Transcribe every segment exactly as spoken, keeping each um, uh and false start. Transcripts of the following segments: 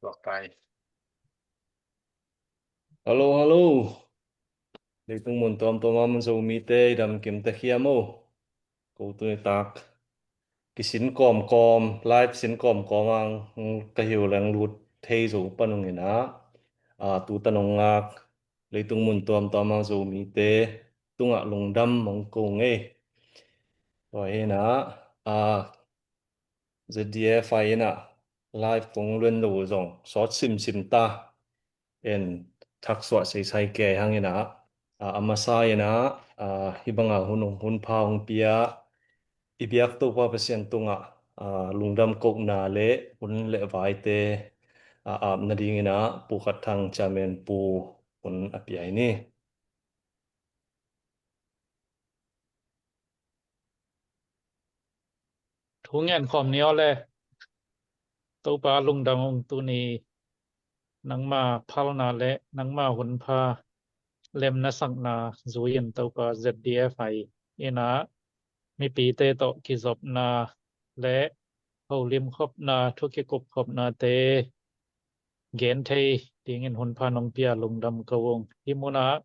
Tuak kai. Hello, hello. Leitung mun tuamtuam a man Zomite i dam kim te hiam o. Ko tuni tak kisin kawmkawm, live sin kawmkawm ang ka hi uh leng lut thei zo pan ung in ah, a, tu tan ong ngak leitung mun tuamtuam a Zomite tungah lungdam ong ko ngei. Tua hi in ah, a, Z D F I in ah live kong luen lo zong sawt simsim ta. En thaksuah seisai kei hang in ah, a, a masa in ah, a, hih banga hun, hun pha hong pia i biak Topa Pasian tungah, a, lungdam kohna le hun le vaite, a, ap nading in ah Pu Khat Thang Chairman Pu hun a pia hi ni. Thu ngen khawm ni aw le. Topa lungdam ung, tuni nangma phalna le nangma hun pha lemna sakna zui in Topa Z D F I in ah mipite tawh kizopna le holim khopna, thu kikup khopnate gen thei dingin hun pha nong pia lungdam ko ung. Hih munah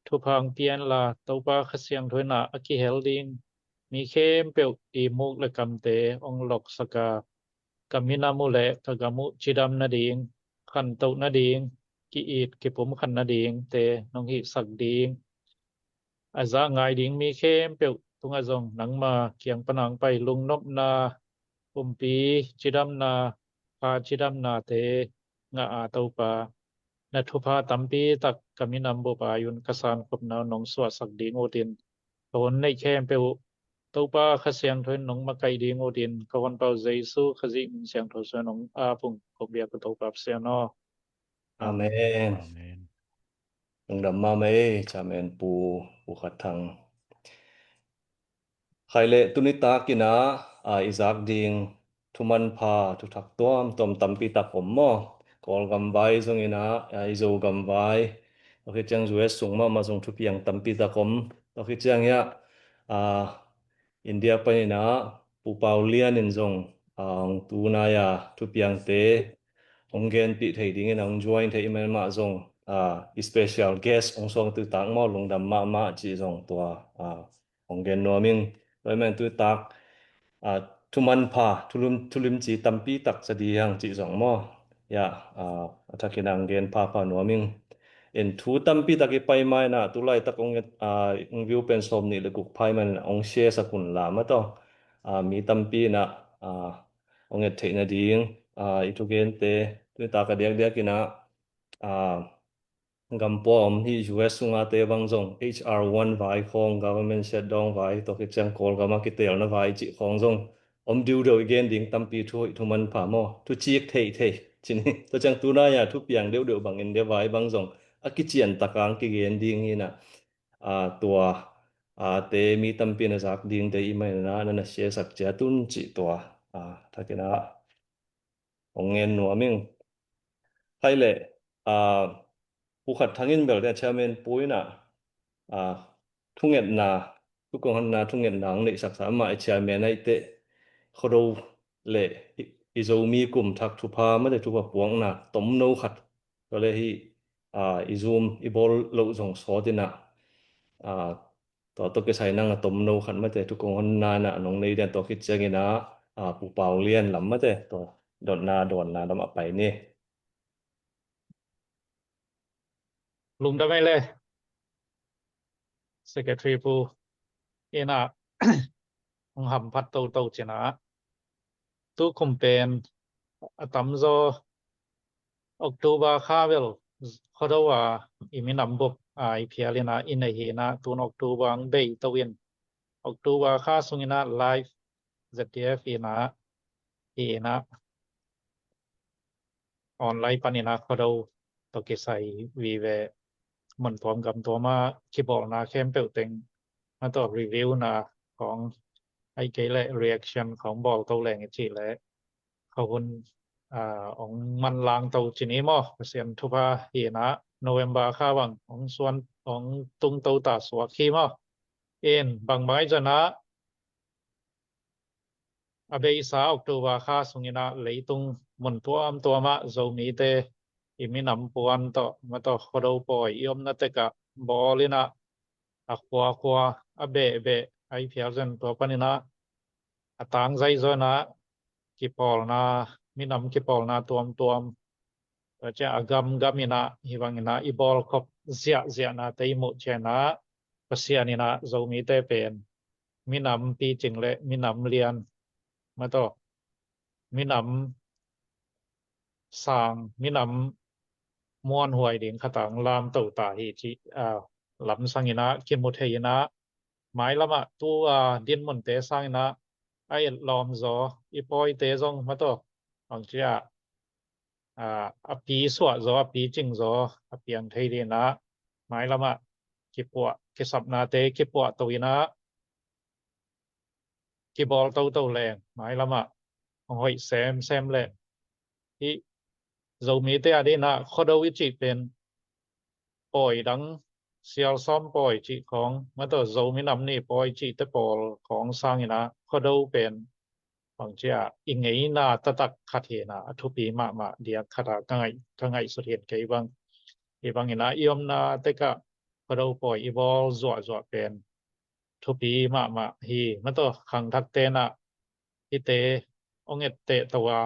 thupha hong pia inla, Topa Kha Siangtho in ah a kihel ding mi khempeuh i muk le kamte hong loksak a, ka minam uh le ka gam uh cidam nading, khantoh nading, ki-it kipumkhat nadingte nong hihsak ding, a zah ngai ding mi khempeuh tungah zong nangma kiang pan a hong pai lungnopna, pumpi cidamna, pha cidamnate ngah a, Topa, na thupha tampi tak ka minam bup a i un ka sankhopna uh nong suahsak ding utin, ka hun neih khempeuh uh Topa Kha Siangtho in nong makaih ding utin, ka honpa uh Jesu Khazih min siangtho suang nong ap ung. Kong biak uh Topa Pasian aw. Amen. Amen. Lungdam mahmah ei, Chairman Pu, Pu Khat Thang. Khai le tuni tak in ah, a, i zak ding thumanpha, thuthak tuamtuam tampi tak om maw. Kawlgam vai zong in ah, a, i Zogam vai, tua khit ciang U S sung mahmah zong thupiang tampi tak om. Tua khit ciang hiah, a, India pan in ah Pu Pau Lian in zong, a, hong tunai a thupiangte hong genpih thei dingin a hong join thei i mah mah zong, a, i special guest hong suang tu tak maw, lungdam mahmah cih zong tua, a, hong gen nuam ing. Tua i mah in tu tak, a, thumanpha, thulim, thulimci tampi tak sa ding hang cih zong maw. Ya, a, a thakin a hong gen phapha nuam ing. In thu tampi tak i pai ma in ah, tu laitak hong et, a, hong view pen sawm nih le guk pha i man in ah hong share sak un la maw taw. A, mi tampi in ah, a, hong et theih nading, a, i thugente, tuni tak a diakdiak in ah, a, gam pua om hi U S sunga te bang zong H R one vai khawng, government shutdown vai, tua khit ciang Kawlgam a kitelna vai cih khawng zong om diudeu i gen ding tampi thu hoih thumanpha maw, thucik theithei. Cih ni, tua ciang tunai a thupiang deuhdeuh bangin de vai bang zong a kician tak a hong kigen ding hi in ah, a, tua, a, te mi tampi na zak ding te i mah in ah na na share sak ciat un cih tua, a, thakin ah hong ngen nuam ing. Khai le, a, Pu Khat Thang in bel te Chairman Pu in ah, a, thungetna, thu kong honna thungetna hong neihsaksa, amah i Chairman ahih teh Khuado le i, i Zomi kum thak thupha, mate thupha puakna tomno khat, tua le hih, a, i Zoom i bawl loh zong sawt in ah, a, tua tawh kisai nang a tomno khat mate thu kong honna in ah nong nei den, tua khit ciangin ah, a, Pu Pau Lian lam mate tua dotna dawnna lam a pai ni. Lungdam ei le. Secretary Pu in ah hong hamphat toto cin ah, tu kum pen a tamzaw October kha bel Khuado a i minam bup a i phial in ah i nei hi in ah, tun October hong bei to in, October kha sung in ah live Z D F in ah, hi in ah, online pan in ah Khuado tawh kisai vive, mun tuam gam tuam a kibawlna khempeuh teng, a tawh review na khawng, ahih kei leh reaction khawng bawl to leng i cih leh kha hun, a, hong manlang to cin hi maw. Pasian thupha hi in ah, November kha bang hong suan, hong tung to ta suak hi maw. In bang bang ahi zong ah a beisa October kha sungin ah leitung mun tuamtuam ah Zomite i minam puan tawh, ma tawh, Khuado pawi i omna tek ah bawl in ah, a khuakhua, a behbeh, a i phial zen tua panin ah a tangzai zaw in ah kipawlna, minam kipawlna tuamtuam, tua ciang a gamgam in ah hih bangin ah i bawlkhop ziahziahnate i muh ciangin ah Pasian in ah Zomite pen minam picing le minam lian, ma tawh, minam sang, minam muanhuai ding khat ah lamto ta hi cih, ah, lamsang in ah kimu thei in ah, mailam ah tu, ah, dinmunte sangin ah a etlawm zaw i pawite zong, ma tawh, bangci ah, ah, a pi suah zaw, a picing zaw a piang thei ding in ah mailam ah kipuah, kisapnate kipuah to in ah kibawl toto leng mailam ah hong hoih semsem leh, hih Zomite a ding in ah Khuado i cih pen pawi dang, sialsawm pawi cih khawng, ma tawh, Zomi Nam Ni pawi cihte pawl khawng sangin ah Khuado pen bangci ah i ngeina taktak khat hi in ah a thupi mahmah diak khat ah ka ngaih, ka ngaihsut hi in kei bang. Hih bangin ah i omna tek ah Khuado pawi i bawl zuahzuah pen thupi mahmah hi, ma tawh, khangthakte in ah hihte hong etteh to a,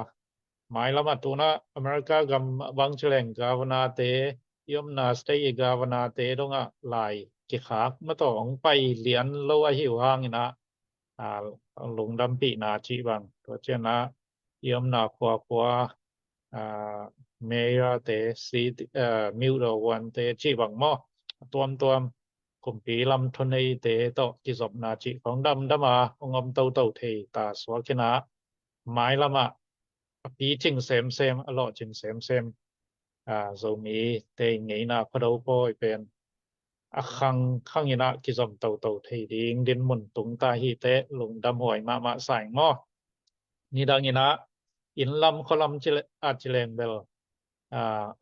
mailam ah tu in ah America gam ah bangci leng governor-te, i omna state i governor-te dong ah lai kikhak, ma tawh, hong pai lian lo ahih uh hangin ah, ah, lungdampihna cih bang, tua ciang ah i omna khuakhua, ah, mayor-te, city, ah, myo daw huante cih bang maw, a tuamtuam, kumpi lam thuneite tawh kizopna cih khawng damdam a hong om toto thei ta suak in ah, mailam ah a picing semsem, a lawhcing semsem, ah, Zomite i ngeina Khuado pawi pen a khangkhang in ah kizom toto thei ding dinmun tung ta hi teh, lungdamhuai mahmah sa ing maw. Nidang in ah inn lam khua lam ci le, ah, ci leng bel, ah,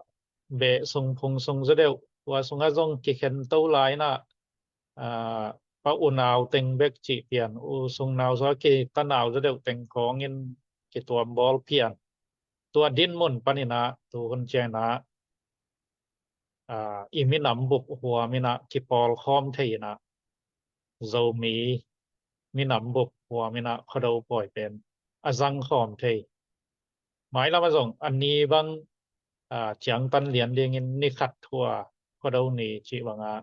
beh sung phung sung zaw deuh, tua sungah zong kikhento lai in ah, ah, pa unau teng bek cih pian, u sung nau zaw a kitanau zaw deuh teng khawngin kituam bawl pian. Tua dinmun panin ah tu hun ciang in ah, ah, i minam bup huam in ah kipawlkhawm thei in ah, Zomi minam bup huam in ah Khuado pawi pen a zangkhawm thei. Mailam ah zong a ni bang, ah, ciangtan lian dingin ni khat thu-a Khuado ni cih bang ah,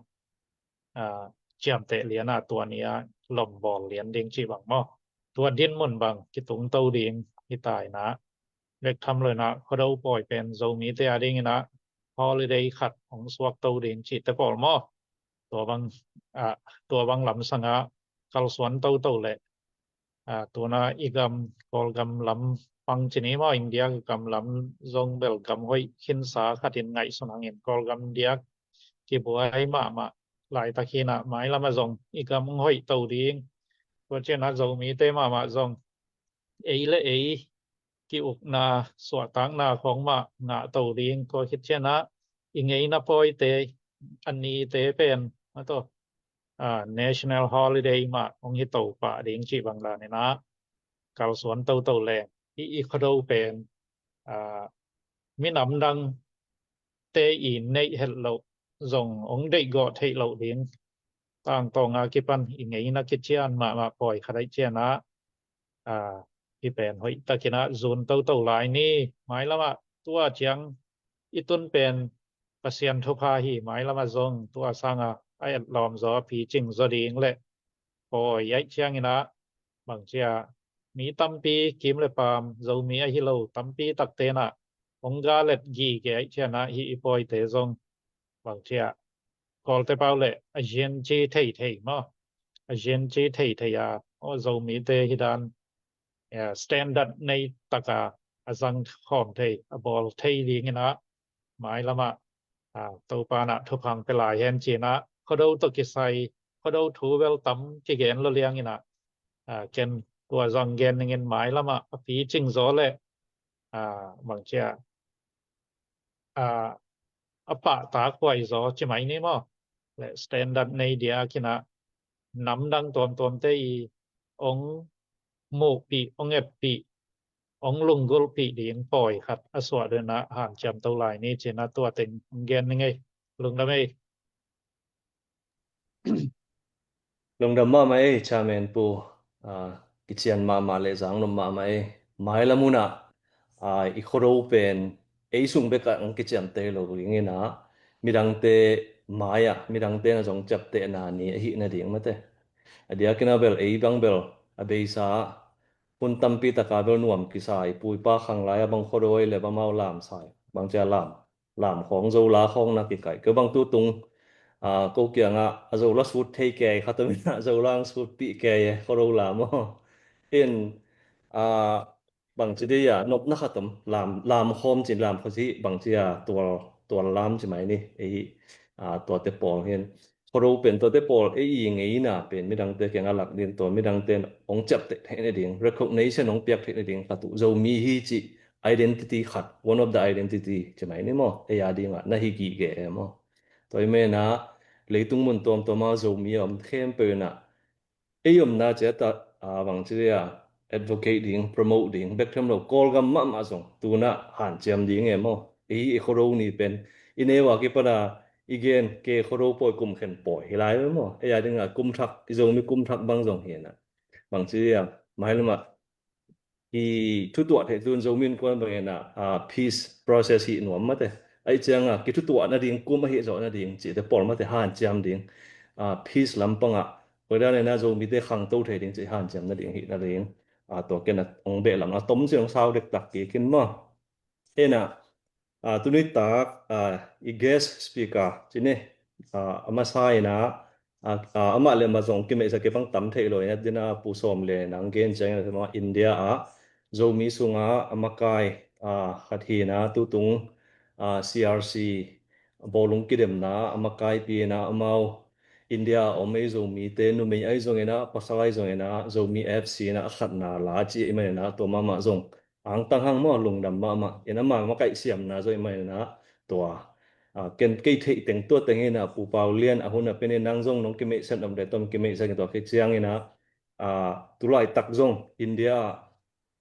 ah, ciamteh lian ah tua ni ah lombawl lian ding cih bang maw, tua dinmun bang kitung to ding hi ta in ah, bek tham lo in ah Khuado pawi pen Zomite a ding in ah holiday khat hong suak to ding cihte pawl maw. Tua bang, ah, tua bang lamsang ah kalsuan toto leh, ah, tu in ah i gam, Kawlgam lam pang ci ni maw, India gam lam zong bel gam hoih khinsa khat in ngaihsun hangin Kawlgam diak kibuai mahmah laitak hi in ah, mailam ah zong i gam hong hoih to ding. Tua ciang ah Zomite mahmah zong ei le ei ki-ukna, suahtakna khawng mah ngah to ding. Tua khit ciang ah i ngeina pawite, a nite pen, ma tawh, ah, national holiday mah hong hi to pah ding cih bang dan in ah kalsuan toto leng, i, i Khuado pen, ah, minam dangte i neih het loh, zong hong deihgawh theih loh ding tangtawng a kipan i ngeina kician mahmah pawi khat ahih ciang ah, ah, hih pen hoihtak in ah zun toto lai ni. Mailam ah tua ciang i tun pen Pasian thupha hi, mailam ah zong tua sang ah a etlawm zaw, a picing zaw ding leh pawi ahih ciangin ah, bangci ah, mi tampi, kim le paam, Zomi ahi lo tampi takte in ah hong galet gige ahih ciang ah, hih i pawite zong, bangci ah, Kawlte pau leh a zianci theithei maw, a zianci theithei a, aw, Zomite hi dan, eh, standard nei tak a, a zangkhawm thei, a bawl thei ding in ah, mailam ah, ah, Topa in ah thupha hong pia lai hen ci in ah, Khuado tawh kisai, Khuado thu bel tam kigen lo liang in ah, ah, ken tua zong gen ning in, mailam ah a picing zaw leh, ah, bangci ah, ah, a pahtakhuai zaw ci mai ni maw, leh standard nei diak in ah namdang tuamtuamte i hong muhpih, hong eppih, hong lunggulhpih ding pawi khat a suah dena hanciam to lai ni cina tua teng hong gen ni ngei. Lungdam ei. Lungdam mahmah ei, Chairman Pu. Ah, kician mahmah le zang nop mahmah ei. Mailam hunah, ah, i Khuado pen ei sung bekah ang kiciamteh lo dingin ah, midangte mai-ah, midangte na zong ciaptehna ni ahi nading mate. A diakin a bel ei bang bel a beisa hun tampi taka bel nuam kisai, pu i pa khang lai-a bang Khuado ei le bang mau lam sai, bang cia lam lam khawng, Zola khawng na kikaih. Kei bang tutung, ah, ko kiangah a Zola sut thei kei khat om inah Zola ang sutpih kei e, Khuado lam aw. In, ah, bangci dei a nopna khat om, lam, lam khawm cin lam khawm ci bangci a tual, tual lam ci mai ni. Ei, ah, tuate pawl hin Khuado pen tuate pawl ei i ngeina pen midangte kiangah lak ding, tua midangte in hong ciapteh theih nading, recognition hong piak theih nading khat uh Zomi hi cih identity khat, one of the identity ci mai ni maw, ei a dingah na hi gige e maw. Tua i menah leitung mun tuamtuamah Zomi a om khempeuh inah ei omna ciat ah, ah, bangci dei a advocate ding, promote ding bek them lo, Kawlgam mahmah zong tunah hanciam ding e maw. Ei, ei Khuado ni pen i neu a kipan a i gen ke Khuado pawi kum khen pawi hi lai ve maw. Ei a dingah kum thak, i Zomi kum thak bang zong hi inah, bangci dei a, mailamah i thutuah theih tun Zomi Innkuan bangin ah, ah, peace process hi nuam mate. Aih ciangah kithutuah nading kum ahi zawh nading cihte pawl mate hanciam ding, ah, peace lampangah koidan inah Zomite khangto thei ding cih hanciam nading hi nading, ah, tua ken a hong behlam a tom ci hong sau dektak kik in maw. Inah, ah, tuni tak, ah, i guest speaker cine, ah, a masa inah, ah, ah, amah le amah zong kimeihsa kei bang tam thei lo inah, dina Pu Sawm le nang gen ciang inah, India ah Zomi sungah a makai, ah, khat hi inah, tutung, ah, C R C bawlung kidemna a makaipi inah, amau India a om ei Zomite numei ahi zong inah, pasal ahi zong inah, Zomi F C inah a khatna la ci ei man inah, tua mahmah zong angtang hang maw, lungdam mahmah. In ama makaih siamna zong i man inah tua, ah, ken kei theih teng tua teng inah Pu Pau Lian a hun a pen in nang zong nong kimeihset om le tom kimeihset tua khit ciang inah, ah, tulaitak zong India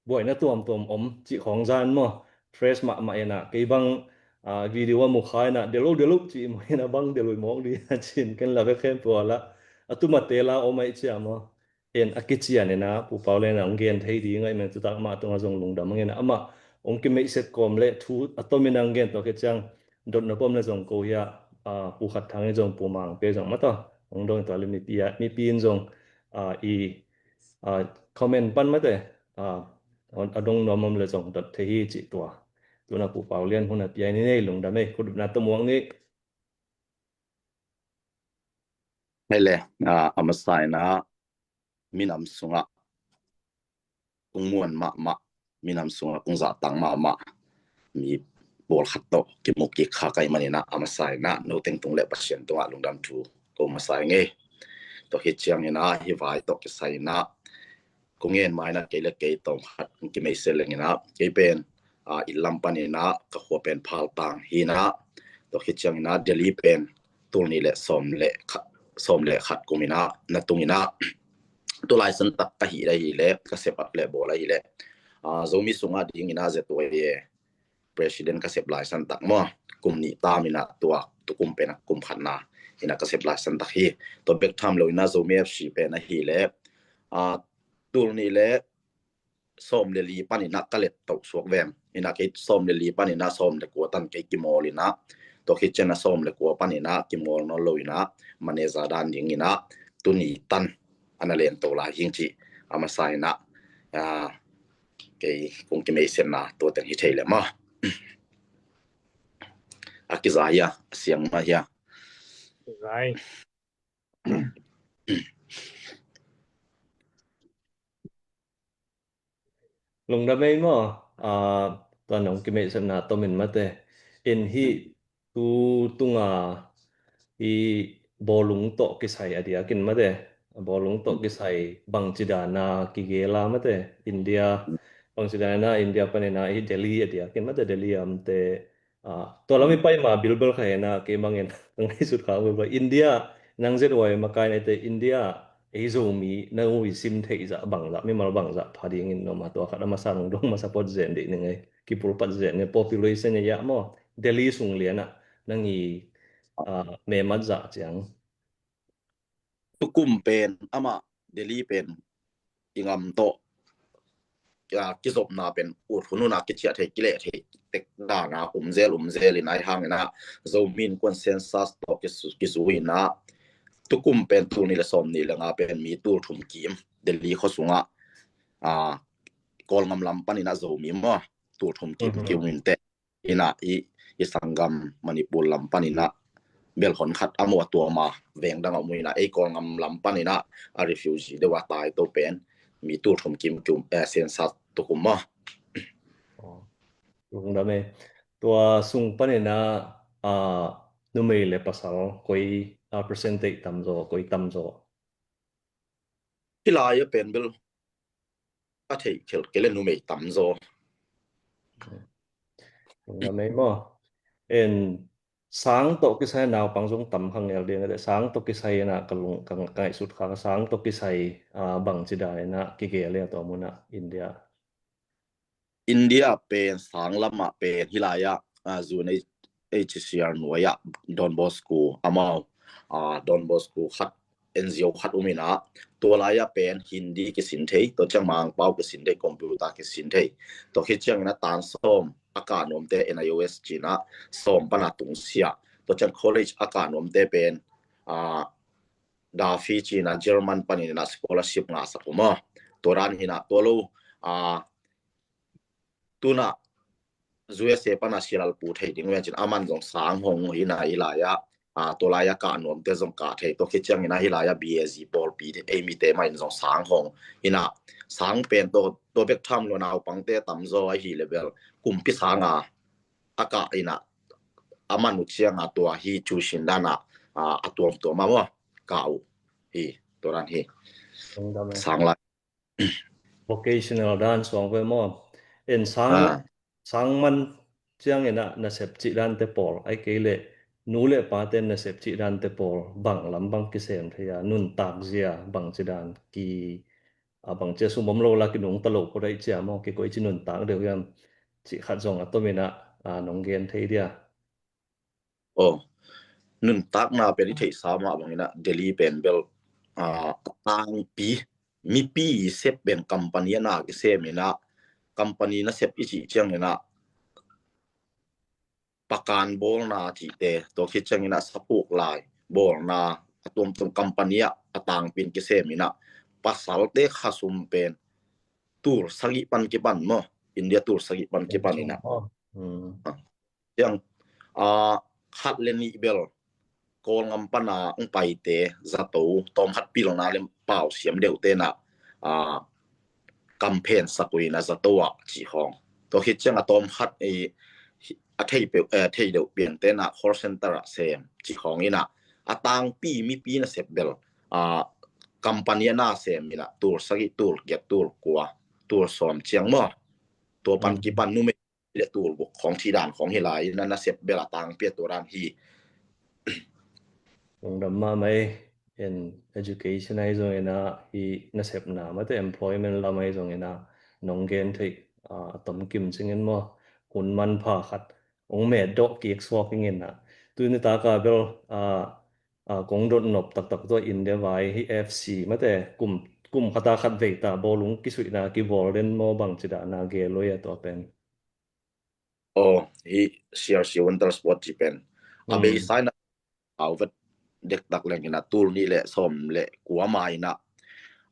buaina tuamtuam om cih khawng zan maw, fresh mahmah inah kei bang, ah, video a mukha inah delo delo cih maw inah bang delui mawk dih a cin ken la ve khempeuh a la a tumate la om aih cia maw. En a kician inah Pu Pau Lian a hong gen thei ding aih men tutak mah tungah zong lungdam hang inah amah hong kimeihset kawm le thu a tomin hong gen tua khit ciang dotna pom le zong ko hiah, ah, Pu Khat Thang in zong Pu Mang Pe zong mata hong dong tua le mipi ah, mipi in zong, ah, i, ah, comment pan mate, ah, a dong nuam om le zong dot thei hi cih tua. Tuna Pu Pau Lian hun a piai ni nei lungdam ei, khutbetna tawh muang ni. Hei le, ah, a masa inah minam sungah kung muan mahmah, minam sungah kung zahtak mahmah mi pawlkhat tawh kimu kik kha ka hih man inah a masa inah no teng tung le Pasian tungah lungdam thu ko masa ing ei. Tua khit ciang inah hih vai tawh kisai inah kong gen ma inah kei le kei tawm khat kong kimeihset leng inah kei pen, ah, i lam pan inah ka khua pen Phaltang hi inah, tua khit ciang inah Delhi pen tul nih le sawm le khat, sawm le khat kum inah na tung inah tu laisan tak ka hih le hi le ka sep at le bawl ahi le, ah, Zomi sungah ding inah Z Y A president ka sep laisan tak maw, kum nih tam inah tua tukum pen a kum khatna inah ka sep laisan tak hi. Tua bek tham lo inah Zomi F C pen ahi le, ah, tul nih le sawm le li pan inah ka let toh suak veng inah kei sawm le li pan inah sawm le kua tan kei kimawl inah, tua khit ciang a sawm le kua pan inah kimawl nawn lo inah manager dan ding inah tuni tan a na len to lai hing cih a masa inah, ah, kei kong kimeihsetna tua teng hi thei le maw. A kiza hia, a siang mah hia. Zai. Lungdam ei maw, ah, tua nong kimeihsetna tomin mate. In hih tu tunga i bawlung tawh kisai a diakin mate. Bawlung tawh kisai bangci dana kigela mate. India, bangci dana India panina i Delhi a diakin mate. Delhi a omte, ah, tua lam i pai ma bilbel kha hena kei mangin ngaisut kha bilbel. India, nang Z Y A makai nete India ei Zomi na ui sim theih zah bangzah, mimal bangzah pha dingin na om a, tua khat a masa nong dong masa phot zen deih ning ei, kipulpat zen ni, population ei ah maw, Delhi sung lian ah nang i, ah, memat zah ciang. Tukum pen amah Delhi pen i ngam tawh, ah, kizopna pen ut hun hun a kiciah thei, kileh thei tek dan a um zel, um zel in ahi hangin ah, Zomi Innkuan census tawh kisu-, kisu in ah, tukum pen tul nih le sawm nih le nga pen mi tul thum kim Delhi khua sungah, ah, Kawlgam lam panin ah Zomi maw, tul thum kim, mhm, ki um in teh. In ah i, i sanggam Manipur lam panin ah bel hon khat a mu a, tua ma veng dang a mu in ah, ei Kawlgam lam panin ah a refugee deuh a tai to pen mi tul thum kim ki um, eh, census tukum maw. Oh. Lungdam e. Tua sung panin ah, ah, numei le pasal koi, ah, percentage tam zaw, koi tam zaw? Hih lai a pen bel a theih khelh kei le numei tam zaw. Numei maw? En sang tawh kisai naupang zong tam kha ngel ding a, sang tawh kisai in ah ka lung, ka, ka ngaihsut kha, sang tawh kisai, ah, bangci dan in ah kigel e tua mun ah India? India pen sang lamah pen hih lai ah, ah, U N H C R nuai ah Don Bosco amau, ah, Don Bosco khat, N G O khat um in ah, tua lai ah pen Hindi kisin thei, tua ciang Mangpau kisin thei, computer kisin thei. Tua khit ciangin ah tan sawm a kah nuamte N I O S ci in ah sawm pan a tungsiah. Tua ciang college a kah nuamte pen, ah, DAFI ci in ah German panin ah scholarship ngahsak uh maw. Tua dan hi in ah, tua lo, ah, tu in ah U S A pan a sialalpu thei ding uh hi a cin, aman zong sang hong hi in ah hih lai ah, ah, tua lai ah kah nuamte zong kah thei, tua khit ciangin ah hih lai ah B A G pawlpi te, ei mite mah in zong sang hong hi in ah, sang pen tua, tua bek tham lo naupangte tam zaw ahi le bel kumpi sang a a kah in ah, a man uh ciang a tua hi cu sin dan ah, ah, a tuamtuam a maw kah uh hi, tua dan hi. Lungdam e. Sang lai. Vocational dan suang ve maw? En sang, ah, sang man ciangin ah nasep cih dante pawl, ai kei le nu le pate nasep cih dante pawl bang lam bang kisem thei a, nuntak zia bangci dan ki, a, bangci a sum om lo la kinungta lo ko daih cia maw, kikoi ci nuntak deuh hiam cih khat zong a tomin ah, a, nong gen thei dia? Oh, nuntakna pen i theihsa mah bangin ah Delhi pen bel, ah, a tangpi mipi i sep pen company a na kisem in ah, company nasep i cih ciangin ah pakan bawlna cihte, tua khit ciangin ah sapuk lai bawlna, a tuamtuam company ah a tangpi in kisem in ah, pasalte khasum pen tul sagih pan kipan maw, India tul sagih pan kipan in ah. Hmm. Ah, ciang, ah, khat le nih bel Kawlgam pan a hong paite zato tawm khat pilna le pau siam deuhte in ah, ah, kamphen sak uh in ah zato ah cih khawng. Tua khit ciang a tawm khat i, a thei peuh, eh, thei deuh piangte in ah call center ah sem cih khawng in ah, a tangpi mipi nasep bel, ah, company a na sem in ah tul sagih, tul giat, tul kua, tul sawm ciang maw. Tua pan, hmm, kipan numei le tul guk khawng cih dan khawng hi lai in ah nasep bel a tangpi a tua dan hi. Lungdam mahmah e. En education ahi zongin ah, hih nasepna mate employment lam ahi zongin ah nong gen theih, ah, a tom kim cingin maw, hun manpha khat hong metdawh kik suak ingin ah, tuni taka bel, ah, ah, kong dot nop taktak tua India vai hih F C mate kum, kum khata khat veita bawlung kisuihna kibawl den maw, bangci dahna gel uh a tua pen? Aw, hih C R C Winter Sport cih pen a, hmm, beisa in ah au vet dektak leng in ah tul nih le sawm le kua ma in ah,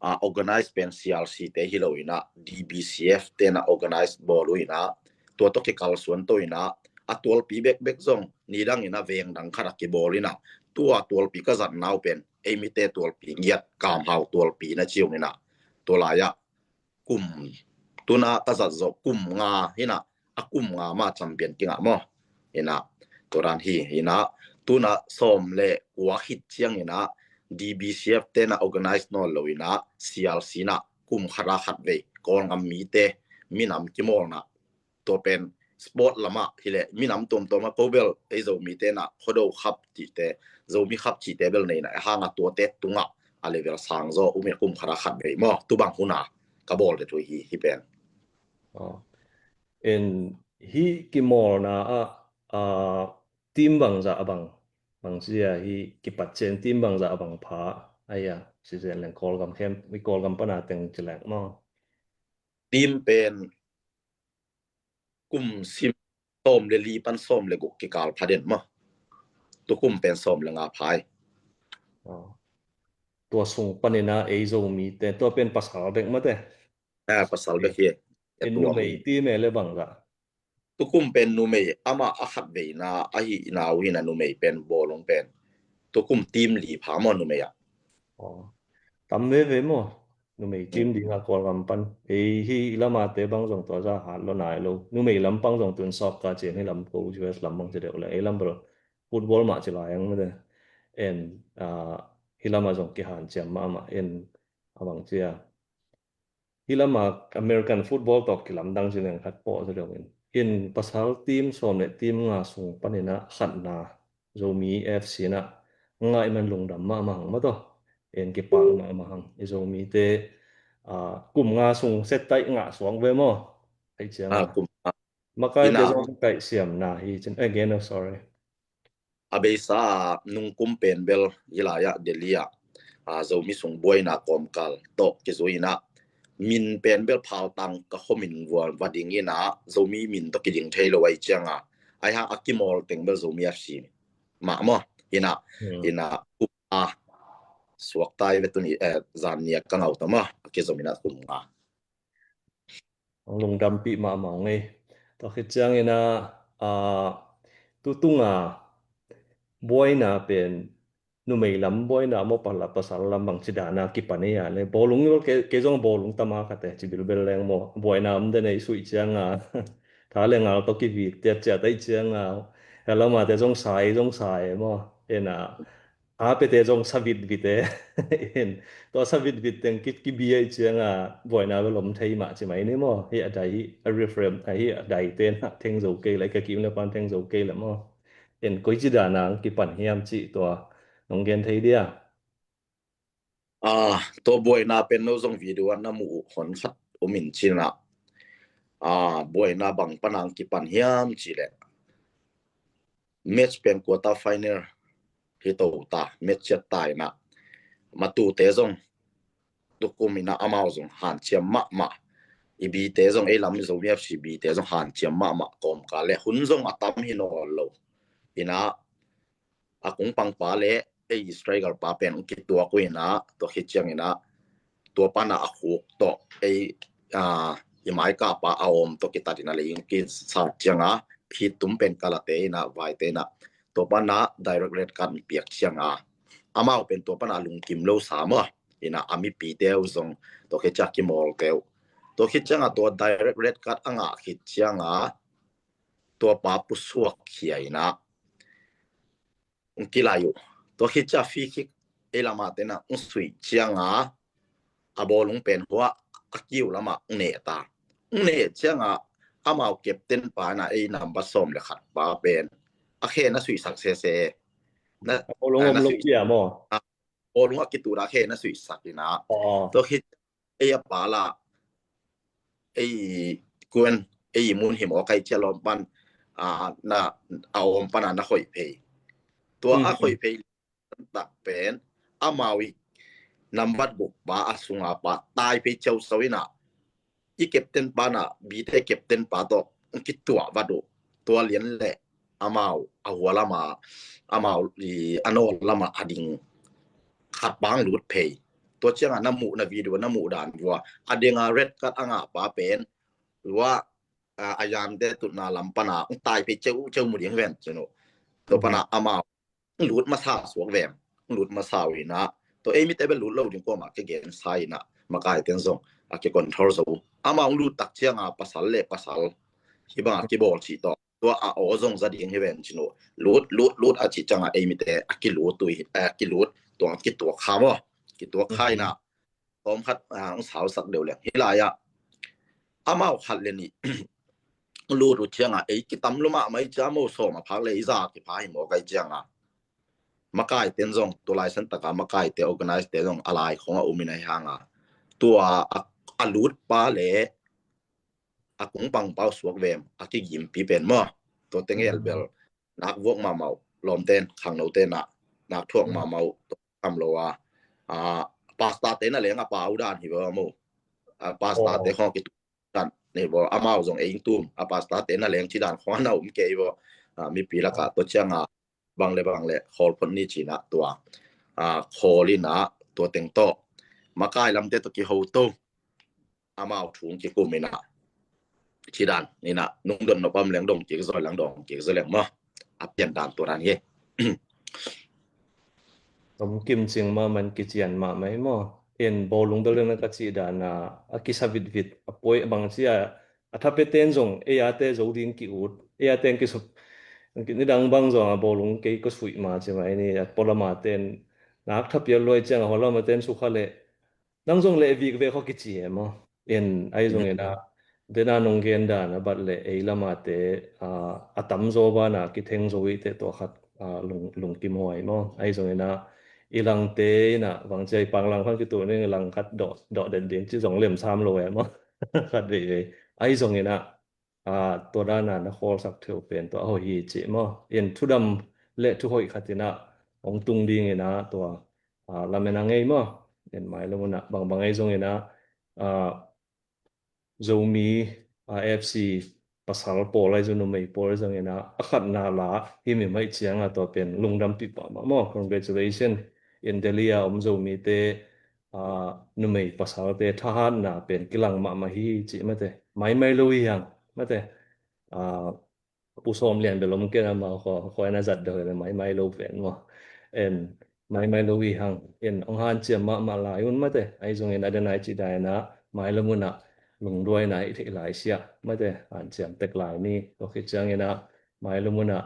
a, organize pen C R C te hi lo in ah D B C F te in ah organize bawl uh in ah, tua tawh kikalsuan to in ah, a tualpi bekbek zong nidang in ah veng dang khat ah kibawl in ah, tua tualpi ka zatna uh pen ei mite tualpi giat, Kamhau tualpi na ci uh in ah, tua lai ah kum, tuna ka zat zawh kum nga hi in ah, a kum nga ma champion kingah maw. Hi in ah, tua dan hi, hi in ah, tuna sawm le kua khit ciang in ah D B C F te in ah organize nawn lo in ah C R C in ah kum khat a khat vei Kawlgam mite minam kimawlna, tua pen sport lamah hi leh minam tuamtuam ah ko bel ei Zomite in ah Khuado Cup cihte, Zomi Cup cihte bel nei in ah, a hang a tuate tungah a level sang zaw um in, kum khat a khat vei maw, tu bang hun a ka bawl te tu hi, hi pen. Aw. En, hi kimawlna ah, ah, team bangzah a bang, bang sia hi kipat ciang team bangzah a bang pha, ai a, si zen leng Kawlgam khem, mi Kawlgam pana teng ci leng maw. Team pen kum sim sawm le li pan sawm le guk kikal pha den maw. Tu kum pen sawm le nga phai. Aw. Tua sung panin a ei Zomi te, tua pen pasal bek mate. Ah, pasal bek hi. En, numei team e le bangzah. Tu kum pen numei ama a khat veina a hi nau hi na, numei pen bawlung pen tu kum team li pha maw numei ah. Aw. Tam veve maw. Numei team ding a Kawlgam pan. Ei hi i lama te bang zong tua za hat lo nai lo. Numei lam pang zong tun sawk ka cin hi lam ko U S lam bang ci deuh le. Ei lam bel football mah ci lai ang mate. En, ah, hi lama zong kihan ciam mahmah. En, a bang cia. Hi lama American football tawh kilamdang ci leng khat pawh za deuh in. In pasal team sawm le team nga sung panin a khatna Zomi F C na ngai man lungdam mahmah hang maw taw. En, kipak mahmah hang. I Zomi te, ah, kum nga sung set taih ngah suak ve maw. Ai ciang ah, a kum nga. Makai te ina zong kaih siamna hi cin. Again, oh, sorry. A beisa nungkum pen bel hi lai ah Delhi ah, ah, Zomi sung buaina kawmkal tawh kizui in a, min pen bel phaltang ka khomin vua va ding in a, Zomi min tawh kiding thei lo ai ciang a, ai hang a kimawl teng bel Zomi F C mah maw. In a, hmm, in a kum a suak tai ve tuni, eh, zan nia ka ngau ta maw, a kizom in a kum a. Hong lungdampih mahmah ngei. Tua khit ciangin a, ah, tutung a buaina pen numei lam buaina maw, pala pasal lam bang ci dana kipan hi a le. Bawlung i bel kei, kei zong bawlung tama ka te ci bilbel leng maw. Buaina om den ei suih ciang a. Tha le ngal tawh kivik tiat ciat ei ciang a. Helama te zong sai, zong sai maw. En a, a pete zong sa vitvit e. En, tua sa vitvit teng ki, kibia i ciang a, buaina bel om thei mah ci mai ni maw. Hi a dai hi, a reframe, a hi a dai te na theng zo kei le, ka kim le pan theng zo kei le maw. En, koi ci dana kipan hiam ci tua nong gen thei dia. Ah, tua buaina pen no zong video a na mu uh hon khat um in cin a. Ah, buaina bang pana kipan hiam ci le. Match pen quarter final hi to ta, match ciat ta in a. Matute zong tukum in a amau zong hanciam mahmah. I bite zong ei lam Zomi F C bite zong hanciam mahmah kawmkal le hun zong a tam hi nawl lo. In a, a kung pangpa le ei striker pa pen kituak uh in a, tua khit ciang in a, tua pana a khuk tawh ei, ah, i maika pa a om tawh kitat in a lei in kisat ciang a, phit tum pen kalate in a, vaite in a, tua pana direct red card piak ciang a, amau pen tua pana lungkim lo sa maw. In a, a mipite uh zong tua khit ciang kimawl te uh. Tua khit ciang a tua direct red card a ngah khit ciang a, tua pa pusuak khia in a, kilai uh. Tua khit ciang free kick ei lama te na suih ciang a, a bawlung pen hua a kiu lama ne ta. Ne ciang a, amau captain pa na ei number sawm le khat pa pen a khe na suihsak sese. Na, a bawlung om lo kia maw. Bawlung a kitu da khe na suihsak in a. Tua khit ei a pa la, ei kuen, ei mun him aw kai cia lawm pan, a, na, a om pan a na khoih phei. Tua a khoih phei tak pen amau i nambat guk pa a sunga pa tai phei ciau sau in a, i captain pa na, bite captain pa tawh kituah vat uh. Tua lian le amau a hua lama, amau i a nawl lama a ding khat bang lut phei. Tua cianga na muh na video na muh dan vua a dinga red card a ngah pa pen vua, a, a yante tutna lam pana tai phei ceu ceu mu ding ven cinu. Tua pana amau lut masa suak vem, lut masa uh ina. Tua ei mite bel lut lo ding kuama ke gen sa ina, makai ten zong a ke control zo. Amau lut tak cianga pasal le pasal hi banga kibawl cih tawh tua a aw zong za ding hi ven cinu. Lut lut lut a cih cianga ei mite a kilut uh hi, a kilut tua kituak kha maw. Kituak kha ina. Tawm khat, a, ang sausak deuh leng hi lai-ah amau khat le nih lut uh cianga ei kitam lua mahmah i cia maw, sawm a phak le i za kipha hi maw kai cianga. Makai ten zong, tua lai san taka makai te organize te zong a lai khong a um in a hi hang a, tua a, a lut pa le a kung pangpau suak vem a kigimpi pen maw. Tua teng el bel nak vuak mahmah uh, lawm ten, khangno ten ah nak thuak mahmah uh, tam lo a, a, pastor te na leng a pau dan hi ve maw. A, pastor te khong kitu dan ni bo, amau zong ei tum, a pastor te na leng ci dan khong na um kei bo. A, mipi laka tua cianga bang le bang le khawl phot ni cina tua, a, khawl ina tua teng tawh makai lamte tawh kiho to, amau thung kikum ina ci dan ina nung don nopam leng dong kik zoi lang dong kik zoi leng maw. A pian dan tua dan hi. Tom kim cing ma man kician ma mai maw. In bawlung bel na ka ci dan a, a kisa vit vit, a poi bang cia, a thape ten zong ei a te zo ding ki ut, ei a ten ki sup. Ni dang bang zong a bawlung kei ko suih ma ci mai ni, a polama ten nak thapia luai ciang a holama ten sukha le nang zong le vik ve kho kici e maw. In ai zong ina dena nong gen dan a bat le ei lama te, a, a tam zo bana kitheng zo i te tua khat, a, lung, lungkim huai maw. Ai zong ina i lang te ina vang cia i pang lang khan kitu ning lang khat doh, doh den ding ci zong lem sam lo e maw. Khat vei vei. Ai zong ina, a, tua dana na khawlsak theu pen tua a hoih hi ci maw. In thudam le thuhoih khat ina hong tung ding ina tua, a, lamen a ngei maw. In mai lo muna bang bang ei zong ina, a, Zomi, a, F C pasal pawl ai zong numei pawl ai zong ina a khatna la hi mi mai cianga tua pen lungdam pi pa ma maw. Congratulation. In Delhi a om Zomi te, a, numei pasal te thahatna pen kilang mahmah hi ci mate. Mai mai lo hi hang mate. A, Pu Sawm Lian bel om ken ama kho, kho ina zat do le mai mai lo pen maw. En mai mai lo hi hang. En ong han ciam mahmah lai un mate. Ai zong en adenai ci dai na mai lo muna lungduai na i thei lai sia mate. Han ciam tek lai ni. Tua khit ciang ina mai lo muna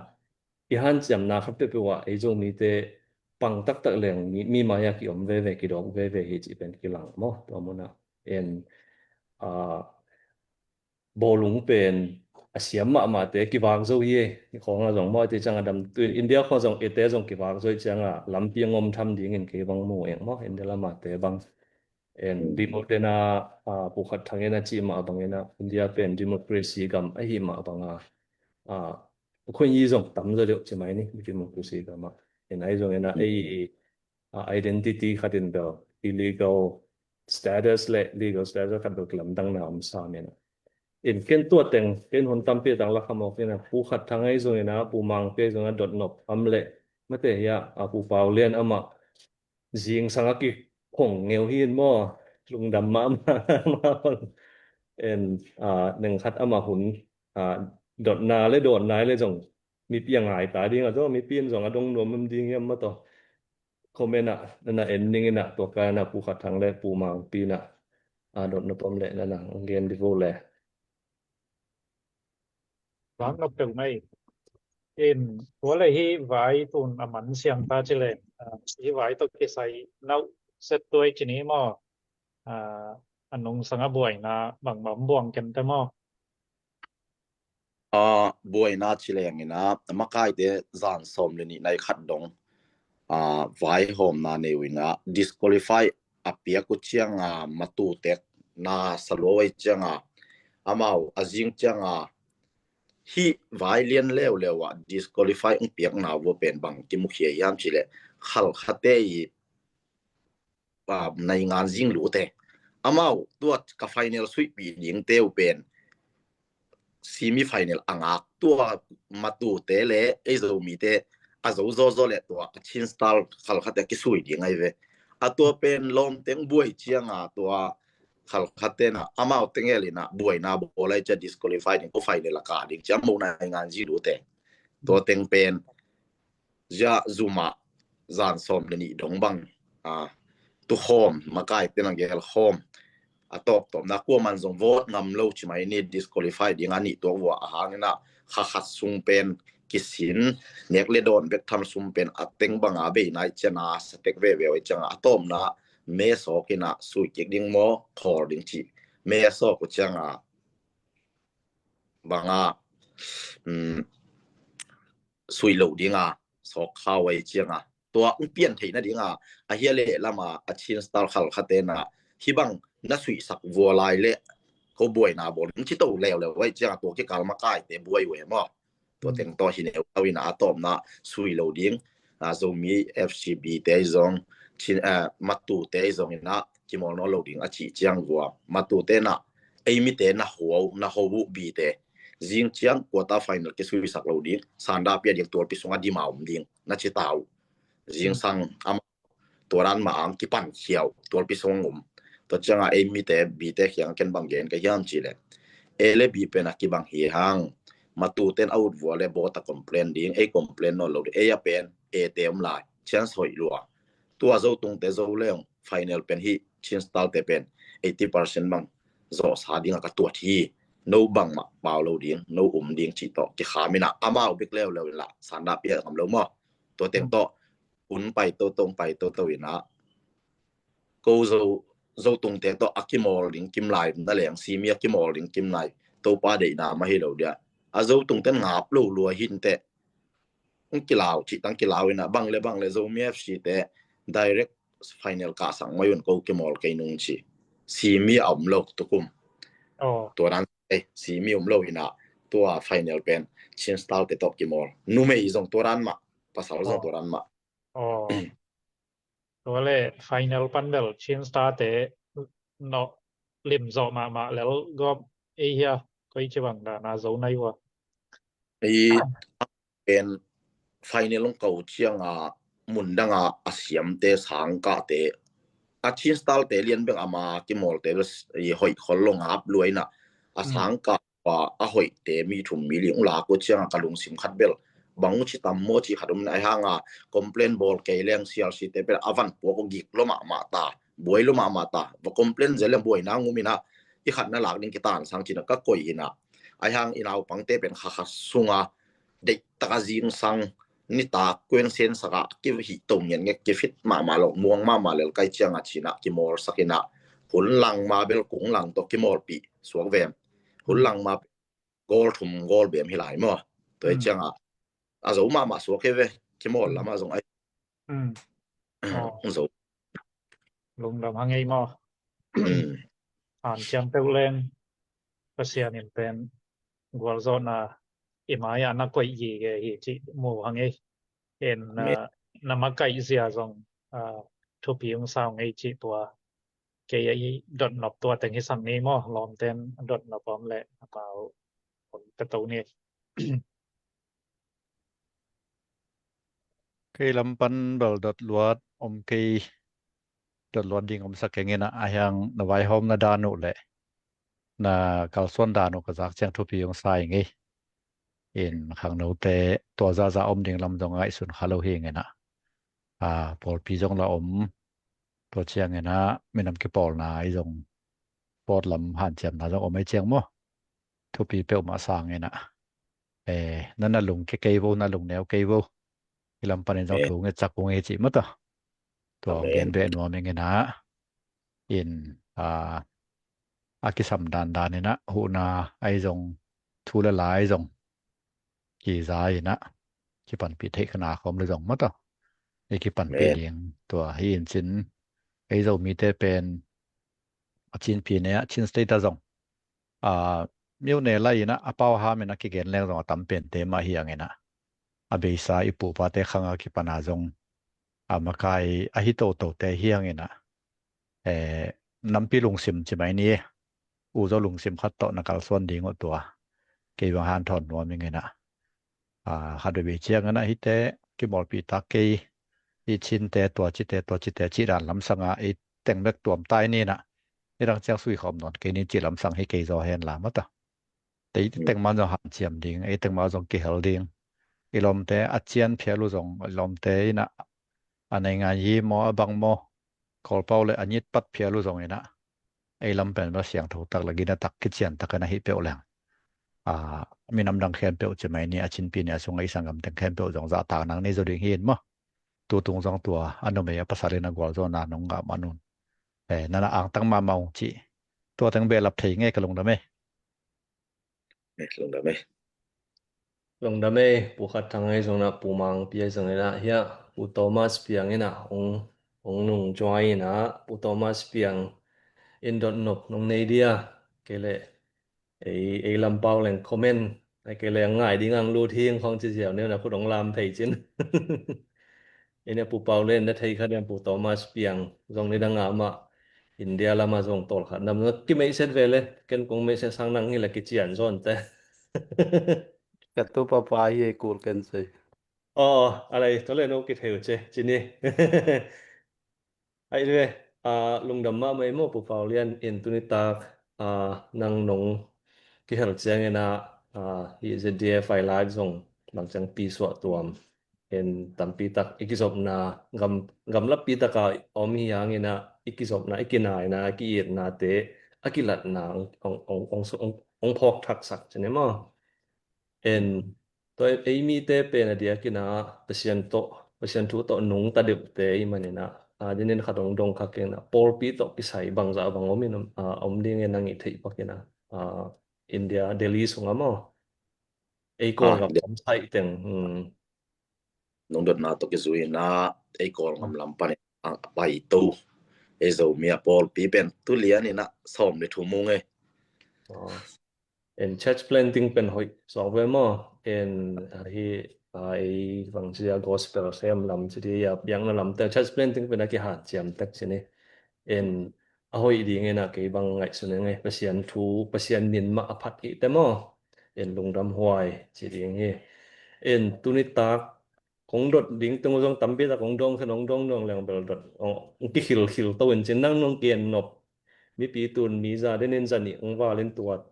i han ciam na khat peuhpeuh ah ei Zomi te pang taktak leng mi, mi mai a ki om veve, ki dawk veve hi ci pen kilang maw. Tua muna en, a, bawlung pen a siam mahmah te kivak zo hi e. Khong a zong maw ti ciang a dam tu India khong zong ete zong kivak zo i ciang a lampi a ngom tham dingin kei bang mu eng maw India lama te bang. En dimo tena, a, Pu Khat Thang ina ci mah bang ina India pen democracy gam ahi mah bang a, a, khun yi zong tam zo deuh ci mai ni democracy gam a. En ai zong ina ei, a, identity khat in bel illegal status le legal status khat bel kilamdang na om sa men. In ken tua teng ken hun tampi tang la khamawk ina Pu Khat Thang ai zong ina Pu Mang Pi ai zong a dot nop am le mate hia a Pu Pau Lian ama zingsang a kikhong ngeu hi in maw lungdam mahmah. En, a, neng khat ama hun, a, dotna le dawnna le zong mipi a ngai ta ding a zaw mipi in zong a dong nuam um ding hiam maw taw. Comment ah na en ning ina tua ka na Pu Khat Thang le Pu Mang Pi na, a, dot na pom le na na gen di vo le. Vang nok tel mai. In tua le hi vai tun a man siang ta ci le, a, hi vai to kisai nau set tuai ci ni maw. A, a nungsang a buaina bang bang buang ken te maw. A, buaina ci leng ina makai te zan sawm le nih nai khat dong, a, vaihawmna neu ina disqualify a piak uh cianga matu tek na salua ai cianga amau a zing cianga hi vai lian leuleu a disqualify ung piakna vua pen bang kimukhia hiam ci le Khalkhate i, a, nai ngan zing lu te amau tua ka final suihpih ding teu pen semi final a ngak tua matu te le ei Zomi te a zo zo zo le tua a Chin Star Khalkhate kisui ding ai ve. A tua pen lawm teng buai cianga tua Khalkhate na amau teng el ina buaina bawl ai cia disqualify ding ko final a ka ding ciang mo nai ngan zing lu te. Tua teng pen zia zuma zan sawm le nih dong bang, a, tu khawm makai tena gel khawm a tawptawpna kuaman zong vote ngam lo ci mai ni disqualify ding a nih tuak vua a hangina kha khat sung pen kisin nek le dawn bek tham sum pen a teng banga bei nai ciana satek veve oi cianga a tawpna me sawkina sui kik ding maw khawl ding ci me sawk uh cianga banga, um, sui lo dinga sawk khau ai cianga tua hong pian theih nadinga a hia leh lama a Chin Star khalkhatte na hih bang na suihsak vua lai leh ko buaina bawl ding ci to leuleu vai cianga tua kikal makaite buai uh e maw. Tua teng tawh hi neu tau ina a tawpna sui lo ding, a Zomi F C B te zong, Chin, a, Matu te zong ina kimawl nawn lo ding a cih ciang vua. Matu te na, ei mite na ho, na ho uh bi te. Zing ciang quarter final kisuisak lo ding, sanda pia ding tualpi sunga dima om ding, na ci tau. Zing sang ama tua dan mah ang kipan khiau, tualpi sung um. Tua cianga ei mite bite khiang ken bang gen ka hiam cih leh, A le B pen a kibang hi hang, Matu ten a ut vua le bawta complain ding, ei complain nawn lo ding, ei a pen A te om lai, chance hoih lua. Tua Zotungte zo leung final pen hi, Chin Star te pen eighty percent bang zawhsa dinga ka tuat hi. No bangmah pau lo ding, no um ding cih tawh kikham ina amau bik leuleu in lah sanda pia ngam lo maw. Tua teng tawh un pai toto, un pai toto ina ko Zo, Zotungte tawh a kimawl ding kim lai na leng, simi a kimawl ding kim lai, Topa deihna mah hi lo dia. A Zotungte ngap lo lua hinteh. Hong kilau, cih tang kilau ina, bang le bang le Zomi F C te direct final kahsak mai un ko kimawl kei nung ci. Simi a om lo tukum. Tua dan, eh, simi om lo ina, tua final pen Chin Star te tawh kimawl. Numei zong tua dan mah, pasal zong tua dan mah. Tua le final pan bel Chin Star te no lim zawh mahmah lel gawp ei hia, koi ci bang dana zo nai ua. I pen final hong ko cianga mun danga a siamte sangkahte a Chin Star te lian beng ama kimawlte i hoih khol lo ngap luaina a sangkah a hoihte mi thum mi li hong lak uh cianga ka lungsim khat bel bang uh ci tam maw ci khat um na ai hanga complain bawl kei leng C R C te bel a van puak uh gik lo mahmah ta, buai lo mahmah ta, va complain zel leng buaina ngum ina i khat na lak ding kitan sang cina ka koih ina ai hang i naupangte pen kha kha sunga deih taka zingsang nitak kueng sen saka kihih to ngiat ngiat kifit mahmah lo muang mahmah lel kai cianga cina kimawlsak ina hun lang ma bel kung lang tawh kimawlpih suak vem. Hun lang ma goal thum goal bem hi lai maw. Tua hi cianga a zo mahmah suak hi ve, kimawl lama zong ai. Zo. Lungdam hang ei maw. Hanciam peuh leng Pasian in pen gualzawhna i mai-ah na koih gige hi cih mu hang ei. En na makaih zia zong thupi hong sa hang ei cih tua. Kei a i dotnop tua teng hi sang ni maw, lawmten dotnop om leh amau om ka to ni. Kei lam pan bel dot luat om kei, dot luat ding om sa keng ina a hiang na vaihawmna dan uh leh na kalsuan dan uh ka zak ciang thupi hong sa ing ei. In khangnote tua zaza om ding lam zong ngaihsun kha lo hi ing ina. A, pawlpi zong la om, tua ciang ina minam kipawlna i zong pawt lam hanciamna zong om ei ciang maw. Thupi peuhmah sang ina. E, na na lung ke kei vo, na lung neu kei vo. I lam panin zong thu nge cak ung ei cih mata. Tua gen beh nuam ing ina. In, a, a kisam dandan ina huhna ai zong thu le la ai zong kiza ina kipanpih theih khana khawm le zong mata. I kipanpih ding tua hi in cin ei Zomite pen a Chin pi ne a Chin State a zong a miu ne lai ina a pau ham ina kigen leng zong a tam pen te mah hi ang ina a beisa i pupate khanga kipana zong a makai a hi toto te hi ang ina. E, nampi lungsim ci mai ni. U zo lungsim khat tawh na kalsuan ding uh tua kei bang hanthawn nuam ing ina. A, khat veve ciang ina hite kimawlpih tak kei i Chinte tua cite tua cite cih dan lamsanga i teng bek tuam tai ni ina. I dang ciang sui khawm nawn kei ni cih lamsang hi kei zaw hen la mata. Tei teng man zong hanciam ding, ei teng man zong kihel ding. I lawmte a cian phial uh zong i lawmte ina a nei ngai hi maw a bang maw. Kawlpau le a ngit pat phial uh zong ina ei lam pen va siangtho tak le gina tak kician tak ina hi peuh leng. A, minam dang khempeuh ci mai ni a Chin pi ne a sunga i sanggam teng khempeuh zong zahtak nang nei zo ding hi in maw. Tutung zong tua a numei a pasal ina gualzawhna nong ngah man un. E, nana angtang mahmah ung cih. Tua teng behlap thei nge ka lungdam ei. Lungdam ei. Lungdam ei, Pu Khat Thang ei zong na Pu Mang Pi ei zong ina hia. Pu Thomas Piang in ah hong, hong nung join in ah, Pu Thomas Piang in dot nop nong nei dia, kei le ei, ei lampau leng comment, ai kei le ngai ding ang lut hing khong ci ziau neu na khut hong lam thei cin. Ei ne Pu Pau Lian na thei kha diam, Pu Thomas Piang zong ni dang a mah India lama zong tawlkhat nam na kimeihset ve le, ken kong meihset sang nang hi le kician zawn te. Ka tu papa hi ei kul ken sei. Aw, a lei, tua le no kitheu ce, cini. Ai ve, a, lungdam mahmah ei maw, Pu Pau Lian in tuni tak, a, nang nong kihel ciangin ah, a, hi Z D F I live zong bang ciang pi suah tuam. En tampi tak i kizopna, gam, gamlapi taka om hi hangin ah, i kizopna, i kinaina, i ki-itnate, a kilatna, ong, ong, ong, ong, ong, ong phawk thaksak cini maw. En, tua ei mite pen a diakin ah Pasian tawh, Pasian thu tawh nungta deuhte i manin ah, a, dinin khat hong dong kha keng ah, pawlpi tawh kisai bangzah bang om in, a, om ding e nang i theih pakin ah, a, India, Delhi sungah maw? Ei Kawlgam lam saih teng, hmm. Nungdotna tawh kizui in ah, ei Kawlgam lam panin ah, a paito. Ei Zomi a pawlpi pen tu lian in ah sawm le thum ung e. Aw. En church planting pen hoih suak ve maw? En, a, hi, a, ei vangzia gospel sem lam ci di a, biakna lamte church planting pen a kihanciam tek cini. En a hoih ding en a kei bang ngaihsun eng e, Pasian thu, Pasian min mah a phat i te maw? En lungdam huai ci ding hi. En tuni tak kong dot ding teng uh zong tampi tak kong dong khen, hong dong dong leng bel dot, hong kikhilkhil to in cin nang nong gen nop. Mipi tun mi za denin za nih hong val in tuat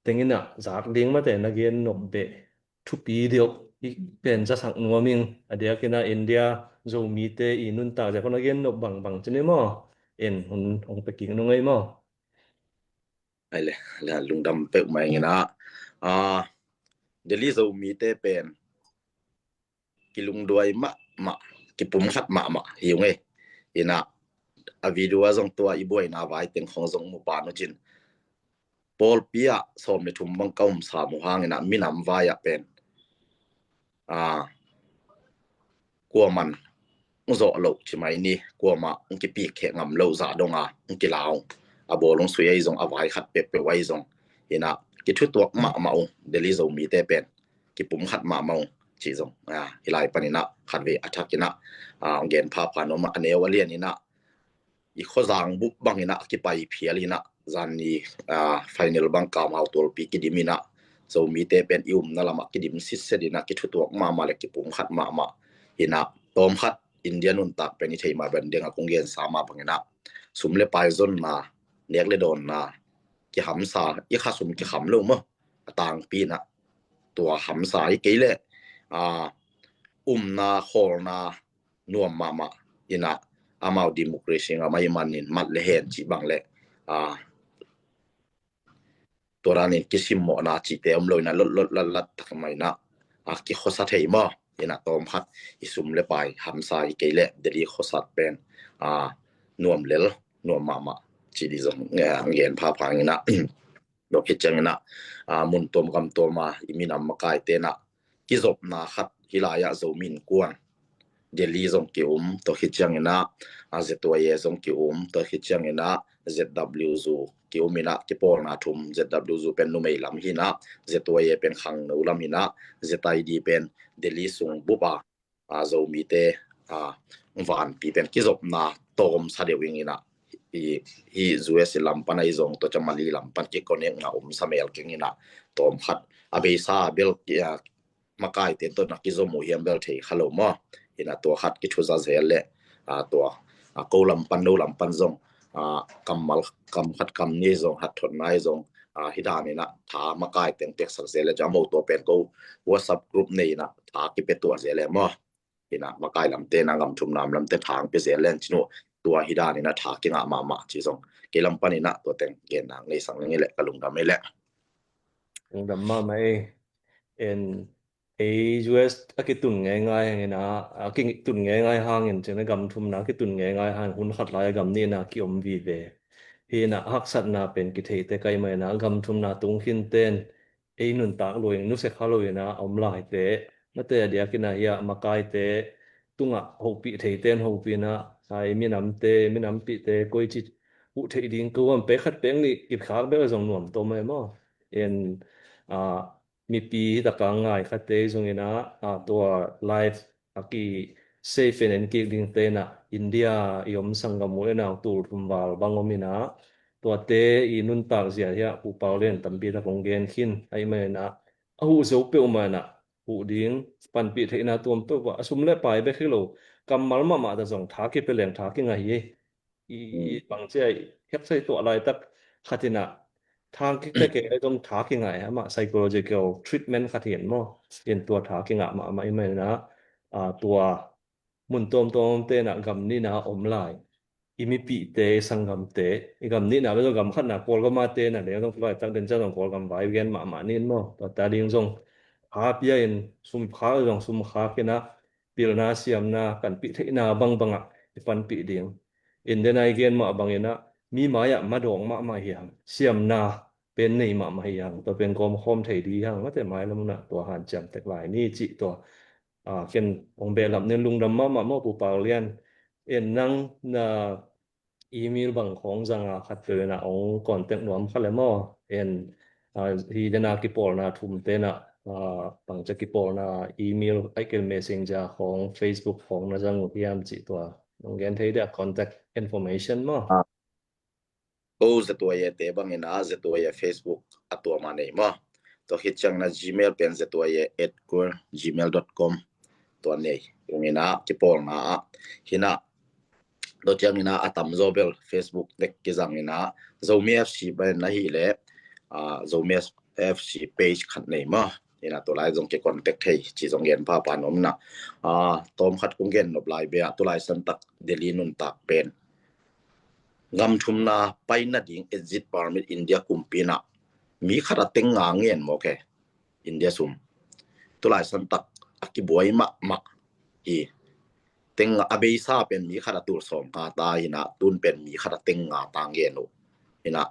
teng in ah zak ding mate na gen nop beh thupi deuh i pen zasak nuam ing. A diakin ah India Zomite i nuntak zia kong a gen nop bangbang cin i maw? En hun hong pia kik nung ei maw? Ai le, le lungdam peuhmah ing in ah, a, Delhi Zomite pen kilungduai mahmah, kipumkhat mahmah hi ung e. In ah a video ah zong tua i buaina vai teng khong zong mu pan uh cin. Pawlpi ah sawm le thum bang ka um sam uh hangin ah minam vai ah pen, a, kuaman hong zawh loh ci mai ni, kuamah hong kipik kheh ngam loh zah dong a hong kilau. A bawl hong sui ahi zong, a vai khat peuhpeuh ahi zong. In ah kithutuak mahmah ung Delhi Zomite pen. Kipumkhat mahmah ung ci zong. A, hi lai panin ah khatvei a thak in ah, a, hong gen phapha nuam a, a neu a lian in ah i khuazang bup bangin ah kipai phial in ah zanni, a, final bang kamau tualpi kidim in ah Zomite pen i umna lamah kidim sitset in ah kithutuak mahmah le kipumkhat mahmah in ah tawmkhat India nuntak pen i thei mah bang ding a kong gensa mah bangin ah sum le pai zonna, nek le dawnna, kihamsa, i kha sum kikham lo maw? A tangpi in ah tua hamsa hi kei leh, a, umna, khawlna nuam mahmah in ah amau democracy ngam ahih manin mat le hen cih bang le, a, tua danin kisimmawhna cihte om lo in ah lotlot latlat tak mah in ah, a, kikhuasa thei maw? In ah tawmkhat i sum le pai hamsa hi kei leh Delhi khuasat pen, a, nuam lel, nuam mahmah cih di zong, a, gen phapha ing in ah. Tua khit ciangin ah, a, mun tuam gam tuam a i minam makaite in ah kizopna khat hi lai ah Zomi Innkuan Delhi zong ki-um, tua khit ciangin ah, a, Z Y A zong ki-um, tua khit ciangin ah Z W Zu ki-um in ah kipawlna thum, Z W Zu pen numei lam hi in ah, Z Y A pen khangno lam hi in ah, Z I D pen Delhi sung bup a, a, Zomite, a, vanpi pen kizopna tawmsa deuh ing in ah, i, i U S lam pan ahi zong, tua ciang Mali lam pan kiconnect na omsa mel keng in ah tawmkhat. A beisa bel, a, makaite tawh na kizom uh hiam bel thei kha lo maw? In ah tua khat kithuza zel leh, a, tua, a, ko lam pan, no lam pan zong, a, kammal, kam khat kam nih zong, hatthotna hi zong, a, hi dan in ah tha makai teng piaksak zel leh, ciang mo tua pen ko WhatsApp group nei in ah tha kipia tuah zel leh maw? In ah makai lamte in ah gam thum nam lamte tha hong pia zel leh cin uh, tua hi dan in ah tha kingah mahmah ci zong. Kei lam pan in ah tua teng genna ngei sang leng hi leh ka lungdam hi leh. Lungdam mahmah ei. En ei U S a kitun ngeingai hangin a, a kitun ngeingai hangin, cin a gam thumna kitun ngeingai hangin hun khat lai a gam nihna kiom vive. Hi in a haksatna pen kitheite kai mai in a gam thumna tung khin ten ei nuntak luin nusia kha lo in a om laite, mate a diakin a hi a makaite, tungah hopih theite in hopih in ah, a, i minamte, i minampihte koici huh theih ding, ko am pek khat pek nih kipkhak bek a zong nuam tom e maw. En, a, mipi hi taka ngai khatte zong in ah, a, tua live a ki safe and en kik dingte in ah, India i om sanggam u le nau tul thum val bang om in ah, tuate i nuntak zia hi ah Pu Pau Lian tampi tak hong gen khin ahih manin ah, a huh zo peuhmah in ah, huh ding, panpih theihna tuam peuhmah, a sum le pai bek hi lo, kammal mahmah ta zong tha kipia leng tha kingah hi. I, i bang cia i hek sai tuah laitak khat in ah, tha kipia kei lai zong tha kingah e, amah psychological treatment khat hi in maw. In tua tha kingah mahmah ahih manin ah, a, tua mun tuamtuam te in ah gam nihna om lai. I mipihte, i sanggamte, i gam nihna bek zong gam khatna Kawlgam a te in ah leng zong tua laitak den cia zong Kawlgam vai gen mahmah ni in maw. Tua ta ding zong, a, pia in sum khak zong sum khak in ah, pilna, siamna, kanpih theihna bangbang ah i panpih ding. In den a i gen mah bangin ah, mi mai-ah madawng mahmah hi hang, siamna pen nei mahmah hi hang, tua pen gawmkhawm thei ding hi hang, mate mailam un ah tua hanciam tek lai ni cih tua, a, ken hong behlap ning. Lungdam mahmah maw Pu Pau Lian. En nang na email bang khawng zang a khat peuh in ah hong contact nuam kha le maw. En, a, hi den a kipawlna thum te in ah, a, bang cia kipawlna email, ahih kei leh Messenger khawng, Facebook khawng na zang uh hiam cih tua hong gen thei dia, contact information maw. A, ko Z Y A te bangin ah Z Y A Facebook a tuam a nei maw. Tua khit ciangin ah Gmail pen Z Y A at gmail dot com tua nei. Tua in ah kipawlna ah hi in ah, tua ciangin ah a tamzaw bel Facebook tek kizang in ah, Zomi F C bangin ah hi leh, a, Zomi F C page khat nei maw. In ah tua lai zong kicontact thei ci zong gen pahpah nuam in ah, a, tawm khat kong gen nop lai bek ah, tulai santak Delhi nuntak pen gam thumna paina ding exit permit India kumpi in ah mi khat a teng nga ngen mawk e, India sum. Tulai santak a kibuai mahmah hi. Teng nga, a beisa pen mi khat a tul sawm nga ta hi in ah, tun pen mi khat a teng nga ta ngen uh. In ah,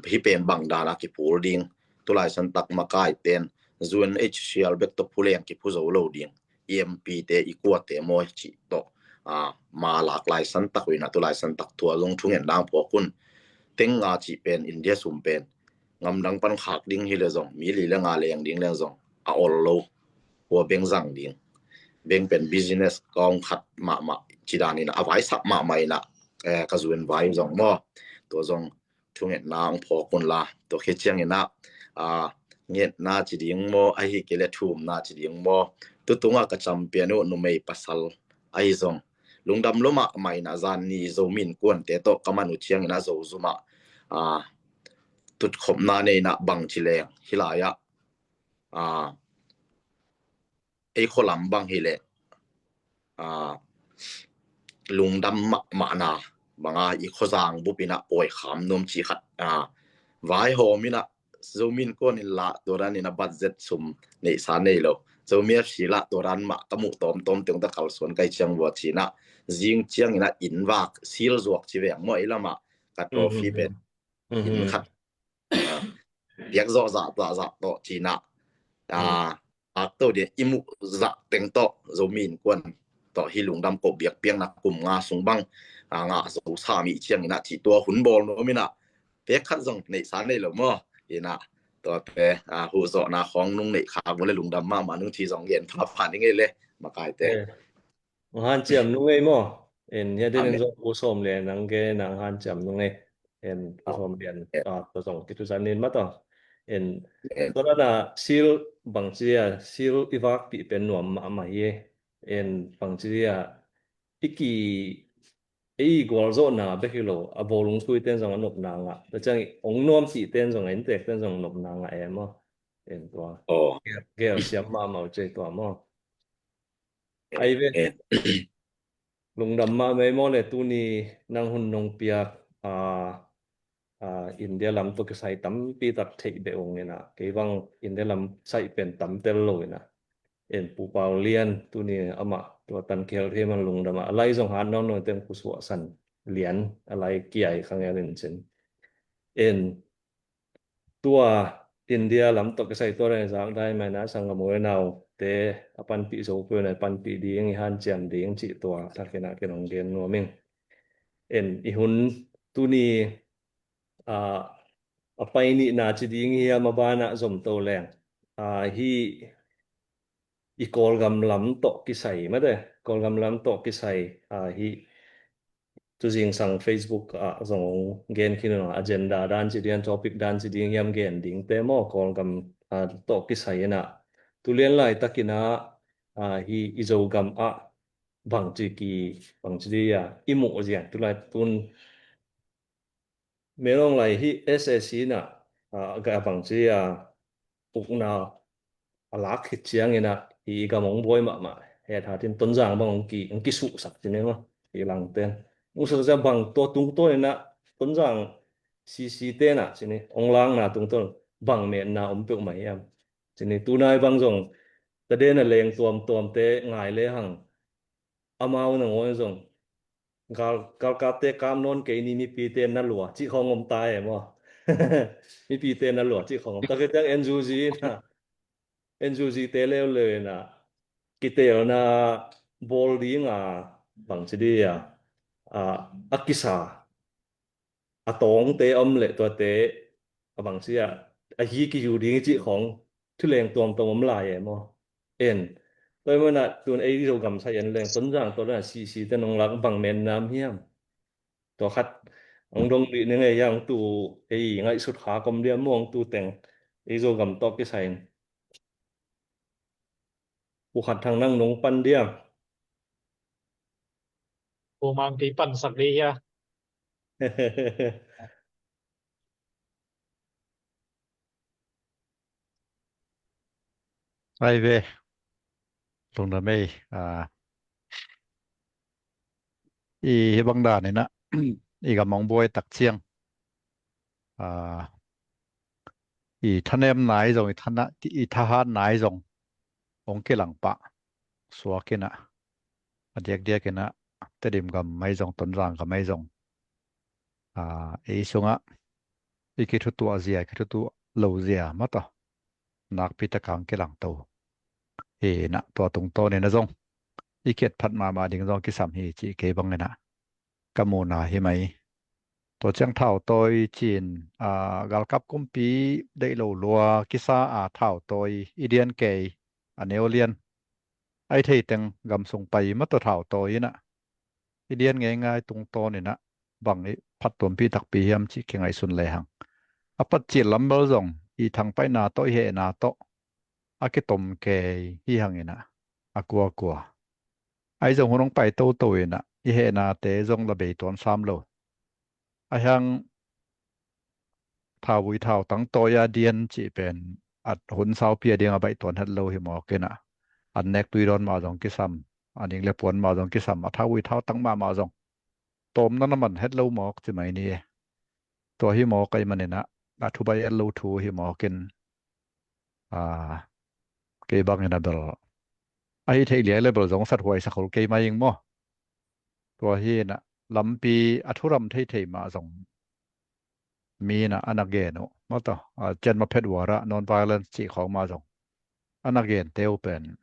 hi pen bang dan a kiphul ding, tulai santak makaite in U N H C R bek tawh phu leng kiphu zo lo ding, E M P te i kuate maw cih tawh, a, ma lak lai santak uh in ah, tulai santak tua zong thungetna hong phawk un. Teng nga cih pen India sum pen gam dang pan khak ding hi leh zong, mi li le nga leng ding leng zong a ol lo. Hua beng zang ding, beng pen business kawng khat mahmah ci dan in ah, a vaisak mahmah in ah, eh, ka zun vai zong maw. Tua zong thungetna hong phawk un la, tua khit ciangin ah, a, ngetna ci ding maw, ahih kei leh thumna ci ding maw, tutung a ka champion uh numei pasal ahi zong, lungdam lua mahmah in ah, zan ni Zomi Innkuante tawh ka man uh ciangin ah, Zozum ah, a, tutkhopna nei in ah, bang ci leng hi lai ah, a, ei khualam bang hi leh, a, lungdam mahmahna bang a, i khuazang bup in ah pawi kham nuam ci khat, a, vaihawm in ah, Zomi Innkuan in lah tua dan in ah budget sum neihsa nei lo, Zomi F C lah tua dan mah ka muh tawmtawm teng ta kalsuan kai ciang vua ci in ah, zing ciangin ah inn vak, seal zuak ci veng maw, ei lam ah ka trophy pen inn khat, a, biak zawh zah zah zah tawh ci in ah, a, ak to dia i muh zah teng tawh Zomi Innkuan tawh hih lungdam ko biakpiakna kum nga sung bang, a, ngah zo sa mi ciangin ah, ci tua hun bawl nuam in ah, pek khat zong neihsa nei lo maw. In ah, tuate, a, huhzawhna khawng nung neih khak uh leh lungdam mahmah nung ci zong gen phapha ning ei le, makaite. Eh. Hong hanciam nung ei maw. En, hia den en zong Pu Sawm Lian nang gen, nang hanciam nung ei. En, Pu Sawm Lian, a, tua zong kitusan in mah tawh. En, tua dan a seal bang ci a, seal i vakpih pen nuam mahmah hi. En, bang ci a, i ki, ei gualzawhna bek hi lo, a bawlung sui ten zong a nopna ngah. Tua ciang hong nuam cih ten zong, a inntek ten zong nopna ngah e maw. En tua. Gel, gel siam mahmah uh cei tua maw. Ai ve. Lungdam mahmah ei maw le, tuni nang hun nong piak, a, a, India lam tawh kisai tampi tak theih beh ung in ah, kei bang India lam saih pen tam tel lo in ah. En Pu Pau Lian tuni amah tua tan kihel thei man lungdam ah, a lai zong hat nawn nawn teng Pu Suahsan Lian a lai kiai kha ngel in cin. En tua India lam tawh kisai tua reng zak dai mai na sanggam u le nau te a panpih zo peuh na panpih ding i hanciam ding cih tua thakin ah ken hong gen nuam ing. En i hun tuni, ah, a pai nihna ci ding hiam a banah zomto leng, ah, hih i Kawlgam lam tawh kisai mate, Kawlgam lam tawh kisai, ah, hih tu zingsang Facebook ah zong hong gen khin uh a, agenda dan ci ding, topic dan ci ding hiam gen dingte maw, Kawlgam, ah, tawh kisai in ah tu lian laitakin ah, ah, hih i Zogam ah bangci ki, bangci dih a i muh zian tu lai tun Menong lai hih S A C in ah, ah, ga bangci a ukna a lak khit ciangin ah hih i gam hong buai mahmah, het hatin Tonzang bang hong ki, hong kisuhsak ci ni maw, hih langten. Hong suhsak ciang bang tua tungtawn in ah Tonzang C C te in ah ci ni, hong langna tungtawn bang metna om peuhmah hiam ci ni. Tunai bang zong taden a leng tuamtuamte ngai lehang amau nangawn zong gal, galkapte kap nawn kei ni, mipite na lua cih khawng om ta e maw? Mipite na lua cih khawng om ta. Kei teng N U G na, N U G te leuleu na kitelna bawl ding a bangci dih a, a, a kisa a tawngte om leh tuate a bangci a, a hi kiyu ding i cih khawng thuleng tuamtuam om lai e maw? En. Tua i manah tun ei Zogam sai en leng Tonzang tawh leng C C te nong lak bang metna om hiam? Tua khat hong dong dih ni ngei hiang tu ei ngaihsut kha kom diam maw hong tu teng ei Zogam tawh kisai in. Pu Khan Thang nang nong pan diam? Pu Mang Pi pansak dih hia? Ai ve, lungdam ei, ah, i hih bang dan in ah i gam hong buai tak ciang, ah, i thanemna i zong, i thana-, i thahatna i zong hong kilang pah suak in ah, a diakdiak in ah Tedim gam ahi zong, Tonzang gam ahi zong, ah, ei sungah i kithutuah zia, i kithutuah lo zia mah tawh nakpi tak hong kilangto hi in ah, tua tungtawn in ah zong i kiatphat mahmah ding zong kisam hi cih kei bang in ah ka muhna hi mai. Tua ciang thautawi ci-in, ah, galkap kumpi deih lo lua kisa a thautawi i dian kei a neu lian. Ai thei teng gam sung pai mah tawh thautawi in ah i dian ngeingai tungtawn in ah bang i phattuampih takpi hiam cih kingaihsun lehang, a patcil lam bel zong i thangpaihna tawh, i hehna tawh a kitom kei hi hang in ah, a kuakua. Ahi zong hun hong pai toto in ah i hehnate zong la bei tuan sam lo. Ahi hang thauvui thautang tawi a dian cih pen a hun saupi a ding a baih tuan het lo hi mawk in ah, an nek tui dawn mah zong kisam, a ning le puan mah zong kisam, a thauvui thautang mahmah zong tawmna na man het lo mawk ci mai ni. Tua hi mawk ahih manin ah a thubaih het lo thu hi mawk in, ah, kei bang in ah bel ahi theih liai le bel zong sathuai sak hol kei mai ing maw? Tua hi in ah lampi a thuram theithei mah zong mi in ah a na gen uh mah tawh, ah, Chenma Phet Wara, non-violence cih khawng mah zong a na gente uh pen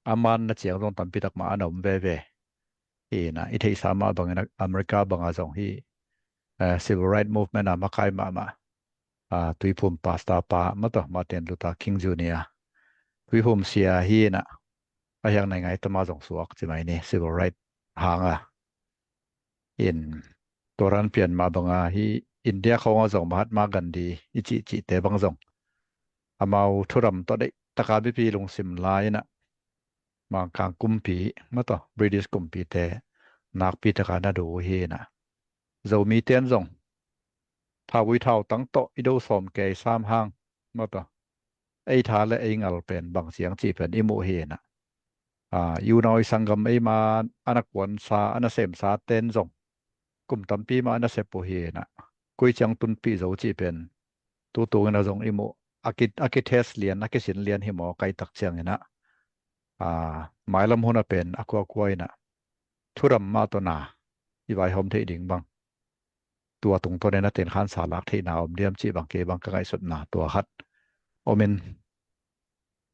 a manna ciang zong tampi tak mah a na om veve. Hi in ah i theihsa mah bangin ah America bangah zong hih, eh, civil right movement a makai mahmah, ah, Tuiphum pastor pa mah tawh, Martin Luther King Junior, Tuiphum sia hi in ah, a hiang nai ngai tama zong suak ci mai ni, civil right hanga. In tua ran pian mah banga hih India khawngah zong Mahatma Gandhi i cihcihte bang zong amau thuram tawh deih taka mipi lungsim la in ah Mangkang kumpi mah tawh, British kumpite nakpi taka na du uh hi in ah, Zomite in zong thauvui thautang tawh i do sawm kei sam hang mah tawh, ei tha le ei ngal pen bang ciang cih pen i muh hi in ah, ah, i unau i sanggam ei ma a na kuansa, a na semsa ten zong kum tampi mah a na sep uh hi in ah, koi ciang tunpih zo cih pen tutung in ah zong i muh, a ki, a ki test lian, a kisin lian hi mawk ahih tak ciang in ah, ah, mailam hun ah pen a kuakua in ah thuram mah tawh na i vaihawm theih ding bang, tua tungtawn in a tenkhansa lak theihna om diam cih bang kei bang ka ngaihsutna tua khat om in,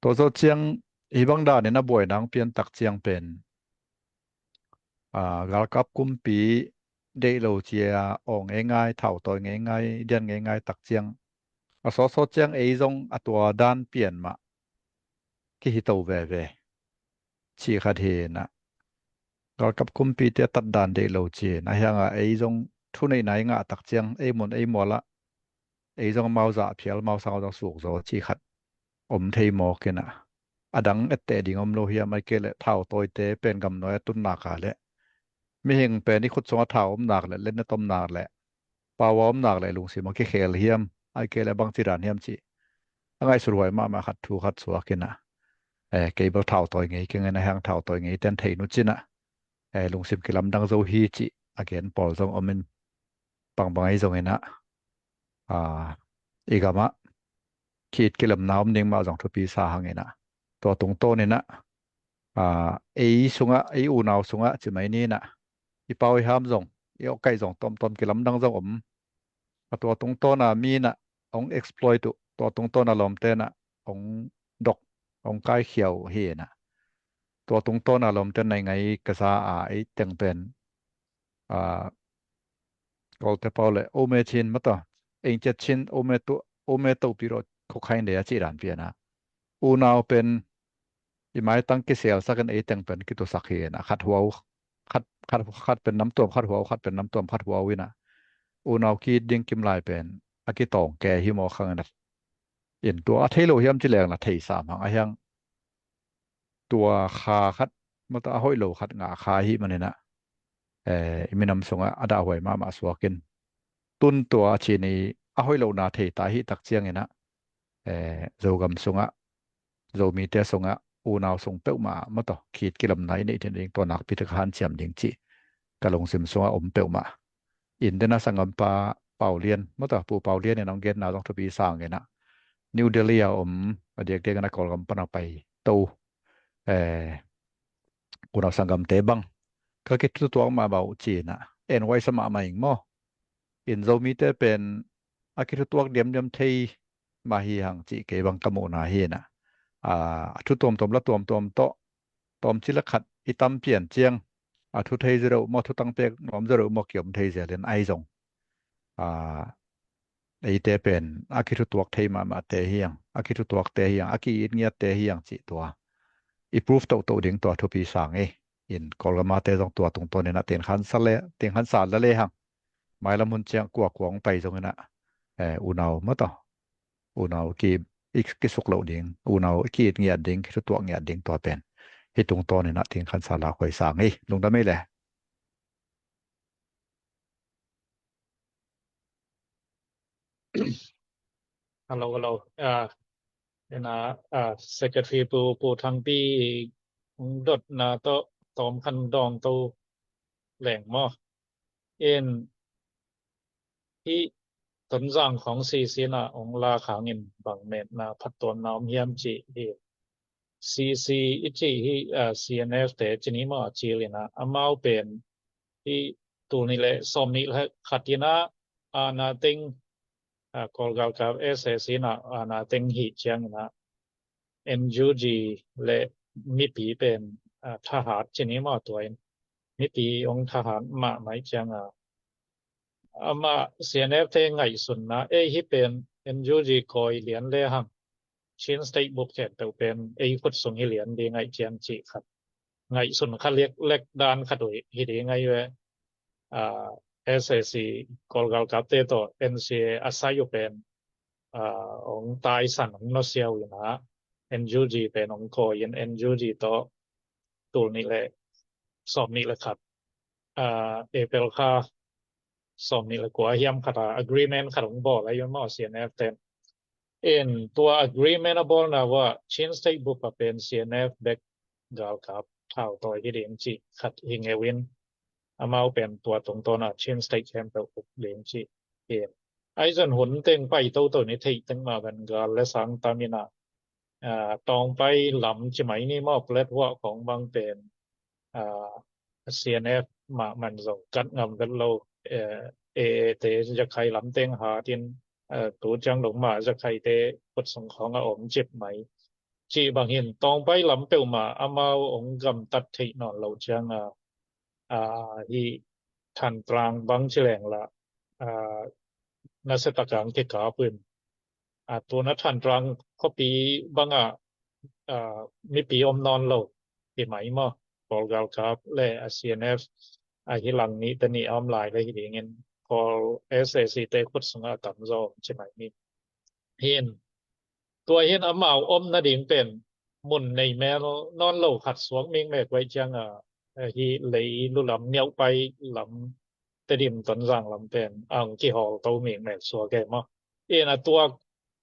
Tua zawh ciang hih bang danin a buaina hong piantak ciang pen, aa, galkap kumpi deih lo cia awng ngeingai, thau tawi ngeingai, dian ngeingai tak ciang a sawtsawt ciang ei zong a tua dan pian mah kihi to veve cih khat hi inah. Galkap kumpite a tat dan deih lo ci inah, hiangah ei zong thuneihna i ngah tak ciang ei mun ei mualah ei zong amau zah phial, amau sang zong suk zaw cih khat om thei mawk inah. A dang etteh ding om lo hiam? Ai kei leh thau tawite pen gamnuai a tunnak a leh mihing pen i khut sungah thau omnak leh, lennet omnak leh, pawa omnak leh lungsim a kikhel hiam? Ai kei leh bangci dan hiam cih a ngaihsut huai mahmah khat thu khat suak inah. Eh, kei bel thau tawi ngei keng inah, hiang thau tawi ngei ten thei nu cinah, eh, lungsim kilamdang zo hi cih a gen pawl zong om in, bangbang ei zong inah, aa, i gamah ki-it kilamna om ding mah zong thupi sa hang inah. Tua tungtawn inah, aa, ei sungah, ei unau sungah ci mai ni inah, i pau i ham zong, i awkaih zong, tawmtawm kilamdang zong om. A tua tungtawna mi inah hong exploit uh, tua tungtawna lawmte inah hong dok, hong kaikhia uh hi inah. Tua tungtawna lawmte inah ngai ka za a, ei teng pen, aa, Kawlte pau leh ome chin mata, eng cia chin ome tu, ome topi ro khokhain de a cih dan pian a. Unau pen i maitang kisialsak in ei teng pen kitusak hi inah, khat huau, khat, khat, khat pen namtuam khat huau, khat pen namtuam khat huau inah. Unau ki-it ding kimlai pen a kitawng ke hi mawk hang inah. In tua a thei lo hiam ci leng la thei sam hang a hiang. Tua kha khat, mata a hoih lo khat ngah kha hi man inah, eh, i minam sungah a dahhuai mahmah suak in, tun tua a cin i a hoih lohna thei ta hi tak ciang inah, eh, Zogam sungah, Zomite sungah, unau sung peuhmah mata ki-it kilamna i neih theih ding tua nakpi tak hanciam ding cih ka lungsim sungah om peuhmah. In dena sanggampa Pau Lian, mata Pu Pau Lian in hong genna zong thupi sa hang inah. New Delhi a om, a diakdiak inah Kawlgam pan a pai to, eh, unau sanggamte bang ka kithutuak mahmah uh ci inah, en huaisa mahmah ing maw. In Zomite pen a kithutuak diamdiam thei mah hi hang cih kei bang ka muhna hi inah. Aa, a thu tuamtuam la tuamtuam tawh, tawmcik la khat i tam pian ciang a thu thei zia deuh maw, thutang pek nuam zia deuh maw kiom thei zel in ai zong, aa, eite pen a kithutuak thei mahmahte hi hang, a kithutuakte hi hang, a ki-it ngiatte hi hang cih tua i proof tohtoh ding tua thupi sa ing ei. In Kawlgamate zong tua tungtawn inah tengkhansa le, tengkhansa la le hang. Mailam hun ciang kuakua hong pai zong inah, eh, unau mata, unau ki, i kisuk loh ding, unau ki-it ngiat ding, kithutuak ngiat ding tua pen hih tungtawn inah tengkhansa la khuai sa ing ei. Lungdam ei le. Hello, hello. Ah, ina, ah, Secretary Pu, Pu Thangpi hong dotna tawh tawm khan dawng to leng maw. In hih Tonzang khawng sisi inah hong lak hangin bang metna phattuamna om hiam cih hi. Sisi i cih hih, ah, C N F te ci ni maw, a cil inah amau pen hih tul nih le sawm nih le khat inah, ah, na teng, ah, Kawlgalkap S A C inah, ah, na teng hih ciang inah N U G le mipi pen, ah, thahat ci ni maw, tua in mipi hong thahat mahmah ciang a, amah C N F te ngaihsunna, ei hih pen N U G kawi lian le hang Chin State bup khempeuh pen ei khut sung hi lian ding aih ciang cih khat ngaihsun kha lek, lek dan khat uh hi ding aih ve. Ah, S A C Kawlgalkapte tawh N C A a sai uh pen, ah, hong taisan, hong nusia uh inah N U G pen hong kawi in N U G tawh tul nih le sawm nih le khat, ah, April kha sawm nih le kua hiam khat a agreement khat hong bawl ahi uh maw, C N F ten. In tua agreement a bawlna uh ah Chin State bup a pen C N F bek galkap thau tawi hi ding cih khat hi ngeu in, amau pen tua tungtawn a Chin State khempeuh uk ding cih hi. Ahi zong hun teng pai toto ni, theih teng mah bang gal le sang tam inah, ah, Tawngpai lam ci mai ni maw, Plethuah khawng bang pen, ah, C N F mah man zong kat ngam vet lo, eh, A A te Rakhine lam teng hat in, eh, tu ciang dong mah Rakhine te khut sung khawng a om cip mai. cih bang hin tawngpai lam peuhmah amau hong gamtat theih nawn lo ciang a, a, hi Thantlang bang ci leng la, a, nasia tak a hong kikap uh in, a, tu-in a Thantlang khuapi bang a, a, mipi om nawn lo hi mai maw. Pawl galkap le a C N F a hi lang nih te nih a om lai le hi dingin Pawl S A C te khut sungah a tamzaw ci mai ni. Hin tua hin amau om nading pen mun nei mel nawn lo khat suak mikmek uh ahih ciang a, a hi lei lu lam, Niauhpai lam, Tedim, Tonzang lam pen a hong kihawl to mikmek suak e maw. In a tuak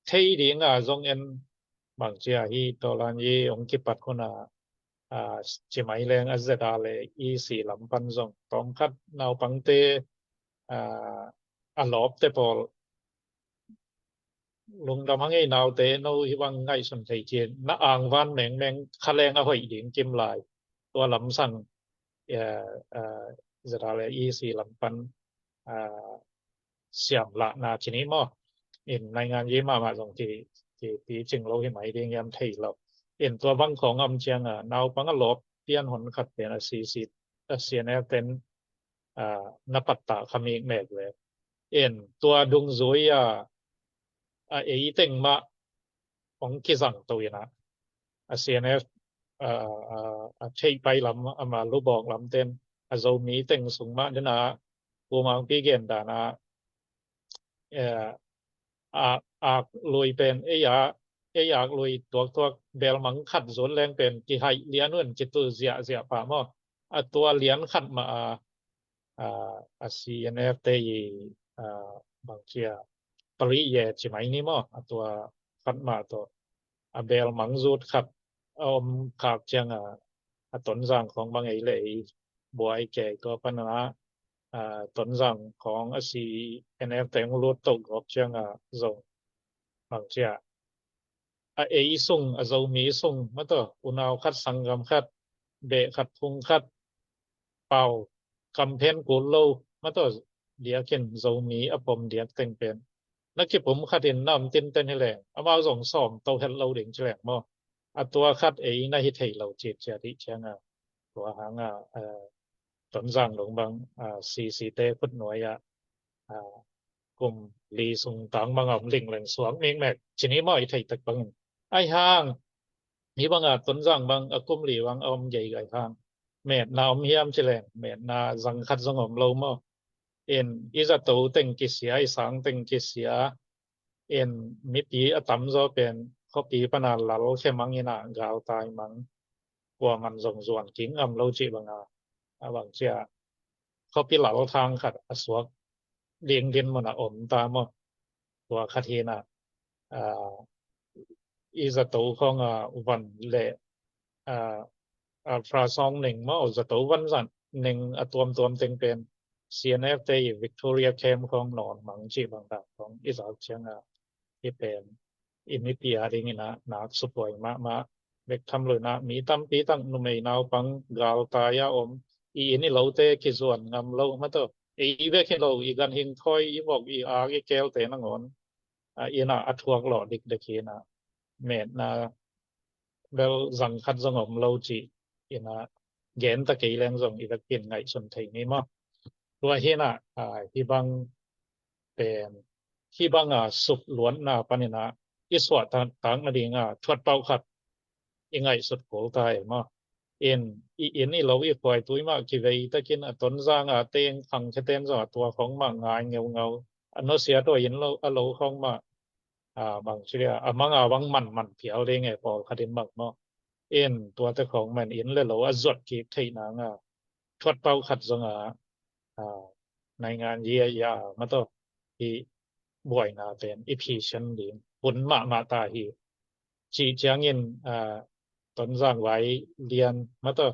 thei ding a zong en bang ci a hi Tawlan i hong kipat hun a, a, ci mai leng a Z R le E C lam pan zong tawmkhat naupangte, a, a lawpte pawl lungdam hang ei naute, no hi bang ngaihsun thei ci, na angvan mengmeng kha leng a hoih ding kim lai. Tua lamsang, eh, eh, Z R le E C lam pan, eh, siam lahna ci ni maw. In naingan yi mahmah zong ki, ki, kipicing lo hi mai ding hiam thei lo. In tua bang khawng om ciang a, naupang a lawp pian hon khat pen a C C, a C N F ten, a, na pattah kha mikmek ve. In tua dungzui a, a ei teng mah hong kizang to in a, a C N F, a, a, a theihpai lam, ama lubawk lam ten a Zomi teng sung mah den a, Pu Mangpi gen dan a, eh, a, ak lui pen, ei a, ei ak lui tuaktuak belmang khat zut leng pen kihaih lian un kitu ziahziah pah maw. A tua lian khat mah a, a, a C N F te i, a, bang ci a, pali ye ci mai ni maw. A tua khat mah tawh a belmang zut khat a om khak ciang a, a Tonzang khawng bang ei le ei buai kei tua pan a, a, Tonzang khawng a C N F teng lut to gawp ciang a zong bang ci a, a ei sung, a Zomi sung mah tawh unau khat, sanggam khat, beh khat, phung khat, pau, kamphen kul lo mah tawh diakin Zomi a pom diak teng pen na kipum khat in na om tinten hi leng amau zong sawm to het lo ding ci leng maw. A tua khat ei na hi thei lo cip ciat hi ciang a, tua hang a, a, Tonzang lung bang, a, C C te khut nuai a, a, kum li sung tang bang a om lingleng suak mikmek ci ni maw, i thei tak bangin. Ai hang hi bang a Tonzang bang a kum li bang a om gei ai hang, metna om hiam ci leng metna zang khat zong om lo maw. In i zato teng kisia, i sang teng kisia, in mipi a tamzaw pen khuapi pan a lal khia mang in a, galtai mang, kuaman zong zuan kik ngam lo cih bang a, a bang ci a, khuapi lal thang khat a suak ding dinmun a om ta maw. Tua khat hi in a, a, i zato khawng a van le, a, a, Ultrasound ning maw, zato van zan ning a tuamtuam teng pen C N F te i Victoria Camp khawng nawn mang cih bang dan khawng i zak ciang a, hi pen i mipi a ding in a nak supuai mahmah. Bek tham lo in a mi tampi tak numei naupang galtai a om, i inn i lote kizuan ngam lo mah tawh, ei bek hi lo, i ganhing thawi, i vok, i ak, i kelte nangawn, a, in a a thuak lawh dikdek hi in a, metna bel zang khat zong om lo cih in a, gen ta kei leng zong i vekpi in ngaihsun thei ni maw. Tua hi in a, a, hi bang pen, hi bang a suk luatna pan in a i suah tak, tak nading a thuat pauh khat i ngaihsut kul ta e maw. In i inn i lo i khuaitui mah kivei takin a Tonzang a teng khang khe ten zong a tua khawng mah ngai ngeungau. A nusia tua inn lo, a lo khawng mah, a, bang ci a, a mang a bang man man phial ding e, pawlkhat in bang maw. In tuate khawng man inn le lo a zuat kik theih nang a thuat pauh khat zong a, a, naingan yi a, ya, mah tawh i buaina pen i phisian ding hun mahmah ta hi. Cih ciangin, a, Tonzang vai lian mah tawh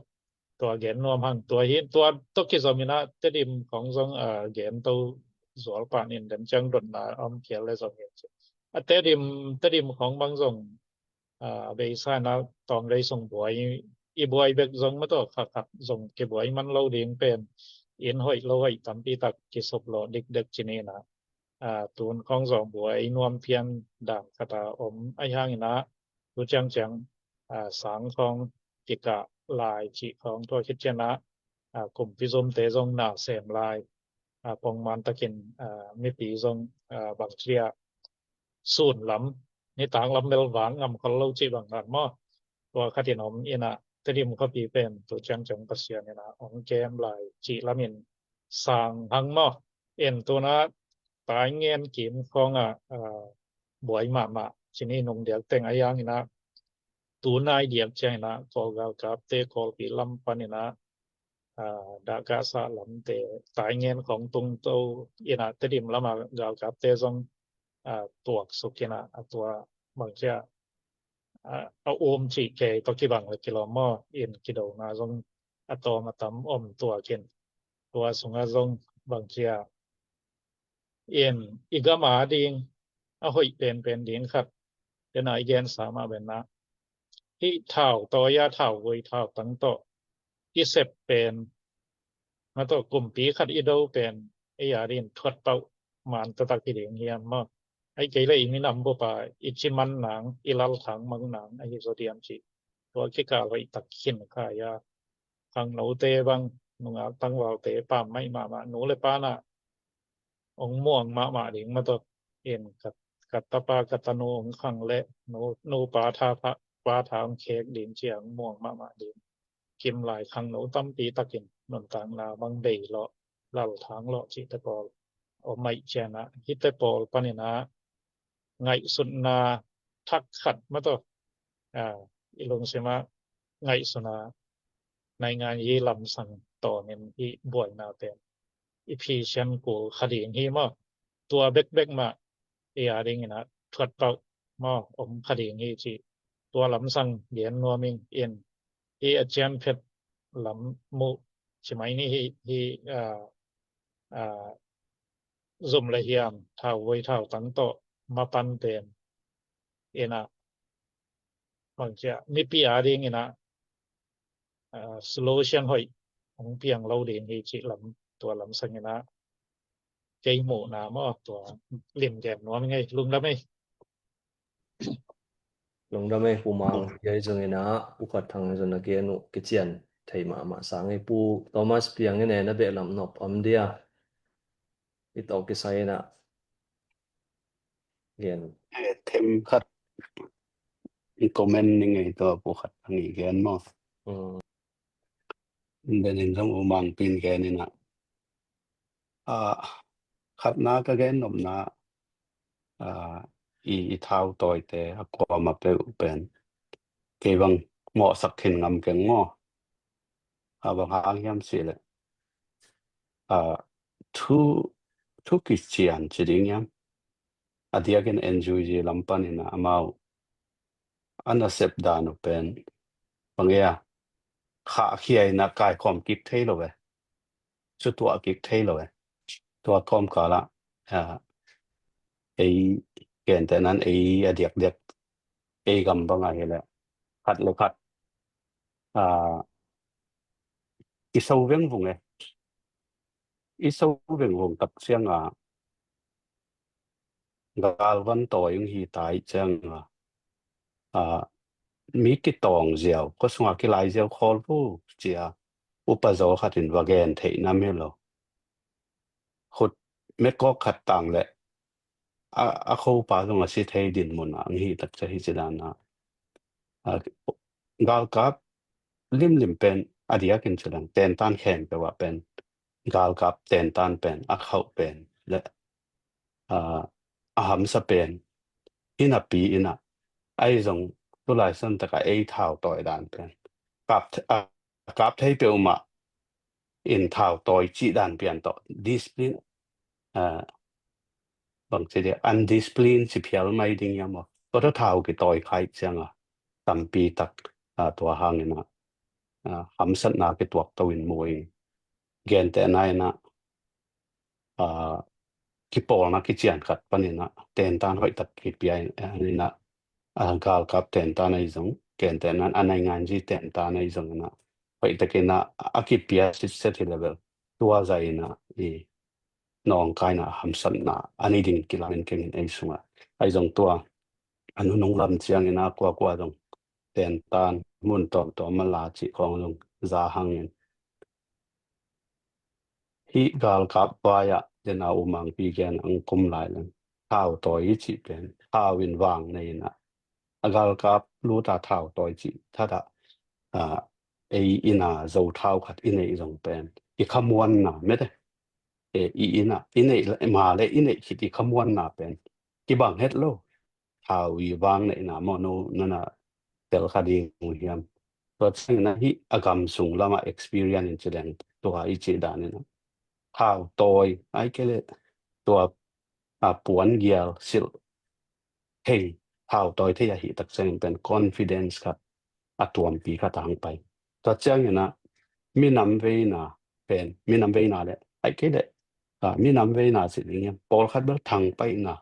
tua gen nuam hang. Tua hi, tua tawh kizom in a Tedim khawng zong, a, gen to zual pah ning, den ciang dotna om phial le zong hi ci. A Tedim, Tedim khawng bang zong, a, beisa in a tawng lei sung buai, i buai bek zong mah tawh kha khat zong kibuai man lo ding pen inn hoih lo hoih tampi tak kisup lawh dikdek ci ni in a, a, tun khawng zong buai nuam phian dan khat a om ai hang in a, tu ciangciang a, sang khawng kikah lai cih khawng, tua khit ciangin ah, a, kumpi zumte zong na sem lai, a, pongman takin, a, mipi zong, a, bangci a, sun lam, nitak lam bel vak ngam khol lo cih bang khat maw. Tua khat in om in ah, Tedim khuapi pen tu ciangciang Pasian in ah hong kem lai cih lamin sang hang maw. En tu-in ah Taingen kim khawng ah, a, buai mahmah, cini nung diak teng a yang in ah, tu nai diak ciangin ah Kawl galkapte Kawlpi lam panin ah, a, Dagasa lamte, Taingen khawng tung to in ah Tedim lamah galkapte zong, a, tuaksuk in ah, a, tua bangci a, a, a um cih kei tawh kibang le kilawm maw, in kidona zong a tawm a tam om tuak in, tua sungah zong bangci a, in i gam ading a hoih penpen ding khat, den a i gensa mah pen ah, hih thau tawi a, thauvui thautang tawh i sep pen, mah tawh kumpi khat i do pen, ei adingin thuat pah man taktak hi ding hiam maw. Ahih kei leh i minam bup a i ci man nang, i lalthang mang nang ahi zaw diam cih, tua kikal hoih tak khin kha a, khangnote bang, nungak tangvalte pammaih mahmah, nu le pa in ah hong muang mahmah ding, mah tawh in ka, ka tapa ka tanu hong khang leh nu, nupa tha, pa, pa tha hong khek ding ci-a hong muang mahmah ding. Kim lai khangno tampi takin nuntakna bang bei lawh, lalthang lawh cihte pawl om ahih ciangin ah, hihte pawl panin ah ngaihsutna thak khat, mah tawh, a, i lungsim ah ngaihsun a, naingngan hih lamsang tawnin hih buaina pen i phisian kul kha ding hi maw. Tua bekbek mah ei adingin ah thuat pah maw, om kha ding hi cih, tua lamsang gen nuam ing. In, hih a cianphet lam muh ci mai ni, hih, hih, a, a, zum le hiam, thauvui thautang tawh mapan pen in ah, bangci a, mipi adingin ah, a, solution hoih hong piang lo ding hi cih lam, tua lamsang in ah kei muhna maw, tua lim gen nuam ing ei. Lungdam ei. Lungdam ei Pu Mang. Ahi zongin ah Pu Khat Thang zong na gen uh kician thei mahmah sang ei. Pu Thomas Piang in ah na behlap nop om dia, i tawh kisai in ah gen. Eh, them khat i comment ning ei, tua Pu Khat Thang i gen maw. Mm. Den in zong U Mang Pi in gen in ah, a, khatna ka gen nopna, a, i, i thau tawite a kuamah peuh pen kei bang mawhsak khin ngam keng maw. A, bang hang hiam cih leh, a, thu, thu kician ci ding hiam, a diakin N U G lam panin ah amau a nasep dan uh pen bang ei a, khahkhia in ah kaikhawm kik thei lo ve, cutuah kik thei lo ve. Tua kawmkal ah, a, ei gentehna in ei a diakdiak ei gam bang ahih leh khat le khat, a, i so vengvung e. I so vengvung tak ciang a, galvan tawi hong hi ta ahih ciang a, a, mi kitawng ziau, khua sungah kilai ziau khawl vo ci-a upa zaw khat in va gen theih nam hi lo. Khut mekawk khat tang leh a, a khopa zong a si thei dinmun ah hong hi tak ciang hi ci dan a, a, galkap limlim pen a diakin ci dan tentan khempeuh ah pen galkap tentan pen a khauh pen le, a, a hamsa pen hi napi in ah, ahi zong tulai san tak a ei thau tawi dan pen kap, a, kap thei peuhmah in thau tawi cih dan pian tawh discipline, a, bangci dia, undiscipline ci phial mai ding hiam maw. Tua tawh thau kitawi kha ahih ciang a tampi tak, a, tua hangin ah, a, hamsatna kituak to in mu ing. Gentehna in ah, a, kipawlna kician khat panin ah tentan hoih tak kipia in, a, in ah, a, galkap tentan ahi zong, gentehna in a naingnganzi tentan ahi zongin ah hoih takin ah a kipia sitset hi leh bel tua zah in ah i nawngkaina hamsatna a nei ding kilamen keng in ei sungah. Ahi zong tua a nunung lam ciangin ah kuakua zong tentan mun tawmtawm a la cih khawng zong za hangin, hih galkap vai-ah dena U Mangpi gen ang kum lai leng thau tawi i cih pen thau in vang nei inah, a galkap luta thau tawi cih thatah, a, ei ina zo thau khat i neih zong pen i khamuanna mete, e, i ina i neih ma le i neih khit i khamuanna pen kibang het lo. Thau i vang neihna maw, no nana tel kha ding uh hiam? Tua ciangin ah hih a gam sung lamah experience in ci leng tua i cih dan in ah thau tawi ai kei leh tua, a, puan gial silh thei, thau tawi thei ahih tak ciangin pen confidence khat a tuampi khat a hang pai. Tua ciangin ah minam veina pen, minam veina le ai kei leh, a, minam veina cih ding hiam, pawlkhat bel thangpaihna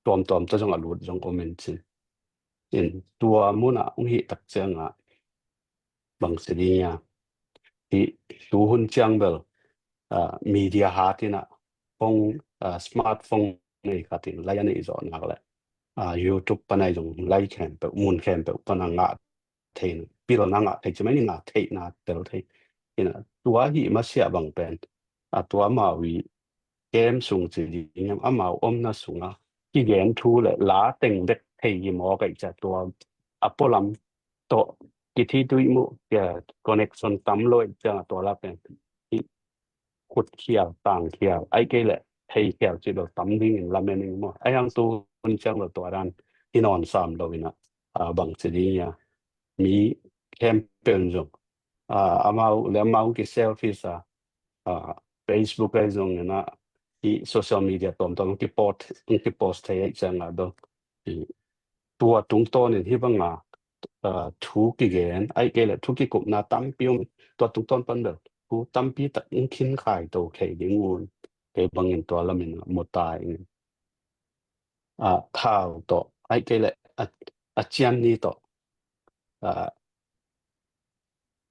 tuamtuam tawh zong a lut zong om in cin. In tua munah hong hih tak ciangah bang ci ding hiam, hih tu hun ciang bel, a, media hat inah phone, a, smartphone nei khat in lai a neih zawh nak leh, a, YouTube pan ai zong lai khempeuh, mun khempeuh pan a ngah thei, pilna ngah thei, ci mai ni, ngah theihna tel thei. Inah tua hih masiah bang pen, a, tua amau i kem sung ci ding hiam, amau omna sungah kigen thu le la teng bek thei hi mawk ahih ciah tua a pualam tawh kithi tuih muh, connection tam lo ahih ciangah tua la pen hih khutkhial, tangkhial ai kei leh theikhial cih lo tam dingin lamen ing maw. Ai hang tu hun ciang lo tua dan i nawn sam lo inah, a, bang ci ding hiam, mi khempeuh in zong, a, amau le amau ki selfish a, a, Facebook ai zong inah, i social media tawmtawm ki post, ki post thei ahih ciangah dong, i tua tungtawnin hih banga, a, thu kigen ai kei leh thu kikupna tampi om, tua tungtawn pan bel thu tampi tak in khin khai to khei ding un, kei bangin tua lamin ah mu ta ing. A, thau tawh ai kei leh a, a cian ni tawh, a,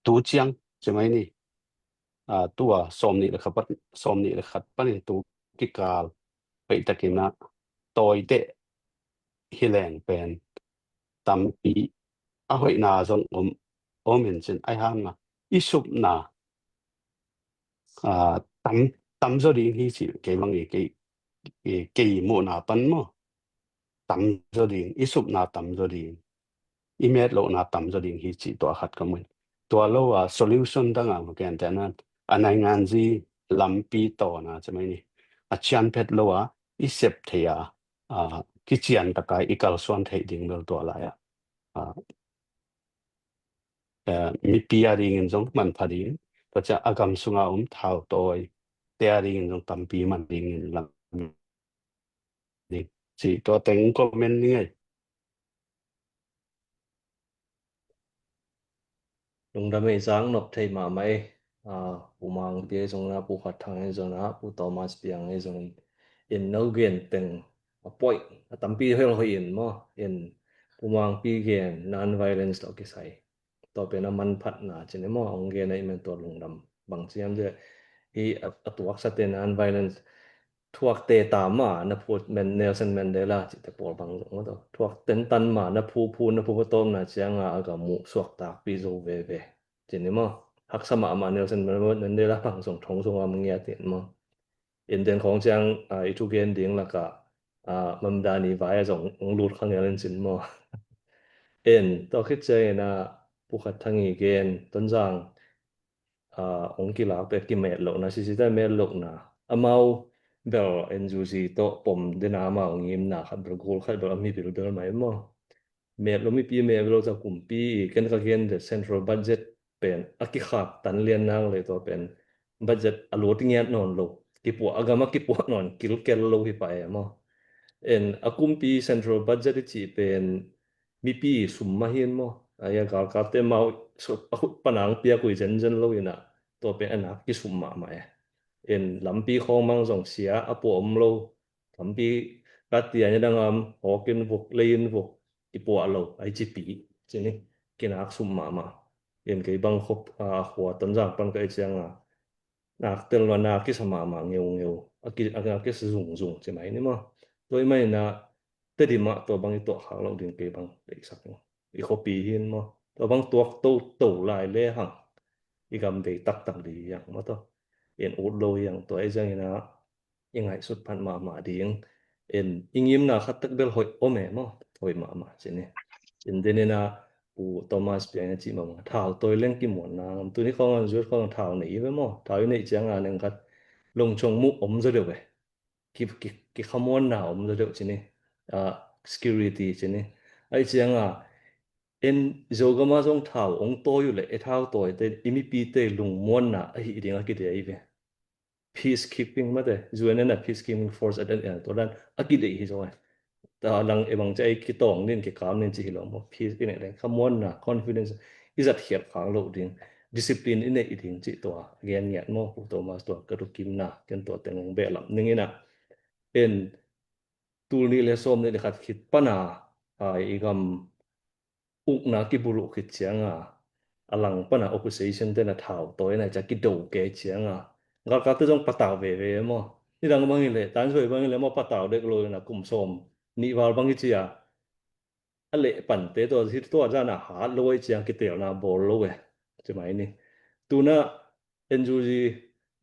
tu ciang ci mai ni, a, tua sawmnih le khat pan, sawmnih le khat panin tu kikal hoih takin ah tawiteh hi leng pen tampi a hoihna zong om, om in cin ai hang a i supna, a, tam, tam zaw ding hi ci kei bang i kei, i kei muhna pan maw. Tam zaw ding, i supna tam zaw ding, i met lohna tam zaw ding hi cih tua khat ka mu in. Tua lo a solution dang a mu ken te nan a nainganzi lampi tawna ci mai ni. A cian phet lo a i sep thei a, a, kician taka i kalsuan theih ding bel tua lai a, a, a, mipi a dingin zong manpha ding, tua ciang a gam sunga om thau tawi te a dingin zong tampi man dingin lam ding. Ci tua teng comment ni ngai. Lungdam ei, zang nop thei mahmah ei. A, Pu Mangpi ei zong na, Pu Khat Thang ei zong na, Pu Thomas Piang ei zong in no gen teng a poih a tampi hel hoih in maw. In Pu Mangpi gen non-violence tawh kisai tua pen a manphatna ci ni maw, hong gen a i men tua lungdam. Bang ci hiam cih leh hih a, a tuaksa te non-violence thuakte ta ma na phu men, Nelson Mandela cihte pawl bang zong maw, thuak tentan ma na phu phu na phu phu tawmna cianga a gam uh suak takpi zo veve ci ni maw. Haksa mahmah Nelson Mandela bang zong thong zong a mangiat in maw. In den khawng ciang, a, i thugen ding lakah, a, Mamdani vai a zong hong lut kha ngel in cin maw. In tua khit ciangin a Pu Khat Thang i gen Tonzang, a, hong kilak pek kimet lohna, sisita met lohna. Amau bel N U G tawh pom dena amau ngimna khat bel gol khat bel a mi bilbel mai maw. Met lo mipi met lo ca kumpi i ken ka gen the central budget pen a kikhak tan lian nang le tua pen budget a lut ngiat nawn lo. Kipuah a gam a kipuah nawn kilkel lo hi pah e maw. En a kumpi central budget i cih pen mipi sum mah hi in maw. A ia galkapte mau a khut panang piak ui zenzen lo inah tua pen a nak kisum mahmah e. En lampi khawng mang zong sia a puah om lo. Lampi ka tia ni dang am hawkin vuk leiin vuk kipuah lo ai cipi cini kinak sum mahmah. En kei bang khop a khua Tonzang pan ka i cianga nak tel lo nak kisa mahmah ngeungeu a ki, a nak kisa zungzung ci mai ni maw. Tua i mai na Tedim ah tua bang i tuah khak loh ding kei bang deihsak ni. i khuapi hi in maw. Tua bang tuak toto lai le hang i gam bei taktak ding hi hang maw, tua in ut lo hi hang. Tua ahi zongin ah i ngaihsut phat mahmah ding. In i ngimna khat tak bel hoih om e maw, hoih mahmah ci ni. In den in ah Pu Thomas piang in a cih mahmah, thau tawi leng kimuanna ngam. Tuni khawng an zuat khawng thau nei ve maw, thau i neih cianga neng khat longchong muh om zaw deuh e. Ki, ki, kikhamuanna om zaw deuh ci ni. Ah, security ci ni. Ahi cianga en Zogama zong thau ong tawi uh leh e thau tawite i mipite lungmuanna ahi ding a kideih ve. Peacekeeping mate, U N in a peacekeeping force a den, tua dan a kideih hi zong e. Tua lang e bang ci a i kitawng nin kikam nin ci hi lo maw, peace i neih leng khamuanna, confidence i zat khiat khak loh ding, discipline i neih ding cih tua a gen ngiat maw, Pu Thomas, tua ka thukimna, ken tua teng ong behlap ning in ah. En tul nih le sawm nih le khat khit pana, a, i gam ukna kibulh uh khit cianga a lang pana opposition ten a thau tawi na cia kido kei cianga galkapte zong patau veve maw. Nidang bang hileh, tansuai bang hileh maw, patau dek lo in a kum sawm nih val bang hi cia a leh pante tua hi, tua zana hat lo ahi ciang kitelna bawl lo e. Ci mai ni. Tuna N U G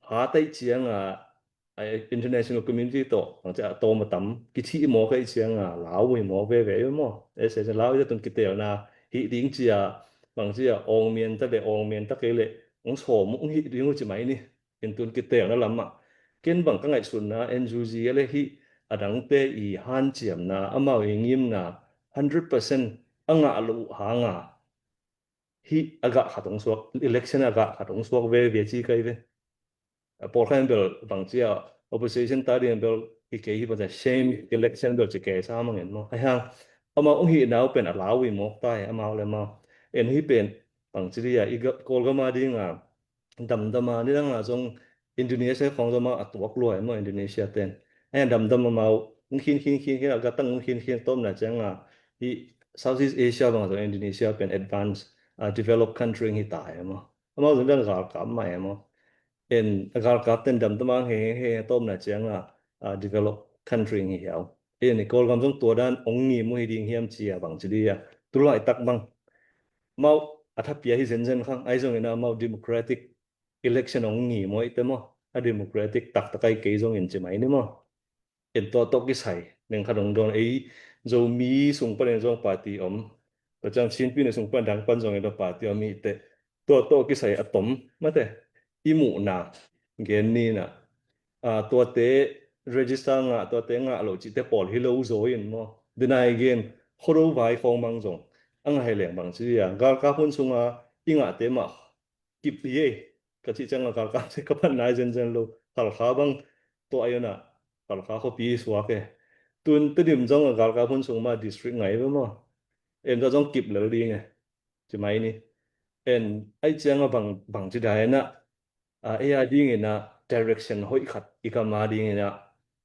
hat ahi cianga, a international community tawh bangci a tawm a tam kici mawk ahi cianga lau uh hi mawk veve uh maw. S S N lau i zatun kitelna hih ding cia bangci a awngmian ta le awngmian ta kei le ong sawm ong hih ding uh ci mai ni. In tun kitelna lamah ken bang ka ngaihsutna N U G a le hih a dangte i hanciamna amau i ngimna hundred percent a ngah loh uh hanga hih a gah khat hong suak, election a gah khat hong suak veve ci kai ve. A pawlkhat in bel bangci a opposition ta ding bel hi kei hi bangci a shame election bel ci kei sa mangin maw. Ahi hang amau ong hihna uh pen a lau i mawk ta hi amau le amau. En hih pen bangci dia i Kawlgam a dinga damdam a nidang a zong Indonesia khawng zong amau a tuak lua hi maw, Indonesia ten. Ahi hang damdam amau ong khin khin khin khin a gatang ong khin khin tawmna cianga hih Southeast Asia bang zong Indonesia pen advanced, a, developed country hi ta hi maw. Amau zong dan galkap mah hi maw. En a galkap ten damdam a heng heng heng tawmna cianga, a, developed country hi hiau. En i Kawlgam zong tua dan ong ngim uh hi ding hiam cia bangci dia tulaitak bang amau a thapia hi zenzen khang ahi zongin amau democratic election ong ngim uh hi te maw. A democratic taktak ahi kei zongin ci mai ni maw. En tua tawh kisai neng khat ong dawn ei Zomi sung panin zong party om. Tua ciang Chinpi na sung pan dang pan zongin tua party om hi te. Tua tawh kisai a tom mate i muhna gen ni na. A, tuate register ngah, tuate ngah lo cihte pawl hi lo zaw in maw. Denai gen Khuado vai khawng mang zong a ngai leng bangci dia galkap hun sunga i ngahte mah kip hi ei. Ka cih cianga galkapte ka phat nai zenzen lo. Khalkha bang tua ahi una Khalkha khuapi suak e. Tun Tedim zong a galkap hun sung mah district ngai ve maw. En tua zong kip lel ding e. Ci mai ni. En ahi cianga bang, bangci dia ina, a, ei a dingina direction hoih khat i gam a dingina,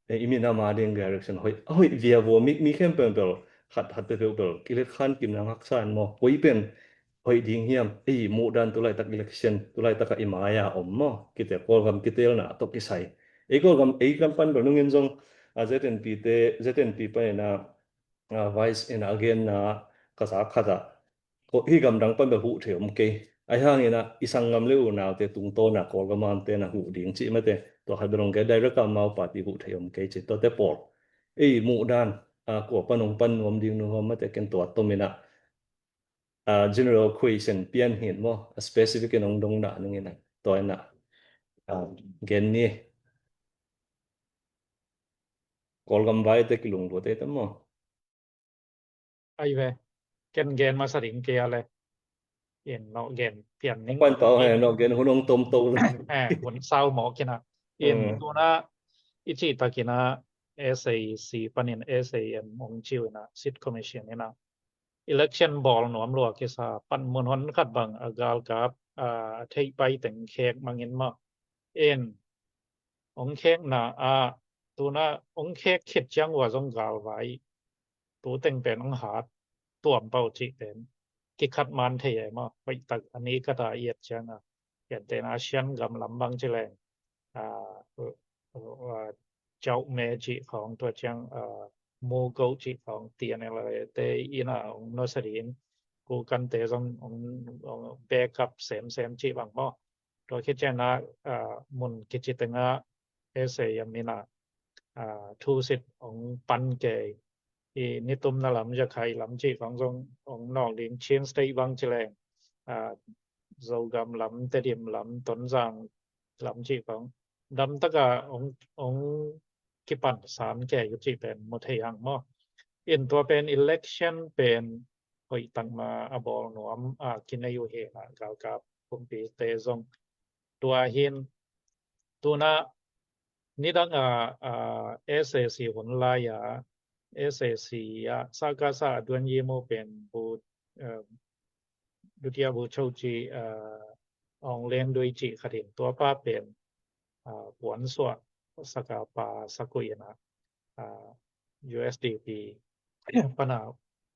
e, i minam a ding direction hoih, a hoih viavua mi, mi khempeuh bel khat khat peuhpeuh bel kilet khan kimna haksa in maw. Koi pen hoih ding hiam, ei muh dan tulaitak election tulaitak a i mai-a om maw. Kite Kawlgam kitelna tawh kisai. Ei Kawlgam ei gam pan bel nungin zong a Z N P te, Z N P panina, a, vice ina a genna ka sa khat ah hih gamdang pan bel huh thei om kei. Ahi hangina i sanggam le unaute tungtawna Kawlgam a omte na huh ding cih mate. Tua khat bel ong ke direct a amau party huh thei om kei ci tuate pawl. Ei muh dan, a, kua pan ong pan nuam ding nuam mate ken tua tomina, a, general question pian hin maw. A specific in ong dongna nungina. Tua ina, a, gen ni. Kawlgam vaite kilungluate te maw. Ai ve, ken gen masa ding kei a le. In no gen pian ning. Pan pau he no gen hun ong tom to le. Eh, hun sau mo kina. In tuna i ci takina S A C panin S A M ong ciu ina, Seat Commission ina. Election bawl nuam lua kisa pan mun hon khat bang a galkap, a, thei pai teng khek mangin maw. In ong khekna a, tuna ong khek khit ciang ua zong galvai tu teng pen ong hat tuam pau cih pen kikhat man thei e maw. Hoih tak a ni kata i et cianga, pian tena Sian gam lam bang ci leng, a, a, a, Chaume cih khawng tua ciang, a, Mugo cih khawng T N L A te ina ong nuasa ding. kukante zong hong, hong backup semsem cih bang maw. Tua khit ciangin ah, ah, mun kici tengah S A M in ah, ah, thusit hong pan kei. I nitumna lam, Rakhine lam cih khong zong hong nawk ding, Chin State bang ci leng, ah, Zogam lam, Tedim lam, Tonzang lam cih khong damtaka hong, hong kipan san kei uh cih pen mu thei hang maw. In tua pen election pen hoih tak ma a bawl nuam a kinei uh hi a, galkap kumpite zong. Tua hin tuna nidang a, a, S A C hun lai a, S A C a, Sakasa a duan yi mu pen bu, eh, dutia bu chau ci, eh, Aung Hlaing Dui ci khat in, tua pa pen, eh, puan suah saka pa sakui in a, eh, U S D P pana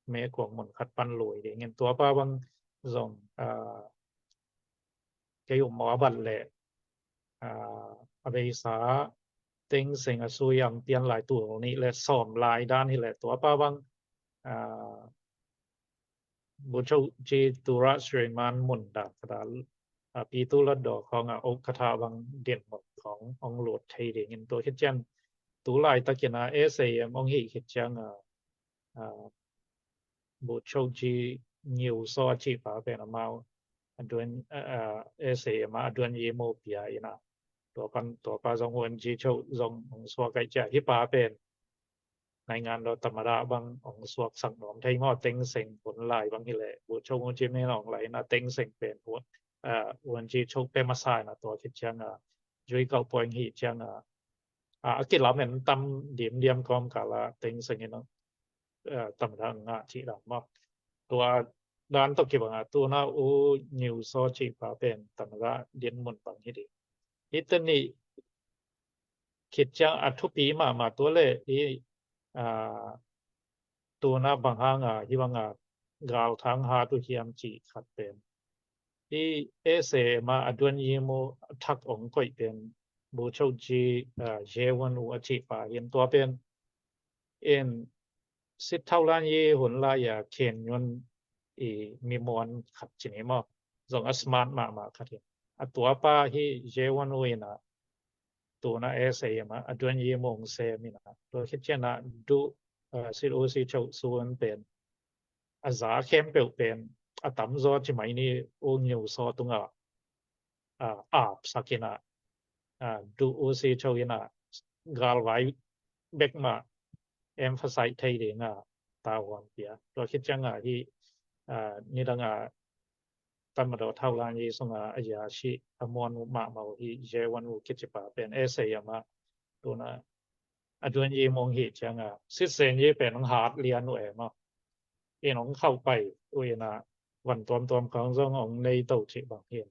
me kuang mun khat pan lui ding in, tua pa bang zong, eh, kei um maw a bat leh, ah, a beisa Thein Sein a sui a pian lai tul nih le sawm lai dan hi leh tua pa bang, ah, bu chau ci Tura Sriman mun dan khat a, ah, pi tu lat daw khong a ok khat a bang din mun khong hong lut thei ding in tua khit ciang tu laitakin a S A M hong hih khit ciang a, ah, bu chau ci Ngiu Saw a ci pa pen amau a duan, ah, ah, S A M a duan yi mu pia in a, tua pan, tua pa zong U N G chau zong hong suak kai cia hi pa pen naingan daw tamada bang hong suak sak nuam thei maw, Thein Sein hun lai bang hi leh bu chau mu ci me nong lai in a Thein Sein pen hu, ah, U N G chau pe masa in a tua khit ciang a, zui kau puai hih ciang a, a, a kilamen tam dimdiam kawmkal a Thein Sein in, eh, tamada ngah cih dan maw. Tua dan tawh kibang a tuna U Ngiu Saw cih pa pen tamada din mun bang hi ding. Hih teni khit ciang a thupi mahmah tua leh hih, ah, tuna bang hang a hih bang a galthang hat uh hiam cih khat pen. Hih S A M a a duan yi mu thak hong koih pen bu chau ci, ah, Ye Wun U a cih pa hin tua pen in Sit Thau Lan Yi hun lai a Khen Yun i mi muan khat ci ni maw, zong a smart mahmah khat hi. A tua pa hi Ye Wun U in a tuna S A M a a duan yi mu hong sem in a tua khit ciang a du, ah, Sit U Si Chau Sun pen a za khempeuh pen a tamzaw ci mai ni U Ngiu Saw tungah, ah, apsak in a, ah, du U Si Chau in a galvai bek mah emphasize thei ding a tavuan pia. Tua khit ciang a hih, ah, nidang a tamada Thau Lan Yi sung a a ya si a muan uh mahmah uh hih Ye Wun U kici pa pen S A M a tuna a duan yi mu hong hih ciang a sit sen yi pen hong hat lian uh e maw. In hong khauh pai uh in a van tuamtuam khong zong hong nei to cih bang hi.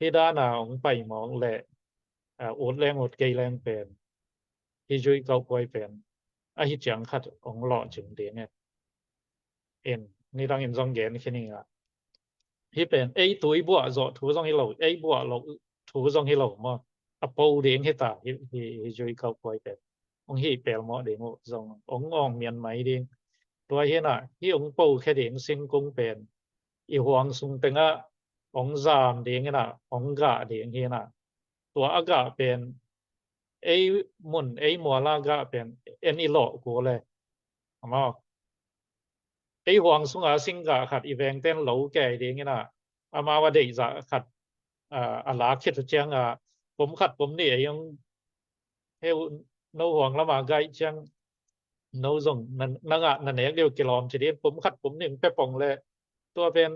Hih dan a hong pai mawk leh, ah, ut leng ut kei leng pen hih zui kau puai pen ahi ciang khat hong lawh cing ding e. In nidang in zong gen khin ing a, hih pen ei tui buah zawh thu zong hi lo, ei buah loh thu zong hi lo maw. A po ding hi ta, hih, hih, hih zui kau puai pen hong hih pelmawh ding uh zong hong awng mian mai ding. Tua hi in a hih hong po khia ding singkung pen i huang sung tengah hong zam ding in a hong gah ding hi in a, tua a gah pen ei mun ei mual a gah pen en i lawh kul e. Amau ei huang sunga singgah khat i vengten lo kei ding in a, amau a deihzah khat, ah, a lak khit uh ciang a, pum khat pum nih ei hong heu, no huang lama gaih ciang no zong na, na ngah na nek deuh kilawm ci ding, pum khat pum nih hong pe pong leh tua pen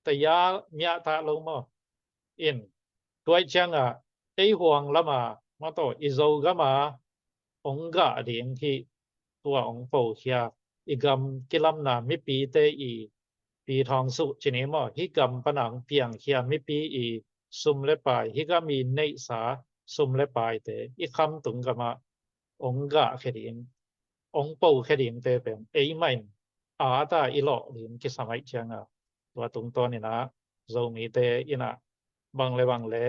taya miah ta lo maw. In tua i ciang a ei huang lama maw, tawh i Zogam a hong gah ding hih tua hong po khia, i gam kilamna mipite i pi thawng suh ci ni maw, hih gam pana hong piang khia mipi i sum le pai, hih gam i neihsa sum le paite i khamtung gam a hong gah khia ding, hong po khia dingte pen ei mah in a ta i lawh ding kisam ahih ciang a, tua tungtawn in a Zomite in a bang le bang le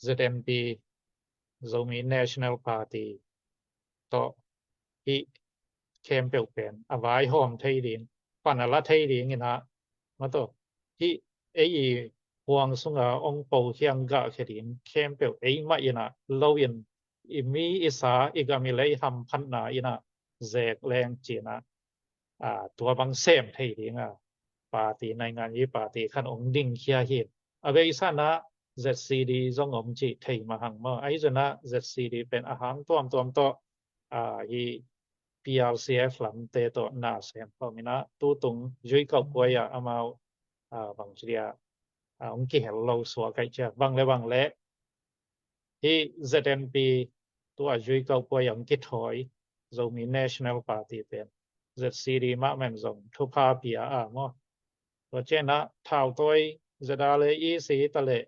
Z N P, Zomi National Party tawh hih khempeuh pen a vaihawm thei ding, pan a la thei ding in ah, mataw, hih ei i huang sunga ong po khiang gah khe ding khempeuh ei mah in ah lo in, i mi i sa, i gam i lei hamphatna in ah zek leng ci in ah, aa, tua bang sem thei ding a party, naingan i party khan ong dingkhia hi. A beisa in ah Z C D zong om cih thei mah hang maw. Ahi zong in ah Z C D pen a hang tuamtuam tawh, aa, hi P R C F lamte tawh na sem khawm in ah tutung Zui Kauh Puai ah amau, aa, bang ci dia, aa, ong kihel lo suak aih ciang bang le bang le hi Z N P, tua Zui Kauh Puai ah ong kithawi Zomi National Party pen Z C D mah men zong thupha pia a maw. Tua ciang ah thautawi Z R le E C ta le,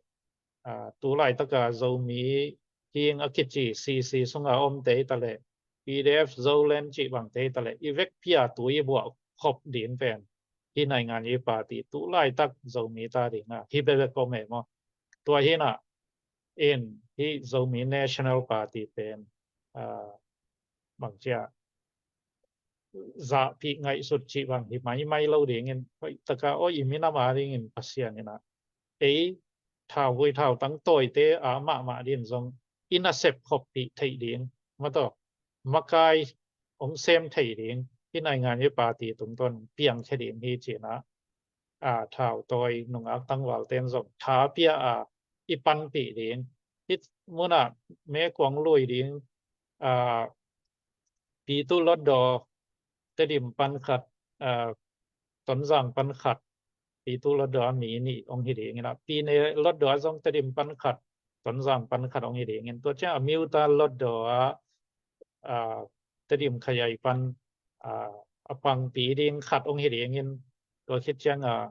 aa, tu laitaka Zomi hing a kici C C sunga omte ta le, P D F Zoland cih bangte ta le, i vekpi a tui i buah khop ding pen hi naingan i party tu laitak Zomi ta ding a hi bekbek om e maw. Tua hi in ah, in hi Zomi National Party pen, aa, bang ci a, zahpih ngaihsut cih bang hi maimai lo ding in, hoih taka aw i minam a ding in Pasian in ah ei thauvui thautang tawite a mahmah ding zong i nasep khoppih theih ding, mataw, makai ong sem thei ding hi naingan i party tungtawn piang khe ding hi ci in ah, aa, thautawi nungak tangvalten zong tha pia a i panpih ding. Hih mun ah mekuang lui ding, aa, Pitu Lotdaw Tedim pan khat, aa, Tonzang pan khat, Pitu Lotdaw a mi nih ong hi ding in ah, Pyine Lotdaw a zong Tedim pan khat, Tonzang pan khat ong hi ding in, tua ciang a Amyotha Lotdaw a, aa, Tedim Khayai pan, aa, a pangpi ding khat ong hi ding in, tua khit ciang a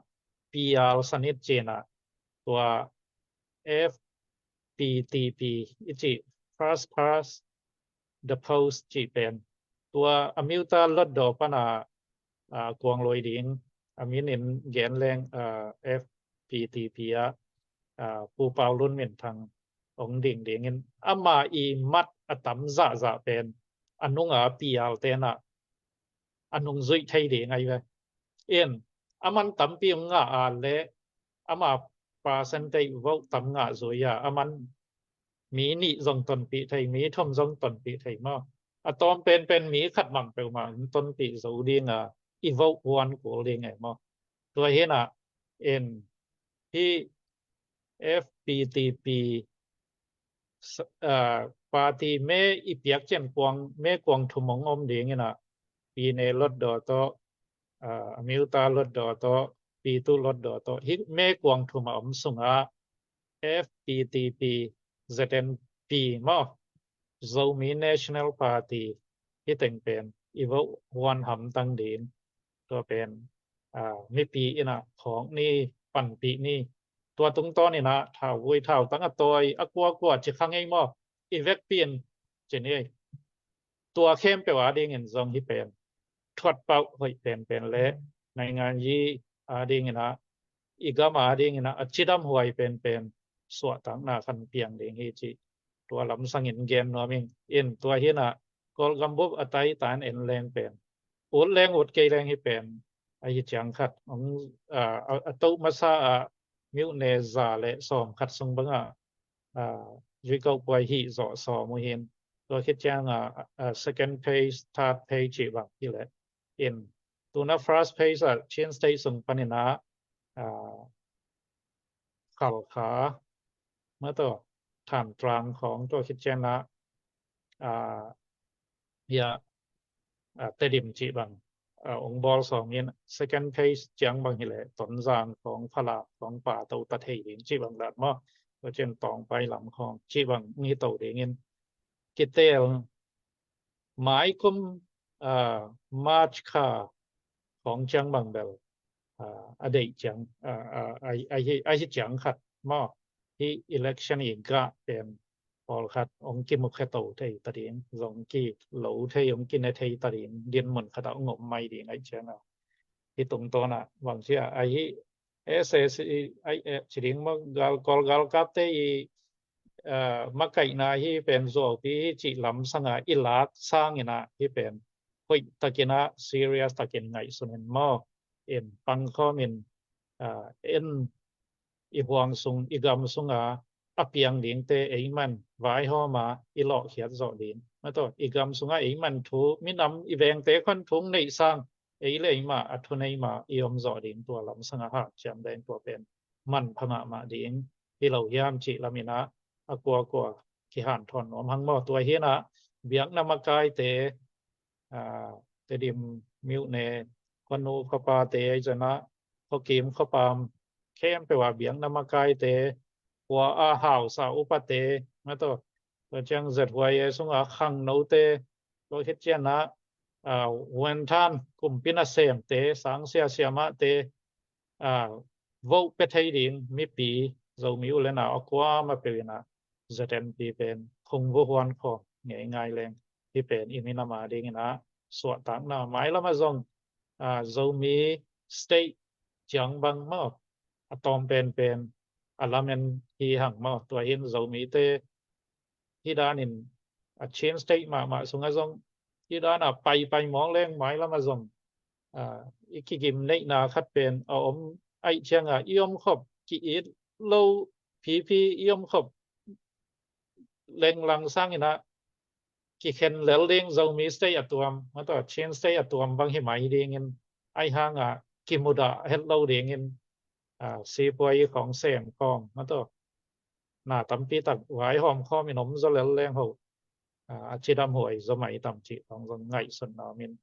P R sanit ci in ah tua F P T P i cih, first past the post cih pen, tua Amyotha Lotdaw pan a, aa, kuang lui ding, a min in gen leng, aa, F P T P ah, aa, Pu Pau Lun Min Thang ong ding ding in, ama i mat a tam zahzah pen a nunga P R te in ah a nungzuih thei ding ahi ve. In, aman tampi ong ngah a le, ama percentage vote tam ngah zui a, aman mi nih zong tonpih thei, mi thum zong tonpih thei maw. A tawm penpen mi khat mang peuhmah ong tonpih zo ding a, i vote huan kul ding e maw. Tua hi in ah, in, hi F P T P, s-, aa, party me i piak ciang kuang, mekuang thum ong om ding in ah, Pyine Lotdaw tawh, aa, Amyotha Lotdaw tawh, Pitu Lotdaw tawh, hih mekuang thum a om sungah F P T P, Z N P maw, Zomi National Party, hih teng pen i vote huan hamtang ding. Tua pen, aa, mipi in ah phawk ni, panpih ni. Tua tungtawn in ah thauvui thautang a tawi a kuakua ci kha ngei maw, i vekpi in ci ni. Tua khempeuh a ding in zong hih pen thuat pauh hoih penpen le naingan i a ding in ah, i gam a ding in ah a cidam huai penpen suahtakna khan piang ding hi cih tua lamsang in gen nuam ing. In, tua hi in ah Kawlgam bup a tai tan en leng pen, ut leng ut kei leng hih pen, ahi ciang khat ong, aa, a, a toh masa ah myo ne za le sawm khat sung bang ah, aa, Zui Kauh Puai hih zawh sawm uh hi in, tua khit ciang ah, aa, second phase, third phase cih bang hi leh, in, tu in ah first phase ah Chin State sung pan in ah, aa, Khalkha, mataw, Thantlang khawng, tua khit ciang ah, aa, hia, aa, Tedim cih bang, aa, ong bawl sawm in, second phase ciang bang hi leh Tonzang khawng, Falam khawng pha to ta thei ding cih bang dan maw. Tua ciang Tawngpai lam khawng cih bang ong hi to ding in, kitel mai kum, aa, March kha khawng ciang bang bel, aa, a deih ciang, aa, aa, ahi, ahi, ahi ciang khat maw, hih election i gah pen pawlkhat ong kimukhia to thei ta ding, zong kilo thei, ong kine thei ta ding, dinmun khat ah ong om mai ding ahi ciang a, hih tungtawn ah bang ci a, ahi S A C, ai, eh, ci ding maw, gal, Kawl galkapte i, eh, makaihna hih pen zuaupi hi cih lamsang a i lak sang in ah hih pen hoih takin ah serious takin ngaihsun in maw. in pangkhawm in, a, en i huang sung, i gam sunga a piang dingte ei man vaihawm a i lawhkhiat zawh ding. Mataw, i gam sunga ei man thu, minam i vengte khon thu neih sang, ei le ei mah a thunei mah i om zawh ding, tua lamsang a hak ciam deng tua pen manpha mahmah ding hi lo hiam cih lamin ah a kuakua kihanthawn nuam hang maw. Tua hi in ah biakna makaite, a, Tedim Myone khuanu khuapate, ahi zongin ah khuakim khuapam khempeuh ah biakna makaite, khua a hausa upate, mataw, tua ciang Z Y A sunga khangnote, tua khit ciang ah, a, Vuanthan kumpi nasemte, sangsia siamahte, a, vote pia thei ding mipi, Zomi u le nau a kuamah peuh in ah Z M P pen khungvua huan khawm ngeingai leng, hih pen i minam a dingin ah suahtakna, mailam ah zong, a, Zomi state ciang bang maw, a tawm penpen a lamen hi hang maw. Tua hi in Zomite hih danin a Chin state mahmah sungah zong hih dan a paipai mawk leng, mailam ah zong, a, i kigim neihna khat pen a om ahih ciangin i omkhop ki-it lo, pipi i omkhop lenglang sangin ah kikhen lel ding, Zomi state a tuam, mataw, Chin state a tuam bang hi mai dingin, ahi hangin kimudah het lo dingin, a, sipuai khawng sem khawm, mataw, na tampi tak vaihawm khawm in om zaw lel leng ho, a, a cidam huai zaw mai tam cih khawng zong ngaihsun nuam in,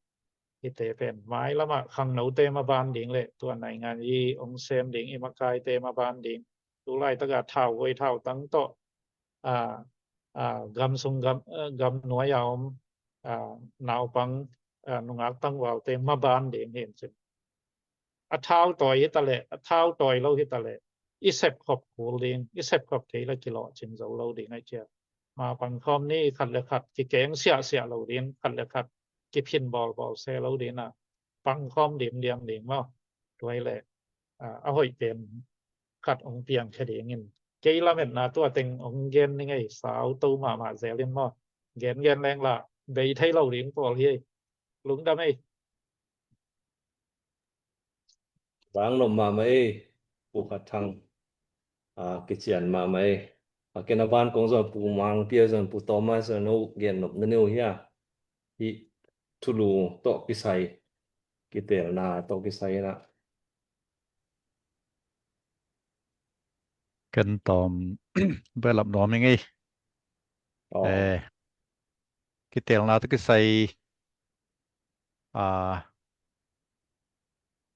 hihte pen mailam ah khangnote maban ding le tua naingan i hong sem ding i makaite maban ding, tu laitak a thau voi thau tang tawh, a, a, gam sung gam, a, gam nuai a om, a, naupang, a, nungak tangvalte maban ding hi in cin. A thau tawi hi ta leh, a thau tawi lo hi ta leh, i sepkhop kul ding, i sepkhop thei le kilawhcing zo lo ding ahih ciang, ma pangkhawm ni, khat le khat kikeng siahsiah lo ding, khat le khat kiphin bawlbawl se lo ding a, pangkhawm dimdiam ding maw. Tua hi leh, a, a hoih pen khat hong piangkhia dingin, kei lametna tua teng hong gen ning ei, sauto mahmah zel in maw. Gengen leng lah bei thei lo ding pawl hi ei. Lungdam ei. Vang nop mahmah ei, Pu Khat Thang. A, kician mahmah ei. A, ken a van kong zon Pu Mang Pia zon, Pu Thomas zon, no gen nop na neu hia. Hih thulu tawh kisai, kitelna tawh kisai na. Ken tawm belap nuam ing ei. Aw. Eh, kitelna tawh kisai, a,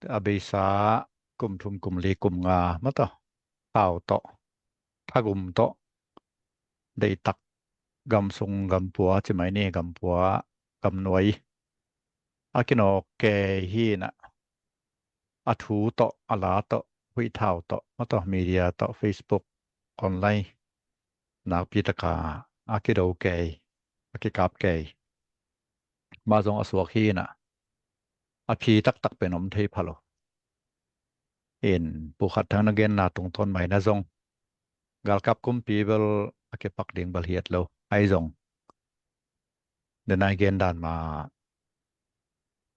a beisa kum thum, kum li, kum nga mataw, thau tawh, thagum tawh, deihtak, gam sung gam pua ci mai ni, gam pua, gam nuai, a kinawk kei hi in ah, a thu tawh, a la tawh, huih thau tawh, mataw, media tawh, Facebook, online, nakpi taka a kido kei, a kikap kei, mah zong a suak hi in ah, a phi taktak pen om thei pha lo. In Pu Khat Thang na genna tungtawn mai na zong, galkap kumpi bel a kipak ding bel hi et lo. Ahi zong, den a i gen dan mah,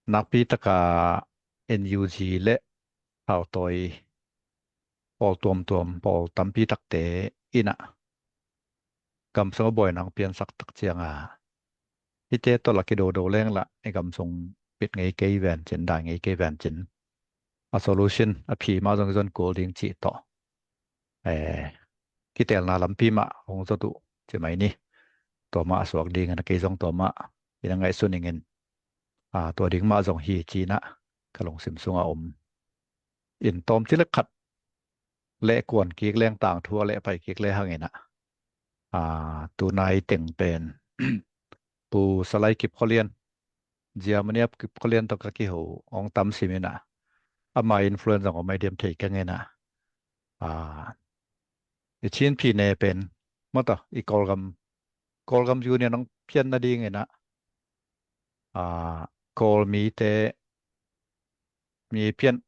nakpi taka N U G le thautawi pawl tuamtuam, pawl tampi takte in ah gam sung a buaina hong piansak tak ciangin, hihte tawh lah kidodo leng lah i gam sung pit ngei kei ven cin, dai ngei kei ven cin, a solution, a phi mah zong i zon kul ding cih tawh, eh, kitelna lampi mah hong zawt uh ci mai ni. Tua mah a suak ding in ah, kei zong tua mah i na ngaihsun ing in, a, tua ding mah zong hi ci in ah ka lungsim sungah om. In tawm ci le khat leh kuan kik leng, tangthu a leh pai kik le hang in ah, a, tunai teng pen Pu Salai Kipkhualian, Germany a Kipkhualian tawh ka kiho, hong tam sim in ah, ama influence zong om ai diam thei keng in ah, a, i Chin phi ne pen mataw, i Kawlgam, Kawlgam Union hong pian nading in ah, a, Kawl mite mi pian,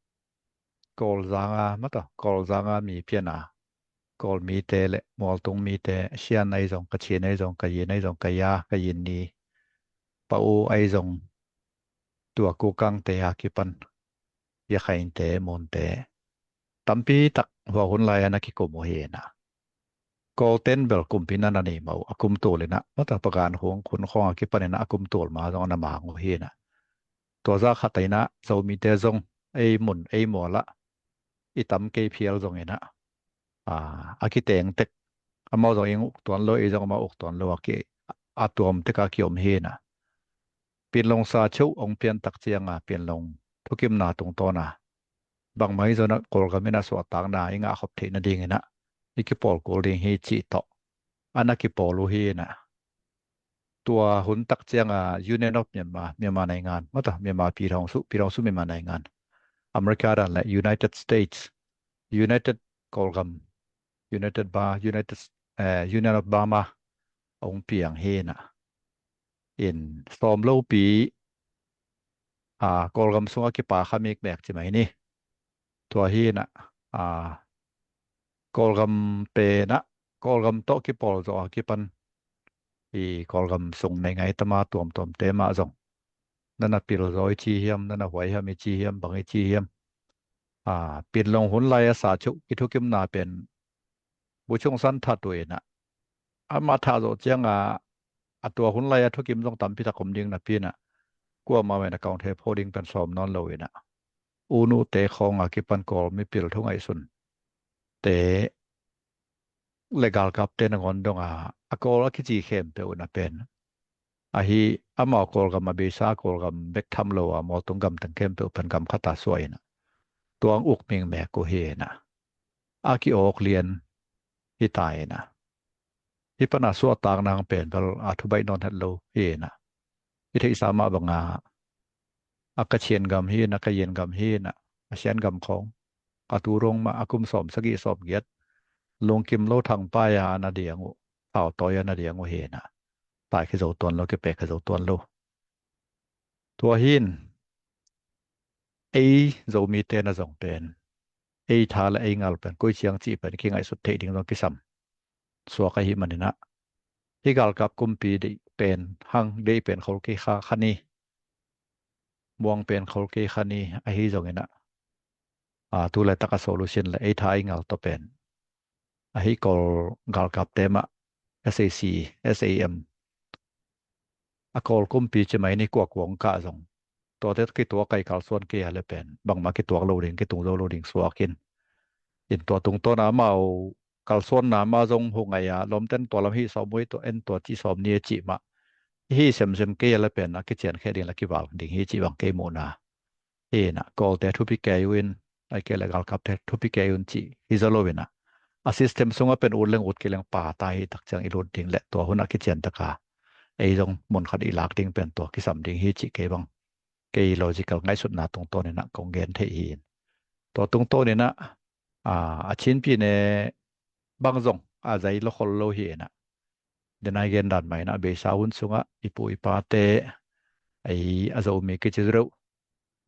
Kawlzang a mataw, Kawlzang a mi pian a, Kawl mite le Mualtung mite, Shan ahi zong, Kachin ahi zong, Kayin ahi zong, Kaya, Kayin ni, Pau ahi zong, tua Kukangte a kipan Yakhainte, Munte tampi tak hua hun lai-a na kikum uh hi inah. Kawlten bel kumpi na na nei mah uh, a kum tul inah, mata pagan hung khun khawng a kipan inah a kum tul ma zong a na mang uh hi inah. Tua zah khat a inah Zomite zong ei mun ei mual ah i tam kei phial zong inah, a, a kiteng tek, amau zong ing uk tuan lo, ei zong amau uk tuan lo a ki, a tuam tek a kiom hi inah. Pinlong sa cheuh ong pian tak cianga Pinlong thukimna tungtawn a bangmah hi zong inah Kawlgam inah suahtakna i ngah khop theih nading inah i kipawl kul ding hi cih tawh a na kipawl uh hi inah. Tua hun tak cianga Union of Myanmar, Myanmar naingan, mata Myanmar ပြည်ထောင်စု, ပြည်ထောင်စု Myanmar naingan, America dan le United States, United Kawlgam, United Ba, United, eh, Union of Burma ong piang hi inah. In sawm lopi, a, Kawlgam sungah kipa kha mikmek ci mai ni. Tua hi inah, a, Kawlgam pen ah, Kawlgam tawh kipawl zawh a kipan i Kawlgam sung nei ngai tama tuamtuamte mah zong na na pil zaw i ci hiam, na na huai hiam i ci hiam, bang i ci hiam. A, Pinlong hun lai a sa cheuh i thukimna pen Buchung San that uh inah, amah thah zawh cianga a tua hun lai a thukim zong tampi tak om ding napi inah kuamah mah inah kaung thei pho ding pen sawm nawn lo inah, u nu te khawng a kipan Kawl mipil thu ngaihsun te le galkapte nangawn donga a Kawl a kici khempeuh na pen ahi, amau Kawlgam a beisa Kawlgam bek tham lo a mawltung gam teng khempeuh pen gam khat a suah inah tua ong uk mikmek uh hi inah. A ki-awk lian hi ta inah. Hih pana suahtak nang pen bel a thubaih nawn het lo hi inah. I theihsa mah banga a Kachin gam hi inah, Kayin gam hi inah, a Sian gam khawng a tu rong mah a kum sawm sagih sawm giat lungkim lo thangpai a na diang uh, thautawi a na diang uh hi inah. Tai khi zo tuan lo, kipek khi zo tuan lo. Tua hi in ei Zomite na zong pen ei tha le ei ngal pen koi ciang cih pen kingaihsut theih ding zong kisam suak ahi man inah. Hih galkap kumpi deih pen hang, deih pen khol kei kha, kha ni, muang pen khol kei kha ni, ahi zong inah, a, tu le tak a solution le ei tha ei ngal tawh pen ahi Kawl galkapte mah, S A C, S A M, a Kawl kumpi ci mai ni, kua kua ong kah zong tuate kituak a i kalsuan kei a le pen bangmah kituak lo ding, kitung zo lo ding suak in. In tua tungtawn a amau kalsuanna mah zong hu ngai a, lawmten tua lam hih sawm uh hi, tua en tua cih sawm ni a cih mah hih semsem kei a le pen a kician khe ding le kival ding hi cih bang kei muhna. Hi inah Kawlte thupi kei uh in, ai kei le galkapte thupi kei un cih hi zaw lo inah, a system sungah pen ut leng ut kei leng pa ta hi tak ciang i lut ding le tua hun a kician taka ei zong mun khat i lak ding pen tua kisam ding hi cih kei bang kei logical ngaihsutna tungtawn inah kong gen theih hi in. Tua tungtawn inah, a, a Chin pyine bang zong a zai lo khol lo hi inah. Denai gen dan mah inah a beisa hun sungah i pu i pate, ei a Zomi kici reuh,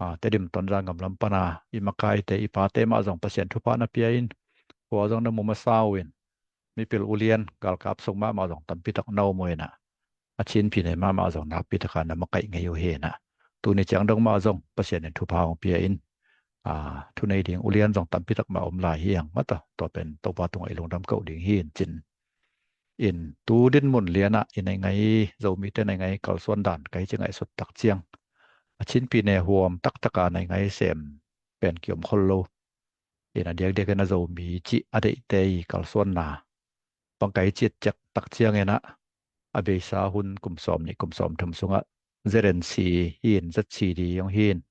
a, Tedim Tonzang gam lam pana i makaite, i pate mah zong Pasian thupha na pia in, khua zong na mu masa uh in, mipil ulian galkap sung mahmah zong tampi tak na om uh inah, a Chin pyine mahmah zong nakpi taka na makaih ngei uh hi inah. Tuni ciang dong mah zong Pasian in thupha hong pia in, a, thunei ding ulian zong tampi tak mah om lai hi ang, mata tua pen Topa tungah i lungdam koh ding hi in cin. In tu dinmun lianah i nei ngai, Zomite nei ngai kalsuan dan ka hi ci ngaihsut tak ciang a Chin pyine huam taktaka nei ngai sem pen kiom khol lo. In a diakdiak in a Zomi cih a deihte i kalsuanna bang ka hi ciat ciak tak ciang inah a beisa hun kum sawm nih kum sawm thum sungah Z N C hi in, Z C D zong hi in,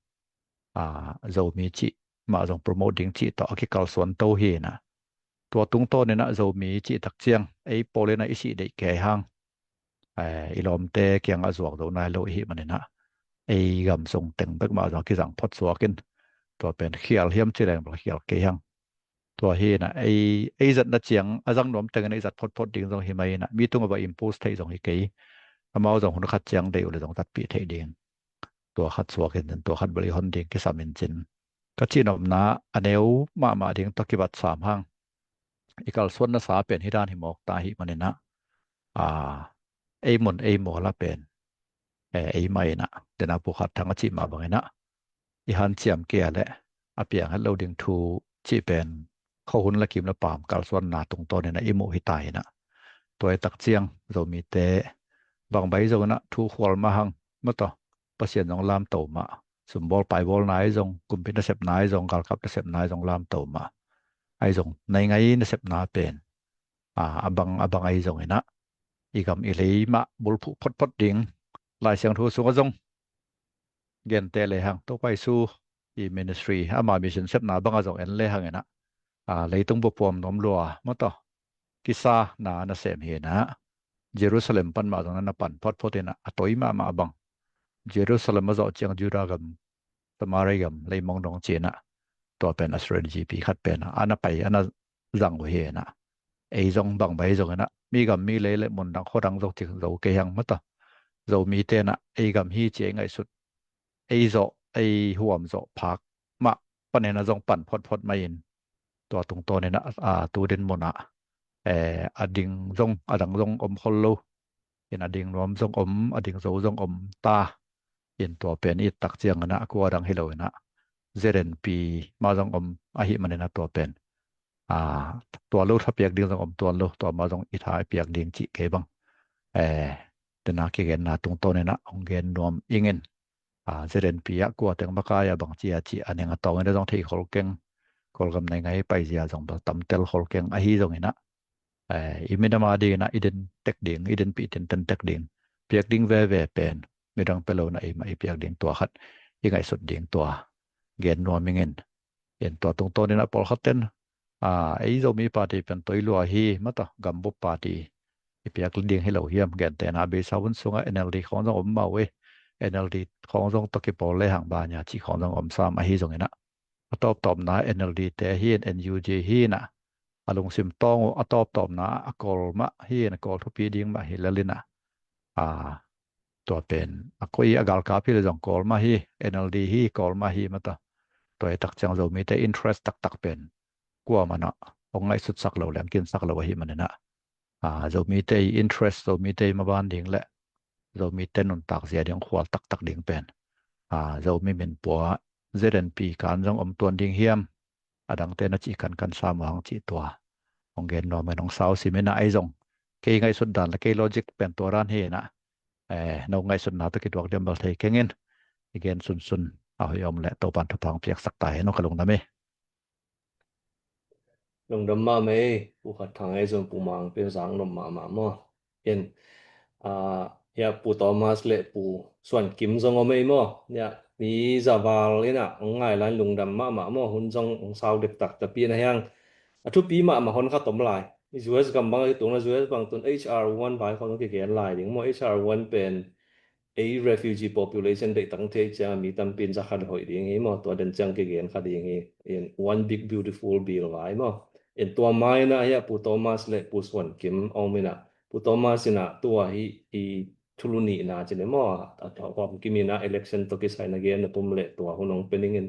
a, Zomi cih mah zong promote ding cih tawh a kikalsuan to hi inah. Tua tungtawn inah Zomi cih tak ciang ei pawl inah i sih deih kei hang, eh, i lawmte kiangah zuak zo nai lo i hih man inah ei gam sung teng bek mah zong a kizang phot suak in, tua pen khial hiam ci leng bel khial kei hang. Tua hi inah ei, ei zatna ciang a zang nuam teng inah i zat photphot ding zong hi mai inah, mi tungah va impose theih zong hi kei. Amau zong hun khat ciang deih uh le zong zatpih theih ding. Tua khat suak in cin, tua khat bel i hon ding kisam in cin. Ka cihnopna a neu mahmah ding tawh kibat sam hang, i kalsuanna sa pen hi dan hi mawk ta hi man inah, a, ei mun ei mual a pen, eh, ei mah inah, dena pu khat thang a cih mah bang inah i hanciam kei a le a piang het lo ding thu cih pen khuahun la kim la paam kalsuanna tungtawnin ah i muh hi ta in ah, tua i tak ciang Zomite bangbai zong in ah thu khual mah hang, mataw, Pasian zong lamto mah, sumbawl paibawlna ahi zong, kumpi nasepna ahi zong, galkap nasepna ahi zong lamto mah, ahi zong naingai nasepna pen a, a bang a bang ahi zong in ah, i gam i lei mah bulphuh photphot ding, Lai Siangtho sungah zong gente lehang Topa Jesu i ministry, ama mission sepna bangah zong en lehang in ah, a, leitung buapuam nuam lua, mataw, kisa na nasem hi in ah, Jerusalem pan mah zong na na pan photphot in ah, a toi mahmah a bang Jerusalem a zawh ciang Judah gam, Samaria gam, leimong dong ci in ah, tua pen a strategy pi khat pen ah, a na pai, a na zang uh hi in ah, ei zong bangbai zong in ah, mi gam mi lei le mun dang khua dang zong cih zo kei hang, mataw, Zomite in ah ei gam hi ci ei ngaihsut, ei zawh, ei huam zawh phak mah panin ah zong pan photphot mah in, tua tungtawnin ah, a, tu din mun ah, eh, a ding zong, a dang zong om khol lo in, a ding nuam zong om, a ding zo zong om ta in, tua pen i tak ciang in ah a kua dang hi lo in ah, Z N P mah zong om ahih manin ah tua pen, a, tua lo tha piak ding zong om tuan lo, tua mah zong i tha i piak ding cih kei bang, eh, tena kigenna tungtawnin ah hong gen nuam ing in, a, Z N P ah kua teng makai a bang ci a cih a ning a tawng in ah zong thei khol keng, Kawlgam naingai paizia zong bel tam tel khol keng ahi zong in ah, eh, i minam a ding in ah i den tek ding, i denpih tinten tek ding, piak ding veve pen midang pia lo in ah eimah i piak ding, tua khat i ngaihsut ding, tua gen nuam ing in. In tua tungtawnin ah pawlkhat ten, a, ei Zomi party pen toi lua hi, mataw, gambup party i piak ding hi lo hiam, gentehna beisa hun sungah N L D khawng zong om mah uh e, N L D khawng zong tawh kipawl lehang banya cih khawng zong om sam ahi zong in ah, a tawptawpna N L D te hi in, N U G hi in ah, a lungsim tawng uh a tawptawpna a Kawl mah hi in, a Kawl thupi ding mah hi lel in ah, a, tua pen a koi a galkap hi le zong Kawl mah hi, N L D hi, Kawl mah hi, mataw, tua i tak ciang Zomite interest taktak pen kuamah in ah hong ngaihsutsak lo, lengkinsak lo ahih manin ah, a, Zomite i interest, Zomite i maban ding le Zomite nuntak zia ding khual taktak ding pen, a, Zomi minpua Z N P kan zong om tuan ding hiam, a dangte na cih kan kan sam uh hang cih tua hong gen nuam in, hong sau sim in ah, ei zong kei ngaihsut dan le kei logic pen tua dan hi in ah, eh, no ngaihsutna tawh kituak diam bel thei keng in, i gen sunsun a hoih om le Topan thupha hong piaksak ta hen aw, ka lungdam hi. Lungdam mahmah ei, Pu Khat Thang, ei zong Pu Mang pen zak nop mahmah maw. In, a, hia Pu Thomas le Pu Suan Kim zong om ei maw. Hia mi zaval in ah hong ngai lai, lungdam mahmah maw, hun zong hong sau dektak tapi na hiang. A thupi mahmah hon khat om lai. U S gam bang a kitung na, U S bang tun H R one vai khawng kigen lai ding maw, H R one pen ei refugee population deih tang thei ciang a mi tampi in za khat hoih ding hi maw, tua den ciang kigen kha ding hi. In one big beautiful bill vai maw. In tua mai na hia Pu Thomas le Pu Suan Kim om in ah, Pu Thomas in ah tua hi i thulu nihna ci le maw, a, a, a, Kim in ah election tawh kisai na gen na pum le tua hun hong pe ning in,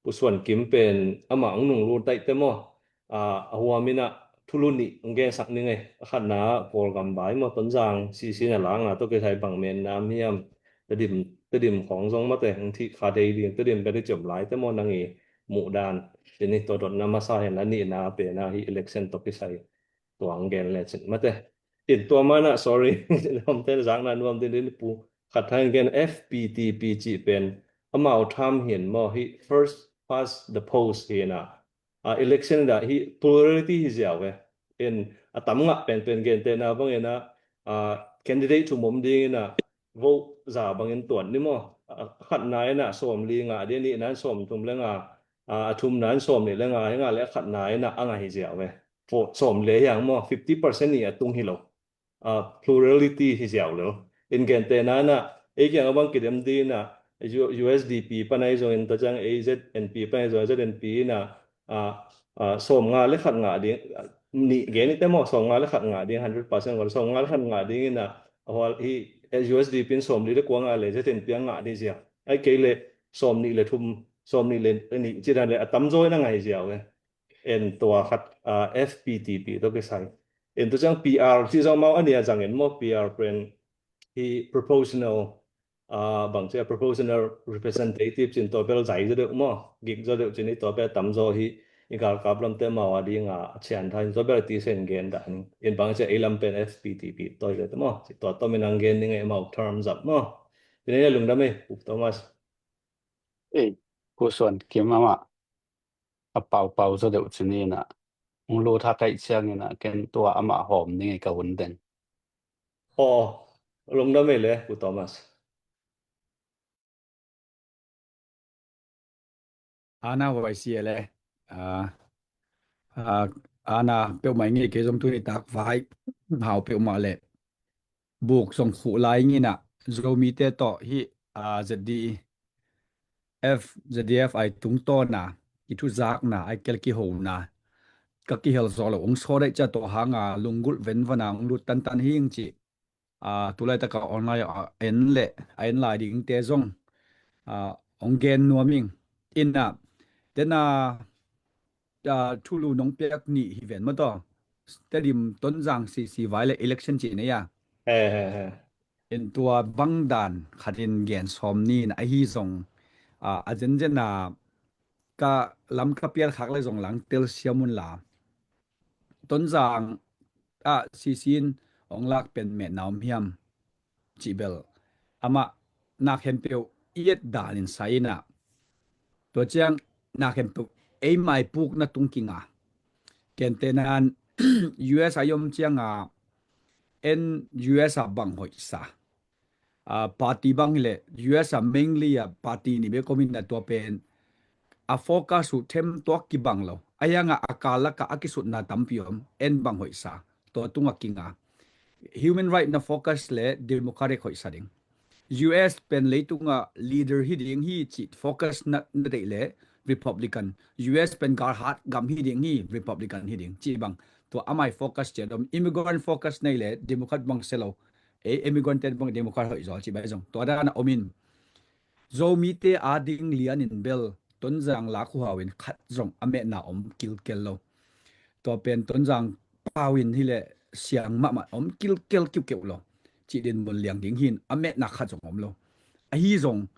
Pu Suan Kim pen amah hong nunglut daih te maw, a, a huam in ah thulu nih hong gensak ning ei. A khatna Kawlgam vai maw, Tonzang C C na langa tawh kisai bang men nam hiam, Tedim, Tedim khawng zong mate hong thih kha thei ding, Tedim bel i ciom lai te maw, nang i muh dan. Tini tua dotna masa hen, a nihna pen a hi election tawh kisai tua hong gen le cin mate. In tua mana, sorry, nuamte zakna nuam ding ding Pu Khat Thang gen, F P T P cih pen amau tham hin maw, hi first past the post hi na. A, election dah hi plurality hi ziau ve. In a tam ngah penpen gentehna bangin a, a, candidate thum om dingin a vote za bangin tuan ni maw. A, khatna in a sawmli ngah ding, nihna in sawmthum le nga, a, a thumna in sawmnih le nga, hi ngah le a khatna in a a ngah hi ziau ve. Vote sawmli hiang maw, fifty percent nih a tung hi lo. A, plurality hi ziau lo. In gentehna in a, ei kiang a bang kidem ding in a, U-, U S D P pan ahi zongin, tua ciang ei Z N P pan ahi zongin, Z N P in a, a, a, sawmnga le khat ngah ding, a, nih gen i te maw, sawmnga le khat ngah ding, hundred percent ko, sawmnga le khat ngah ding in a, a hual hi, eh, U S D P in sawmli le kua ngah le, Z N P a ngah ding ziau. Ai kei le, sawmnih le thum, sawmnih le nih, ci dan le, a tamzaw in a ngah hi ziau e. En tua khat, a, F P T P tawh kisai. En tua ciang P R, ci zong mau a nih a zang en maw, P R pen hi proportional, ah, bang ci a proportional representative cin tua bel zai zaw deuh maw, gik zaw deuh cin i tua bel tam zaw hi, i galkap lamte mau a ding a, a cian tha in tua bel a ti sen gen dah ning. In bang ci a ei lam pen F P T P tua hi zaw te maw, ci tua tua min ang gen ning ei mau term zap maw. Cin ei lungdam ei, Pu Thomas. Ei, Pu Suan Kim amah a paupau zaw deuh cin ina, ung lut hak aih ciang ina, ken tua amah hawm ning ei ka hun den. Aw, lungdam ei le, Pu Thomas. Ana huai si e le. Ah, ah, ana peuhmah i ngei kei zong tuni tak vai hau peuhmah le. Buk zong khuh lai ngina, Zomite tawh hi, ah, Z D F, Z D F ai tungtawna i thuzakna, ai kel kihona ka kihel zawh lo ung saw daih cia tawh hanga lunggulh venvana ung lut tantan hing ci. Ah, tulaitak a online a en le a en lai dingte zong, ah, ong gen nuam ing. Ina, tena, ah, thulu nong piak nih hi ven maw taw. Tedim Tonzang C C vai le election ci nei a. He, he, he. In tua bang dan khatin gen sawm ni in ahi zong, ah, a zenzen a ka lam ka pial khak le zong lang telsiam un la. Tonzang ah C C in ong lak pen metna om hiam? Cih bel amah na khempeuh i et dan in sai ina. Tua ciang na khempeuh ei maipukna tung kinga. Kentenan U S a i om cianga en U S a bang hoihsa, ah, party bang hileh U S a mainly a party nih bek om ina tua pen a focus uh them tuak kibang lo. A hianga a kal laka a kisutna tampi om, en bang hoihsa, tua tunga kinga. Human right na focus le democratic hoihsa ding. U S pen leitunga leader hi ding hi cih focus na, na deih le Republican. U S pen galhat gam hi ding hi, Republican hi ding cih bang. Tua amai focus ciat om, immigrant focus nei le Democrat bang se lo. Ei immigrant ten bang Democrat hoih zaw cih bai zong tua dana om in. Zomite a ding lian in bel Tonzang lak uh hau in khat zong a metna om kilkel lo. Tua pen Tonzang pau in hileh siang mahmah om kilkel kiukeu lo. Cih din mun liang ding hin a metna khat zong om lo. Ahi zong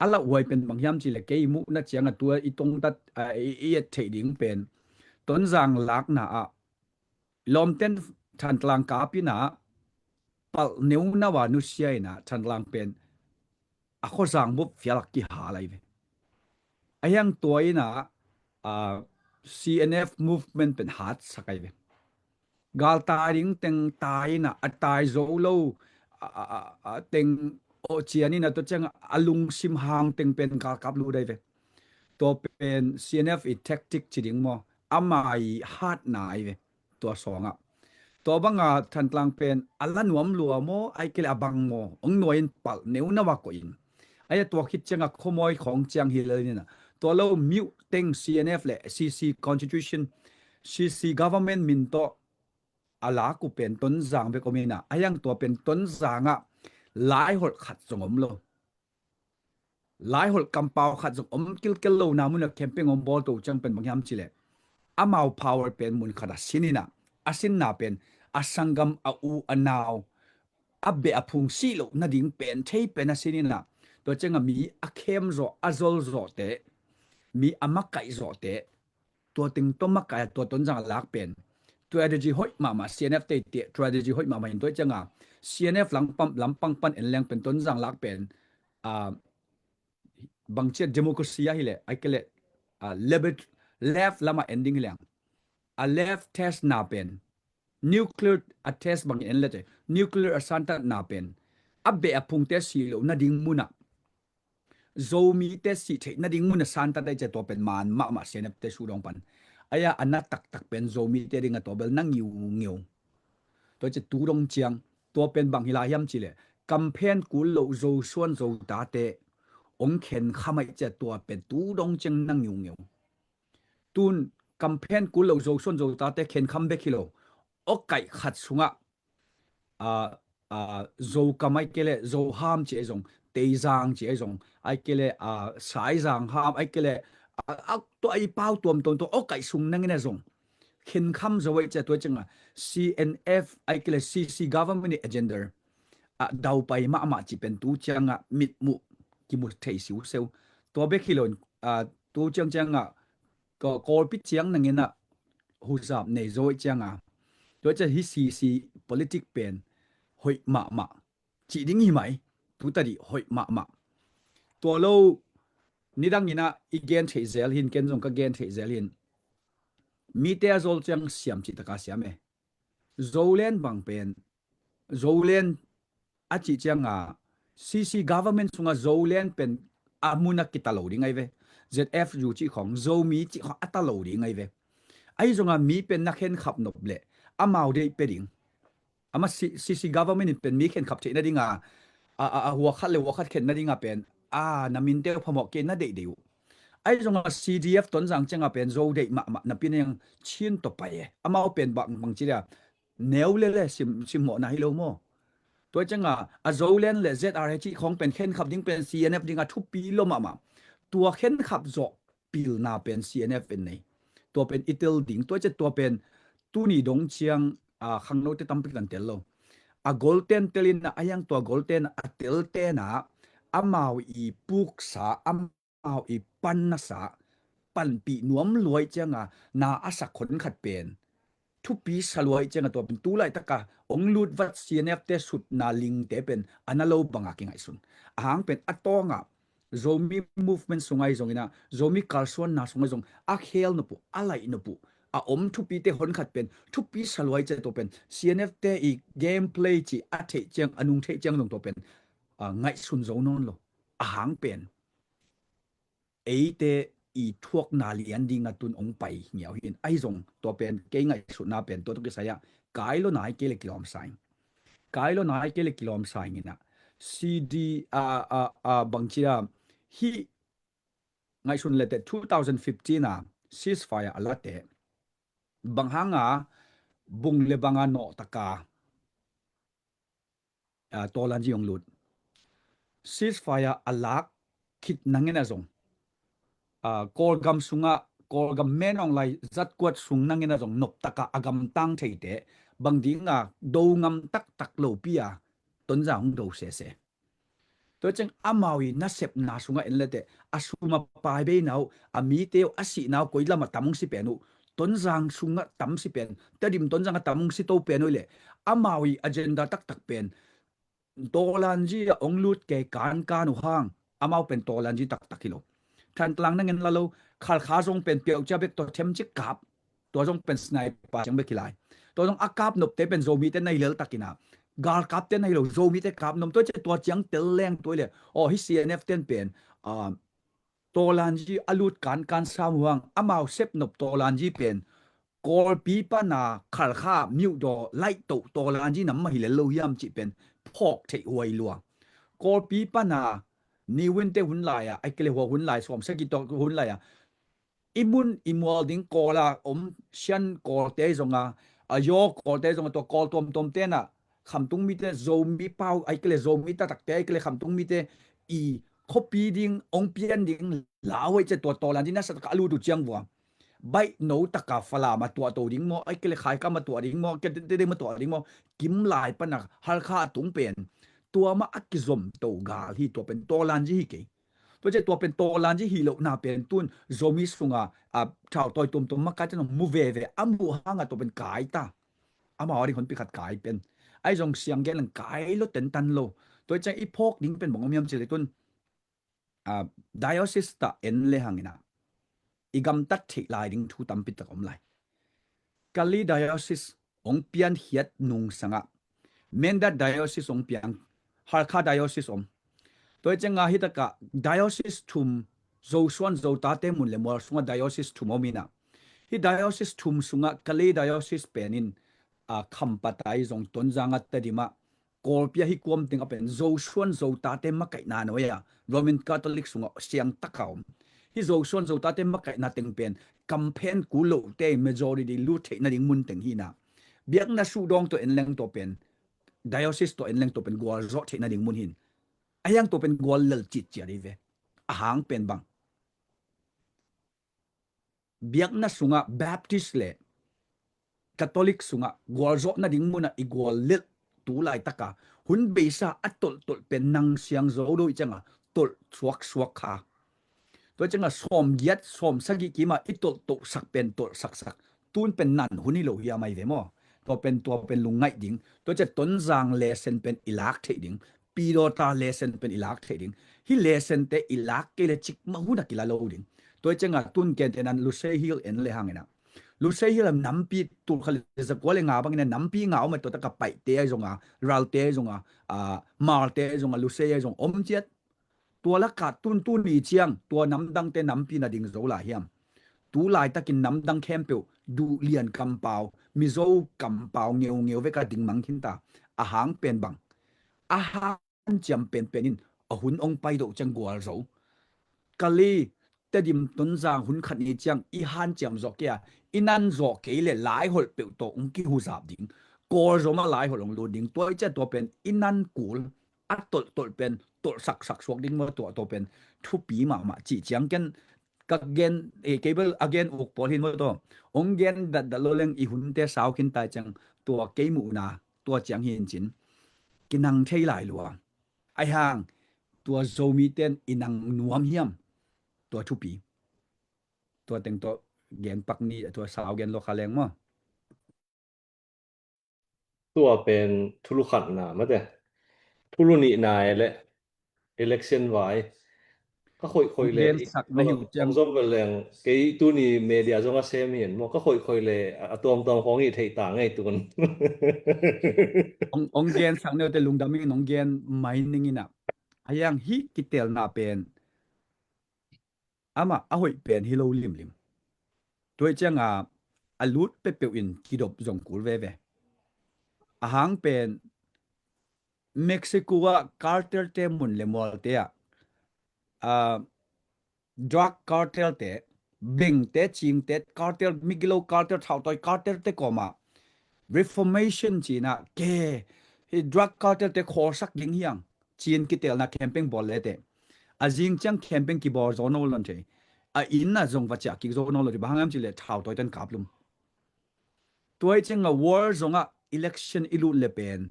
a lauhuai pen bang hiam cih le kei muhna cianga tua i tongtat, ah, i, i et theih ding pen Tonzang lakna ah lawmten Thantlang kap ina palh neunau a nusia ina Thantlang pen a khuazang bup fialak kihal ai ve. A hiang tua ina, ah, C N F movement pen hatsak ai ve. Gal tai ding teng tai ina a tai zo lo, a, a, a, a teng awh cian ina tua ciang a lungsim hang teng pen galkap lut ai ve. Tua pen C N F i tactic ci ding maw, amai hatna ai ve. Tua sawngah tua banga Thantlang pen a la nuam lua maw, ai kei le a bang maw, ong nuai in palh neunau a koih in. Ai a tua khit cianga khuamawi khawng ciang hi lel ina. Tua lo miuh teng C N F le C C constitution, C C government min tawh a lak uh pen Tonzang bek om ina. A hiang tua pen Tonzang ah laiholh khat zong om lo. Laiholh kampau khat zong om kilkel lo na mun a campaign om bawl to ciang pen bang hiam cih le amau power pen mun khat a sin ina, a sinna pen a sanggam, a u a nau, a beh a phung sih loh nading pen thei pen a sin ina. Tua cianga mi a khem zawh, a zol zawhte, mi a makaih zawhte, tua teng tawh makaih a tua Tonzang a lak pen strategy hoih mahmah, C N F te i teh strategy hoih mahmah in tua cianga C N F lampang, lampang pan en leng pen Tonzang lak pen, ah, bang ciat democracy a hileh, ai kei le, ah, left, left lama en ding hileng a left test na pen, nuclear a test bangin en le te, nuclear a santat na pen a beh a phungte sih loh nading muna Zomite sih theih nading muna santat ai cia tua pen man mahmah C N F te sudong pan. Aia a na taktak pen Zomite dinga tua bel na ngiungeu. Tua cia tu dong ciang tua pen bang hi lai hiam cih le kamphen kul loh Zosuan Zotate ong khen kham ai cia tua pen tu dong ciang na ngiungeu. Tun kamphen kul loh Zosuan Zotate khen kham bek hi lo, awkaih khat sungah, a, a, Zokam ai kei le Zoham ci ai zong, Teizang ci ai zong, ai kei le, a, Saizang ham ai kei le, a, a, tua ai pau tuamtuam tua awkaih sung nangin a zong khen kham zo ai cia tua cianga C N F ai kei le C C government i agenda a daupai mahmah cih pen tu ciangah mitmuh kimu thei siuseu. Tua bek hi loin, a, tu ciang ciangah ka Kawlpi ciang nangin ah huzap nei zo ih cianga tua ciang hi C C politic pen hoih mahmah cih ding hi mai. Tu tadih hoih mahmah. Tua lo nidang inah i gen theih zel hin, ken zong ka gen theih zel hin. Mite a zol ciang siam cih taka siam e. Zoland bang pen, Zoland a cih cianga C C government sunga Zoland pen a muna kita lo ding ai ve. Z F U cih khong, Zomi cih khong a ta lo ding ai ve. Ahi zonga mi pen na khenkhap nop leh amau deih pe ding. Ama C C government in pen mi khenkhap theih nadinga a, a, a hua khat le hua khat khen nadinga pen a na minte uh phamawh kei na deih deih uh. Ahi zonga C D F Tonzang cianga pen Zo deih mahmah napi na yang Chin tawh pai e. Amau pen bang bang ci dia neu le le sim, simmawhna hi lo maw? Tua cianga a Zoland le Z R A cih khong pen khenkhap ding pen C N F dinga thupi lo mahmah. Tua khenkhap zawh pilna pen C N F in nei. Tua pen i tel ding. Tua ciang tua pen tuni dong ciang a khangnote tampi kan tel lo. A golten telin a yang tua golten a telten a amau i puksa, amau i pannasa, panpih nuam luai cianga na a sak hon khat pen thupi sa luai cianga tua pen tu laitaka ong lutvat C N F te sutna lingte pen a na lo banga kingaihsun. A hang pen a tawngah Zomi movement sungai zongina, Zomi kalsuanna sungai zong a khel nop uh, a laih nop uh, a om thupite hon khat pen thupi sa luai ciang tua pen C N F te i gameplay ci a theih ciang, a nung theih ciang zong tua pen a ngaihsun zo nawn lo. A hang pen eite i thuakna lian dinga tun ong pai ngiau hin. Ahi zong tua pen kei ngaihsutna pen tua tawh kisai ah kai lo nai kei le kilawm sa ing. Kai lo nai kei le kilawm sa ing inah C D a, a, a, bang ci a hi ngaihsun lete two thousand fifteen a ceasefire a late bang hanga bung le banga nawhtaka a, Tawlanji ong lut. Ceasefire a lak khit nangin a zong a, Kawlgam sungah, Kawlgam menawng lai zatkuat sung nangin a zong noptaka a gamtang theite bang dinga do ngam taktak lopi a Tonzang hong do sese. Tua ciang amau i nasepna sungah en leteh a sum a pai beina uh, a mite uh, a sihna uh koi lamah tam hong si pen uh, Tonzang sungah tam si pen, Tedim Tonzang a tam hong si to pen uh leh amau i agenda taktak pen Tawlanji a ong lut kei kankan uh hang amau pen Tawlanji taktak hi lo. Thantlang nangin la lo, Khalkha zong pen piaucia bek tawh themcik kap. Tua zong pen sniper ciang bek hi lai. Tua zong a kap nopte pen Zomite na hi lel takin a, galkapte na hi lo, Zomite kap nuam. Tua ciang tel leng tua i le aw hi C N F ten pen a, Tawlanji a lut kankan sam uh hang amau sep nop Tawlanji pen Kawlpi pana Khalkha miuhdaw laihtoh Tawlanji nam mah hi lel lo hiam cih pen phawk theih huai lua. Kawlpi pana Niwinte hun lai-ah, ai kei le hua hun lai, sawm sagih tawh hun lai-ah i mun i mual ding Kawla om Sian Kawlte zonga, a Yaw Kawlte zonga, tua Kawl tuamtuam tenah khamtung mite, Zomi pau ai kei le Zomi taktakte ai kei le khamtung mite i khuapi ding ong pian ding lau hoih ciah tua Tawlanji nasataka a lut uh ciang vua baih no taka Falam a tuahto ding maw, ai kei le Khaikam a tuah ding maw, kei tete ding maw tuah ding maw, kim lai pana Halkha a tung pen tua mah a kizomto gal hi. Tua pen Tawlanji hi kei. Tua ciah tua pen Tawlanji hi lohna pen tun Zomi sunga a thautawi tuamtuam makaite nong mu veve a muh hanga tua pen kai ta. Amau a ding honpi khat kai pen ai zong siang gen leng kai lo tentan lo. Tua ciang i phawk ding pen bang om hiam cih le tun a, diocese tah en le hangina i gamtat theih lai ding thu tampi tak om lai. Kalay diocese ong pian hiat nung sangah Mindat diocese ong piang, Halkha diocese om. Tua hi cianga hi taka diocese thum, Zosuan Zotate mun le mual sunga diocese thum om ina, hi diocese thum sunga Kalay diocese penin a, Khampat ai zong Tonzang a Tedim ah Kawlpi a hi kuam teng a pen Zosuan Zotate makaihna nuai a Roman Catholic sungah siangtaka om. Hi Zosuan Zotate makaihna teng pen kamphen kul lohte majority lut theih nading mun teng hina. Biakna suhdawng tawh en leng tawh pen diocese tawh en leng tawh pen gualzawh theih nading mun hin. A hiang tawh pen gual lel citciat hi ve. A hang pen bang biakna sungah Baptist le Catholic sungah gualzawh nading munah i gual lelh tu laitaka Hun beisa a tolhtolh pen nang siang zo lo i cianga tolh suaksuak kha. Tua cianga sawm giat sawm sagih kima i tolhtohsak pen tolhsaksak. Tun pen nan hun hi lo hiam ai ve maw? Tua pen tua pen lungngaih ding. Tua cia Tonzang lesson pen i lak theih ding. Pidawta lesson pen i lak theih ding. Hi lesson te i lak kei le cikmah hun a kila lo ding. Tua cianga tun kente nan Lusei Hill en le hangina. Lusei Hill a nampi tulkha le zakua le nga bangina nampi nga om a tua taka paihte ai zonga, ralte ai zonga, a, malte ai zonga, Lusei ai zong om ciat. Tua lakah tun tuni ciang tua namdangte nampi na ding zo lai hiam? Tu laitakin namdang khempeuh duhlian kampau, Mizo kampau ngeungeu veka ding mang khinta. A hang pen bang? A hanciam penpen in a hun ong pai doh ciang gual zo. Kali Tedim Tonzang hun khat ni ciang i hanciam zawh kei a, i nan zawh kei le laiholh peuh tawh ong kihuzap ding. Kawlzom a laiholh ong lut ding. Tua i ciah tua pen i nan kul a tolhtolh pen tolhsaksak suak ding maw, tua tua pen thupi mahmah cih ciang ken ka gen, e, kei bel a gen uk pawl hin maw tua. Ong gen datdat lo leng i hunte sau khin tai ciang tua kei muhna tua ciang hin cin kinang thei lai lua. Ai hang tua Zomi ten i nang nuam hiam? Tua thupi. Tua teng tua gen pak ni tua sau gen lo kha leng maw? Tua pen thulu khatna mate. Thulu nihna e le election vai. Ka khoih khoih le i sak na hiu ciang zong bel leng kei tuni media zong a sem hin maw, ka khoih khoih le a tuamtuam khong hi thei ta ngei tun. Ong gen sak neu te lungdam in ong gen mai ning ina. A yang hi kitelna pen amah a hoih pen hi lo limlim. Tua cianga a lut peuhpeuh in kidop zong kul veve. A hang pen Mexico ah cartel te mun le mualte ah, a, drug cartel te, bengte, cingte, cartel, migilo cartel, thautawi cartel te kawma reformation cina ke, hi drug cartel te khawlsak ding hiang cin kitelna campaign bawl le te. A zing ciang campaign kibawl zo no lon thei. A inn a zong va ciah kik zo no lon thei. Bang hang am ci le thautawi ten kaplum. Tua i cianga world zongah election i lut le pen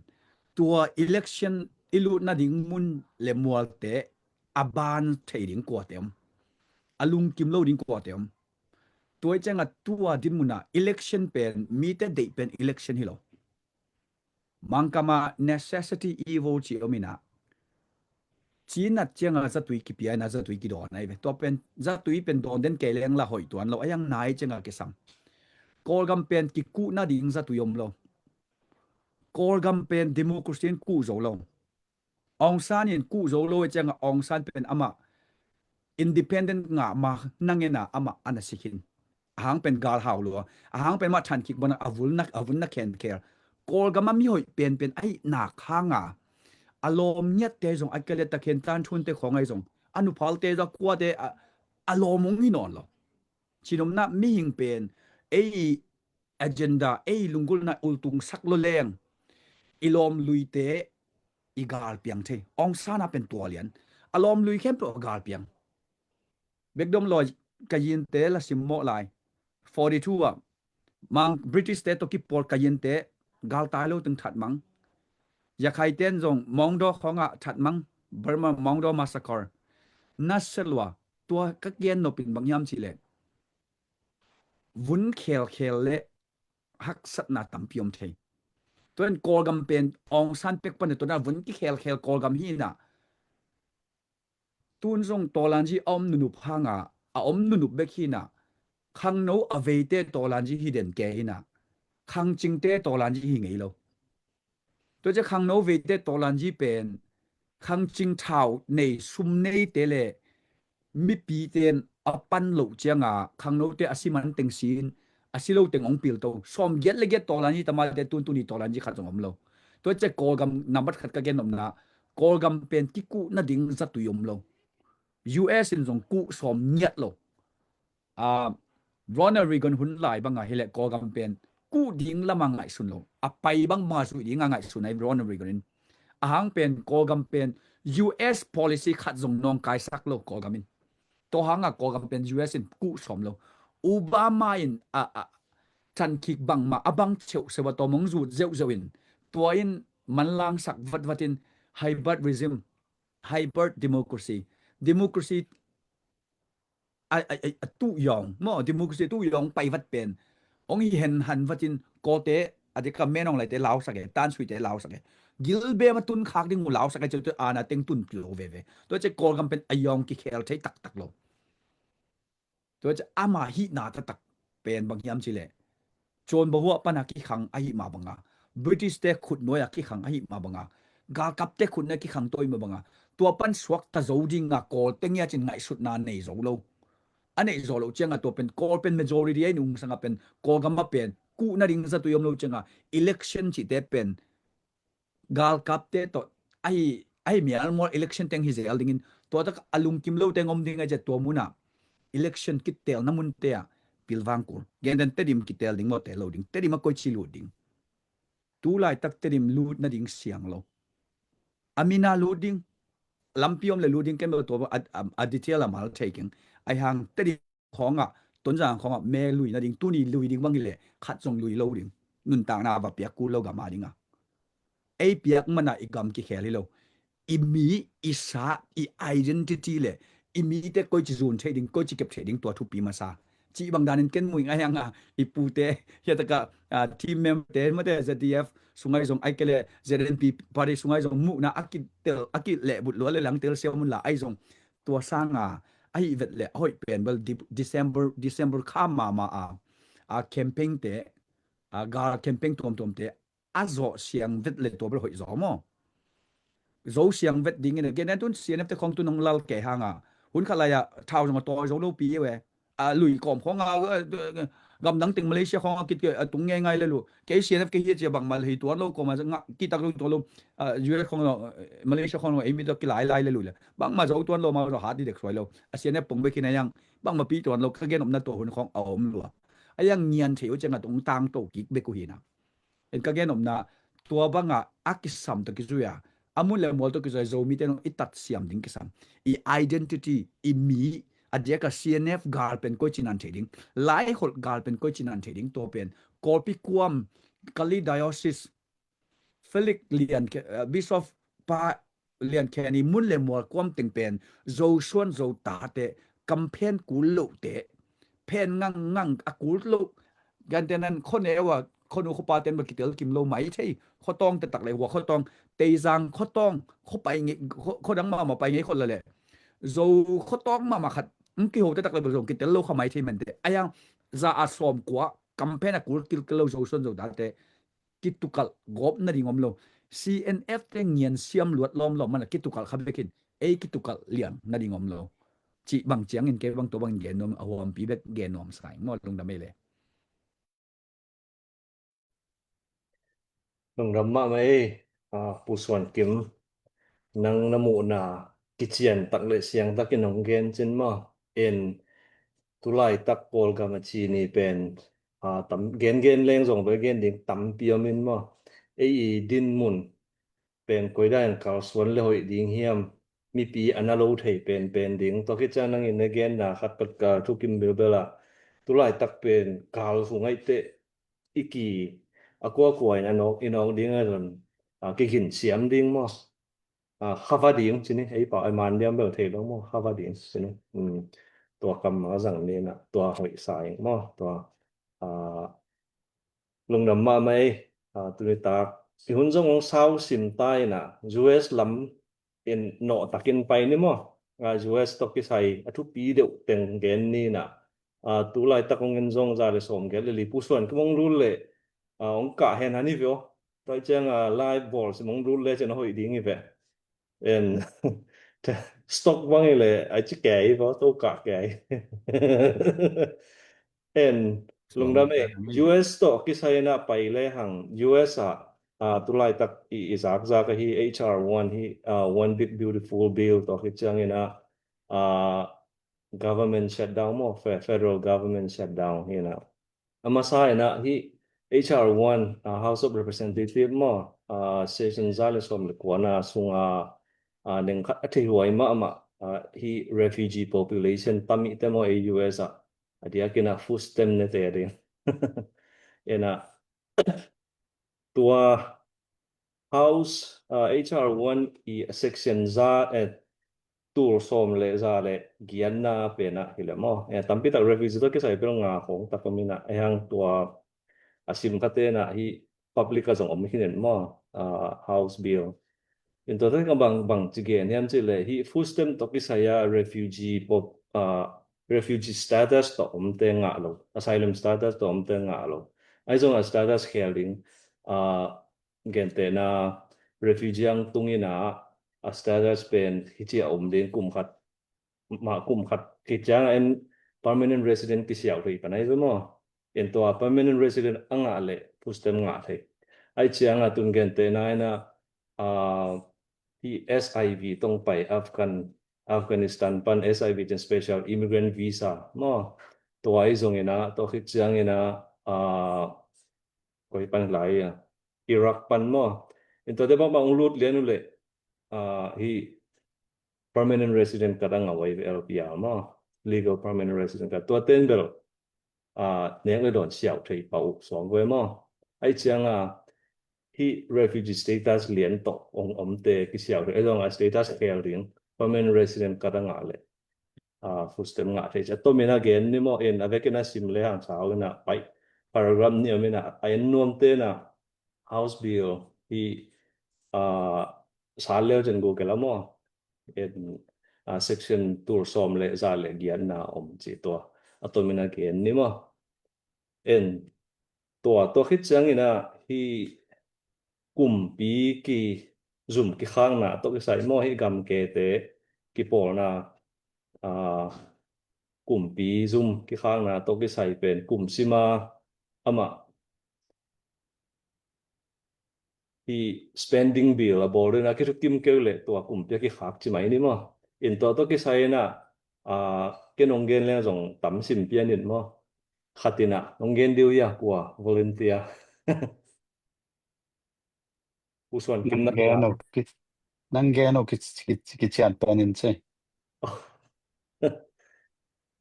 tua election i lut nading mun le mualte a ban thei ding kuate om, a lungkim lo ding kuate om. Tua i cianga tua dinmuna election pen mite deih pen election hi lo. Mangkama necessity evil ci om ina. Cinat cianga zatui kipia ina zatui kidawn ai ve. Tua pen zatui pen dawn den kei leng la hoih tuan lo. A yang nai cianga kisam. Kawlgam pen kikuh nading zatui om lo. Kawlgam pen democracy in kuh zo lo. Aung San in kuh zo lo e cianga Aung San pen amah independent ngah ma nangena amah ana sikhin. A hang pen gal hau lua. A hang pen mah than kik bona a vul na a vun na khen kher. Kawlgam a mi hoih penpen ahi nak hanga a lawm ngiatte zong a kele takhen tan thunte khawng ai zong a nuphalte zong a kuate a, a lawm ung hi nawn lo. Cinomna mihing pen ei agenda ei lunggulhna ultung sak lo leng i lawm luite i gal piang thei. Aung San a pen tua lian a lawm lui khempeuh a gal piang. Bekdom lawi ka yinte la simmawh lai. Forty two ah mang British te tawh kipawl ka yinte galtai lo teng thatmang. Yakhaiten zong Mawngdaw khawngah thatmang. Burma Mawngdaw massacre. Nasia lua tua ka gen nopin bang hiam cih leh vun khelkhel le haksatna tampi om thei. Tuan Kawlgam pen Aung San pek pan tuan a vun kikhelkhel Kawlgam hi na. Tun zong tawlanzi a om nunup hanga a om nunup bek hi na. Khangno a veite tawlanzi hi den ke hi na. Khangcingte tawlanzi hi ngei lo. Tua cia khangno veite tawlanzi pen khangcing thau nei sum neite le mipite in a pan loh cianga khangnote a si man teng sin a si lo teng ong pil to. Sawm giat le giat tawlanzi tamate tuntuni tawlanzi khat zong om lo. Tua cia Kawlgam nambat khat ka gen nopna Kawlgam pen kikuh nading zatui om lo. U S in zong kuh sawm ngiat lo. A, Ronald Reagan hun lai banga hileh Kawlgam pen kuh ding lama ngaihsun lo. A pai bang ma zuih dinga ngaihsun ai Ronald Reagan in. A hang pen Kawlgam pen U S policy khat zong nawngkaisak lo Kawlgam in. Tua hanga Kawlgam pen U S in kuh sawm lo. Obama in a, a, thankik bangma a bang cheuh sewa tawmong zut zeuhzeuh in. Tua in manlangsak vatvatin hybrid regime, hybrid democracy, democracy a, a, a, a tuh yawng maw, democracy tuh yawng pai vat pen hong hi hen han vatin Kawlte a dika Menawng laite lausak e, Tan Sui te lausak e, gilbem a tun khak ding uh lausak e, ci tu ana teng tun lo veve. Tua ci Kawlgam pen a yawng kikhel thei taktak lo. Tua ci ama hihna taktak pen bang hiam ci leh, John Bahuah pana kikhang ahi mah banga, British te khutnuai a kikhang ahi mah banga, galkap te khutnuai a kikhang tua ahi mah banga, tua pan suakta zo dinga Kawl teng ia cin ngaihsutna nei zo lo. A neih zo lo cianga tua pen Kawl pen majority ahi nungsanga pen Kawlgam a pen kuhna ding zatu i om lo cianga election cihte pen galkapte tawh ahi, ahi mialmual election teng hi zel dingin tua tak a lungkim lo teng om ding a zia tua muna election kitelna munte ah pilvang kul. Genden Tedim kitel ding maw, tel lo ding, Tedim a koici lut ding. Tu laitak Tedim lut nading siang lo. A mina lut ding, lampi om le lut ding ken bel tua a, a, a detail a mal thei keng. Ahi hang Tedim khawngah, Tonzang khawngah me lui nading, tuni lui ding bang hi leh khat zong lui lo ding. Nuntakna va piak kul lo gam a dinga. Ei piak mana i gam kikhel hi lo. I mi, i sa, i identity le i mite koici zun thei ding, koici kep thei ding tua thupi masa. Cih bang danin ken muing ahi hanga i pute, hia taka, ah, team member te mate Z D F sungai zong ai kele Z N P party sungai zong muhna a kitel, a kilehbut lua le lang tel siam un la ai zong tua sanga ahi vet le a hoih pen bel Di-, December, December kha mama a, a campaign te, a gal campaign tuamtuam te a zawh siang vet le tua bel hoih zaw maw? Zo siang vet dingin a gen tun C N F te khawng tun hong lal kei hanga hun khat lai-ah thau zong a tawi zo lo pi e. A lui kawm khawng a, gamdang teng Malaysia khawng a kit a tung ngeingai le lu. Kei C N F kei hi a cia bangmah le hi tuan lo kawm a ngah kitak lo tuan lo. U S khawng lo, Malaysia khawng lo, ei mi tawh kilailai le lu le bangmah zo tuan lo, ma zo hat di dek suai lo. A C N F pong bek hi na yang bangmah pi tuan lo, ka gen omna tua hun khawng a om lua. A yang ngian thei uh cianga tung tangto kik bek uh hi na. En ka gen omna tua banga a kisam tawh kizui a, a mun le mual tawh kizui a Zomite nong i tat siam ding kisam. I identity, i mi, a diaka C N F gal pen koici nan thei ding, Laiholh gal pen koici nan thei ding, tua pen Kawlpi kuam, Kalay Diocese, Felix Lian, eh, Bishop pa Lian Khen i mun le mual kuam teng pen Zosuan Zotate kamphen kul lote, phen ngangngang a kul lo. Gantenan khuaneu a khuanu khuapa ten ba kitel kim lo mai thei. Khuatawng taktak le hua khuatawng, Teizang khuatawng, khuapai ngei, khua, khuadang mahmah pai ngei khuat la le Zo khuatawng mahmah khat hong kiho taktak le ba zong kitel lo kha mai thei mante. A yang za a sawm kua kamphen a kul kilkel lo Zosuan Zotate kitukalh gawp nading om lo. C N F te ngian siam luat lawmlawm mana kitukalh kha bekin ei kitukalh liang nading om lo. Cih bang ciangin kei bang tua bangin gen nuam, a huampi bek gen nuam sai maw, lungdam ei le. Lungdam mahmah ei, a, Pu Suan Kim, nang na muhna kician tak le siang takin hong gen cin maw? En tulaitak Kawlgam a ci ni pen, a, tam, gen gen leng zong bel gen ding tampi om in maw? Ei i dinmun pen koidan kalsuan le hoih ding hiam? Mipi a na lo thei penpen ding. Tua khit ciang nangin na genna khat pat ka thukim bilbel a, tulaitak pen kal hu ngaih teh i ki a kuakua in a nawk, i nawk ding a zon, a, kigin siam ding maw? A, khava ding ci ni, ei pau, ei man diam bel thei lo maw, khava ding ci ni. Um, tua kam a zang ni na, tua hoih sa ing maw, tua, a, lungdam mahmah ei, a, tuni tak i hun zong hong sau sim ta ina, U S lam in nawh takin pai ni maw? A, U S tawh kisai a thupi deuh teng gen ni na. A, tulaitak hong en zong za le sawm gel le li Pu Suan Kim hong lut le, a, hong kah hen han hi ve aw. Tua ciang, a, live bawl sim hong lut le cin a hoih ding hi ve. En stock bang hi le ai ci kei hi ve aw, to kah kei. En lungdam e, U S tawh kisai na pai le hang, U S a, a, tulaitak i, i zakzak ahi H R one hi, a, One Big Beautiful Bill tawh hi ciangin a, a, government shutdown maw, fe-, federal government shutdown hi na. A masa in a hi H R one, a, House of Representative maw, a, session za le sawm le kuana sunga, a, neng khat a theihuai mahmah, a, hi refugee population tam i te maw ei U S a. A diakin a food stamp ne te a ding. Ena tua House, uh, H R one i section za, eh, tul sawm le za le giatna penah hi le maw. Eh, tampi tak refugee tawh kisai bel nga khawng tak om inah, eh, hang tua a sim kha tenah hi public a zong om hi nen maw, uh, House Bill. In tua tak bang, bang ci gen hiam ci le hi food stamp tawh kisai a refugee pop, uh, refugee status tawh omte ngah lo, asylum status tawh omte ngah lo. Ahi zong a status khel ding, uh, gentehna refugee ang tung inah a status pen hi ci a om ding kum khat, mah kum khat kiciang a en permanent resident kisiau thei pan ahi ve maw. En tua permanent resident a ngah le food stamp ngah thei. Ahi ciang a tun gentehna inah, ah, hi S I V tong pai Afghan, Afghanistan pan S I V cin special immigrant visa maw. Tua ahi zong inah, tua khit ciang inah, ah, koi pan lai a, Iraq pan maw. En tuate bang bang lut lian uh le, ah, hi permanent resident kat a ngah uh ahi ve L P R maw. Legal permanent resident kat. Tua ten bel, ah, nek le dawn siau thei pah uh suang ve maw. Ahi ciang a hi refugee status lian tawh ong omte kisiau thei. Ahi zong a status khel ding permanent resident kat a ngah le, ah, food stamp ngah thei ci a tomin a gen ni maw. En a vekin a sim le hang sau inah pai paragraph ni om inah a en nuam tenah House Bill hi, ah, sa leu cin Google a maw. En, ah, section tul sawm le za le giatna om ci tua a tomin a gen ni maw. En tua, tua khit ciang inah hi kumpi kizum kikhakna tawh kisai maw, hi gamkete kipawlna, ah, kumpi zum kikhakna tawh kisai pen kum sima amah hi spending bill a bawl ding a kithukim keu le tua kumpi a kikhak ci mai ni maw. In tua tawh kisai inah, ah, ken ong gen leng zong tam sim pian in maw. Khat inah ong gen diu ia kua volunteer. U Suan Kim nang gen uh ki, nang gen uh ki, ki, kician pen in ci.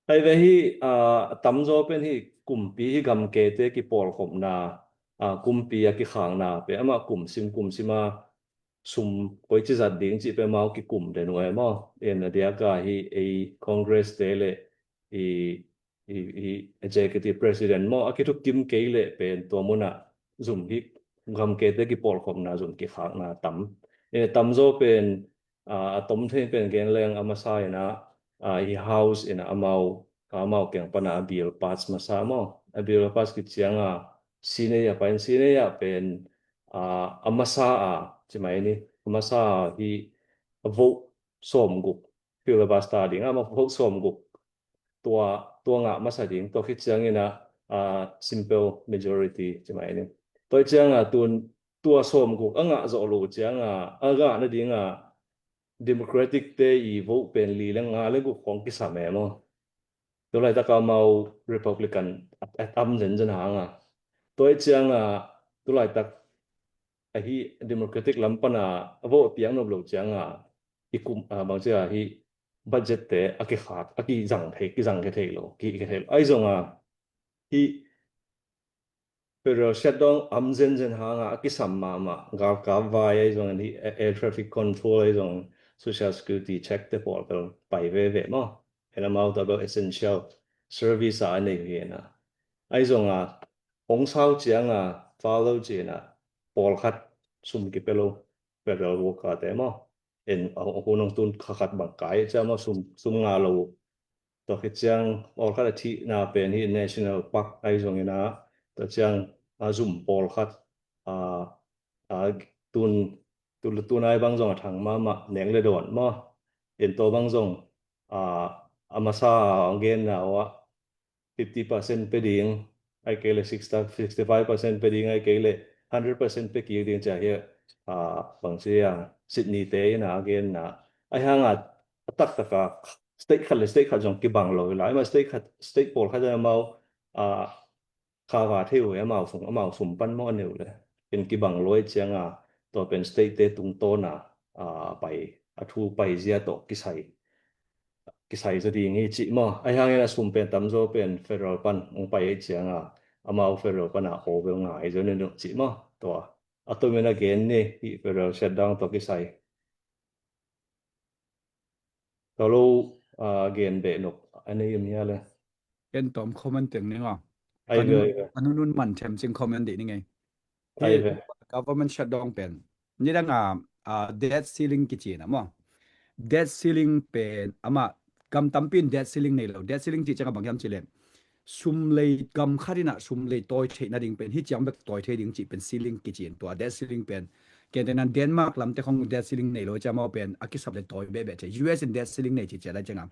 Ai ve hi, ah, tamzaw pen hi kumpi hi gamkete kipawlkhopna, ah, kumpi a kikhakna pen amah kum sim kum sima sum koici zat ding cih pen amau kikum den uh e maw. En a diak a hi ei Congress te le i i, i executive president maw, a kithukim kei leh pen tua munah zum hi gamkete kipawlkhopna zum kikhakna tam. E, tamzaw pen, a, a tom thei pen gen leng a masa inah, a, i House inah amau, amau kiang panah a bill pass masa maw. A bill pass kicianga Senate ah pai in Senate ah pen, a, a masa a, ci mai ni, a masa a hi a vote sawmguk filibuster ding a, amau vote sawmguk tua, tua ngah masa ding, tua khit ciangin a, a, simple majority ci mai ni. Tua cianga tun tua sawmguk a ngah zawh lo cianga a ngah nadinga Democratic te i vote pen li le nga le guk khawng kisam e maw. Tua laitaka amau Republican a, a tam zenzen hanga. Tua cianga tua laitak ahi Democratic lam pana a vote piang nop lo cianga i kum, a, bang cia hi budget te a kikhak, a kizang thei, kizang kithei lo, ki, kithei lo. Ahi zonga hi federal shutdown am zenzen hanga a kisam mahmah, galkap vai ahi zongin hi air traffic control ahi zongin social security check te pawl bel pai veve maw. Hena amau tua bel essential service a nei hi hena. Ahi zonga hong sau cianga follow cina pawlkhat sum kipia lo federal worker te maw. En a, a hun hong tun kha khat bang kai cia maw sum, sum nga lo. Tua khit ciang pawlkhat a thihna pen hi national park ahi zongin a, tua ciang a zum pawlkhat a, a tun, tun, tunai bang zong a thang mahmah nek le dawn maw. En tua bang zong a, a masa a genna uh ah fifty percent pe ding, ai kei le sixty, sixty five percent pe ding, ai kei le hundred percent pe kik ding cia hi, a, bang cia Sydney te in a genna. Ahi hanga a taktaka state khat le state khat zong kibang lo hi lai, ma state khat, state pawlkhat in amau, a, kha va thei uh e, amau sum, amau sum pan maw a neu le. Pen kibang lo ahi cianga tua pen state te tungtawna, a, pai, a thu pai zia tawh kisai, kisai zaw ding hi cih maw. Ahi hangin a sum pen tamzaw pen federal pan hong pai ahi cianga amau federal pana aw bel ngai zaw ni uh cih maw. Tua a tomin a gen ni, hih federal shutdown tawh kisai. Tawlo, ah, gen beh nop a nei um hia le. Ken tawm comment teng ni nga. Ai ve, ai ve. Ka nunun man them cing comment dih ni ngei. Ai ve. Government shutdown pen. Ni dang a, ah, debt ceiling kici na maw. Debt ceiling pen ama gam tampi in debt ceiling nei lo. Debt ceiling ci ciang a bang hiam ci le. Sum lei gam khat in a sum lei tawi theih nading pen hi ciang bek tawi thei ding cih pen ceiling kici in tua debt ceiling pen. Ken tenan Denmark lamte khong debt ceiling nei lo ciang amau pen a kisap le tawi beh beh thei. U S in debt ceiling nei ci ciang lai ciang a.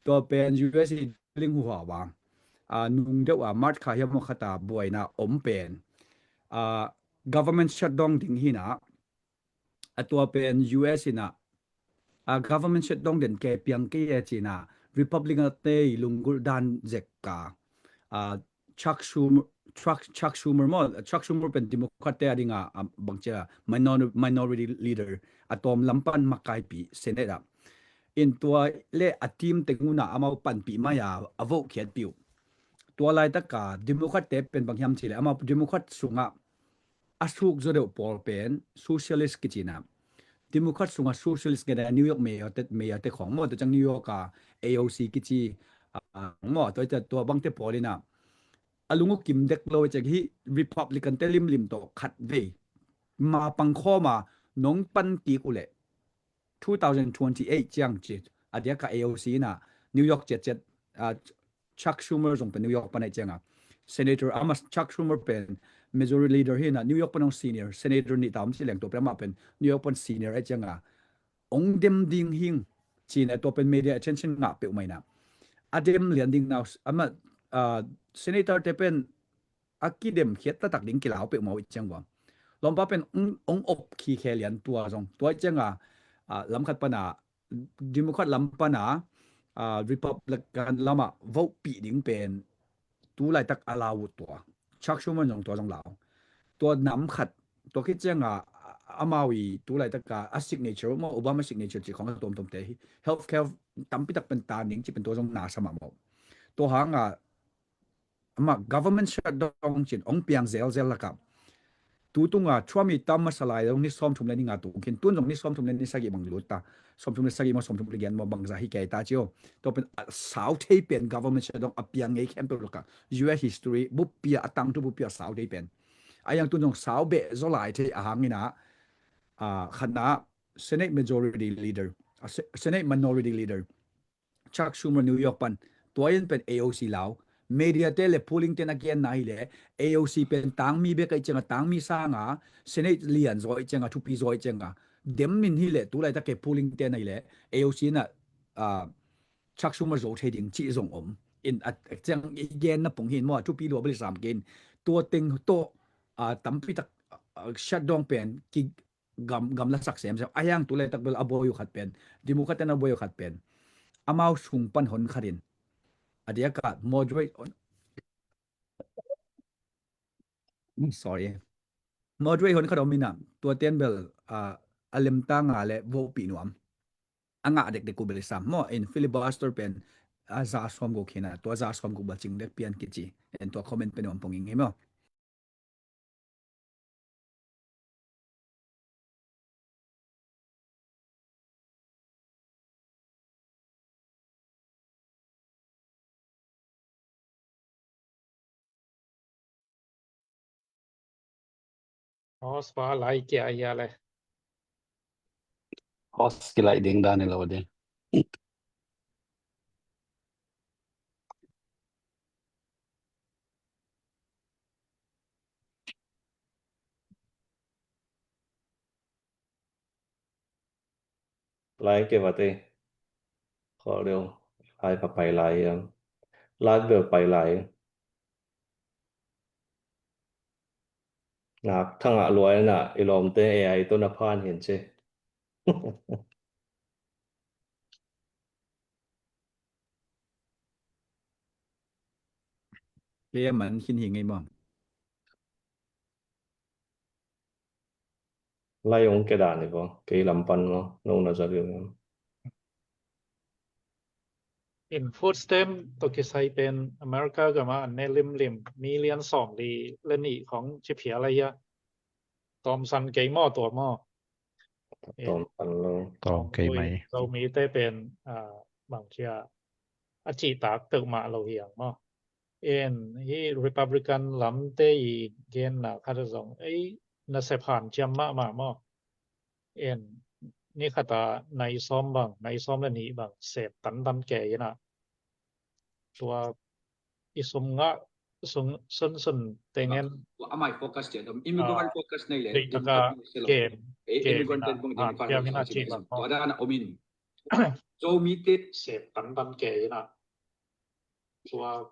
Tua pen U S in ceiling huhau a. A nung deuh a March kha hiam maw khat a buaina om pen. A government shutdown ding hi na. A tua pen U S in a, a government shutdown den ke piang kei e ci na Republican te i lunggulh dan zek ka, a, Chuck Schumer, Chuck, Chuck Schumer maw, Chuck Schumer pen Democrat te a ding a, a bang cia minor-, minority leader a tawm lam pan makaipi Senate a. In tua le a team teng un a amau panpih mai a, a vote khiatpih uh. Tua laitak a Democrat te pen bang hiam ci le amau Democrat sung a a suk zaw deuh pawl pen socialist kici na. Democrat sung a socialist ngen a New York mayor te, mayor te khong maw, tua ciang New York a A O C kici, a, maw, tua, tua, tua bang te pawl in a. A lung uh kim dek lo ciang hi Republican te limlim tawh khat vei. Ma pang khawm a nong pan kik uh le. Two thousand twenty-eight ciang ci, a diak a A O C in a New York ciatciat, a, Chuck Schumer zong pen New York pan a ciang a. Senator ama Chuck Schumer pen majority leader hi na New York pan hong senior, senator nih ta om ci leng tua pen ama pen New York pan senior a ciang a. Ong dem ding hing ci na tua pen media attention ngah peuh mai na. A dem lian ding nau, ama, a, senator te pen a kidem khiat taktak ding kilau peuh mau i ciang vang. Lawmpa pen ong, ong op khi khe lian tua zong. Tua i ciang a, a, lam khat pan a, Democrat lam pan a, a, Republican lam a vote pih ding pen tu laitak a lau uh tua. Chuck Schumer zong tua zong lau. Tua nam khat, tua khit ciang a, a, amau i tu laitak a, a signature, maw Obama signature ci khong a tuamtuam te hi. Healthcare tampi tak pen tan ding ci pen tua zong na sa mah maw. Tua hang a, ama government shutdown cin ong piang zelzel laka. Tutung a Trump i tam masa lai zong ni sawmthum le ni nga tung khin, tun zong ni sawmthum le ni sagih bang lut ta. Sawmthum le sagih maw sawmthum le giat maw bangza hi kei ta cio. Tua pen a sau thei pen government shutdown a piang ngei khempeuh laka. U S history buppi a tangtu buppi a sau thei pen. A yang tun zong sau beh zaw lai thei a hang in a, a, khatna Senate majority leader, a, Se-, Senate minority leader. Chuck Schumer New York pan, tua in pen A O C lau. Media te le polling te na gen na hi le, A O C pen tangmi bek a i ciang a tangmi sang a, Senate lian zaw i ciang a, thupi zaw i ciang a. Dem min hi le, tu laitak ke polling te na hi le, A O C na, a, Chuck Schumer zo thei ding ci zong om. In a, a ciang i gen na pung hin maw, a thupi lua bali sam gen. Tua teng to, a, tampi tak, a, a, shutdown pen, ki, gam, gam la sak semsem. A hiang tu le tak bel a buai uh khat pen. Democrat te na buai uh khat pen. Amau sung pan hon khat in. A diak a moderate hon. Sorry. Moderate hon khat om in a. Tua ten bel, a, a lem ta nga le vote pi nuam. A ngah dekdek uh bel sam. Maw in filibuster pen. A za sawm guk hi na. Tua za sawm guk bel cing dek pian kici. En tua comment pen nuam pong ing hi maw. Host pa lai kia ia le. Host ki lai ding dan lo ding. Lai ke vate. Kho leo. Lai pa pai lai. Lai bel pai lai. Nak thang a luai na i lawmte A I tawh na phan hin ci. Kei a man khin hi ngei maw? Lai ong ke dan i ko, kei lam pan maw, nong na za liu. In food stamp tawh kisai pen America gam ah an ne limlim million sawmli le nih khong ci phial ahi a. tawmsan kei maw, tua maw? Tawmsan lo. Tawm kei mai. Zomite pen, ah, bang cia, a cihtak peuhmah lo hiang maw? En, hih Republican lamte i genna khat zong ei nasep hanciam mahmah maw? En, ni khata nai sawm bang, nai sawm le nih bang sep tantan kei inah, tua i sum ngah, sum sunsun tengen, amai focus cia dom, imi ko kan focus nei le, deih taka kem, imi ko kan ten pong den kan cia minah cih bang maw? Tua dan a om in. Zomite sep tantan kei inah, tua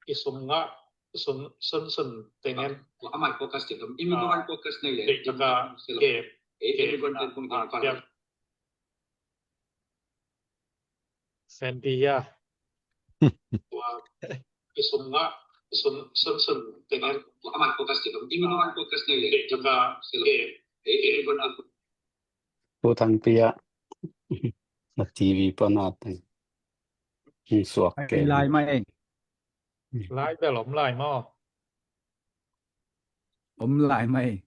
i sum ngah, sum sunsun tengen, amai focus cia dom, imi ko kan focus nei le, deih taka kem, imi ko kan ten pong den kan cia Senpi ya. Tua i sum ngah, sum sunsun tengen, amai focus cia dom, imi ko kan focus nei le, deih taka kem, imi ko kan Pu Thangpi ah na T V pan a teng hong suak kei lai mai. Lai bel om lai maw? Om lai mai.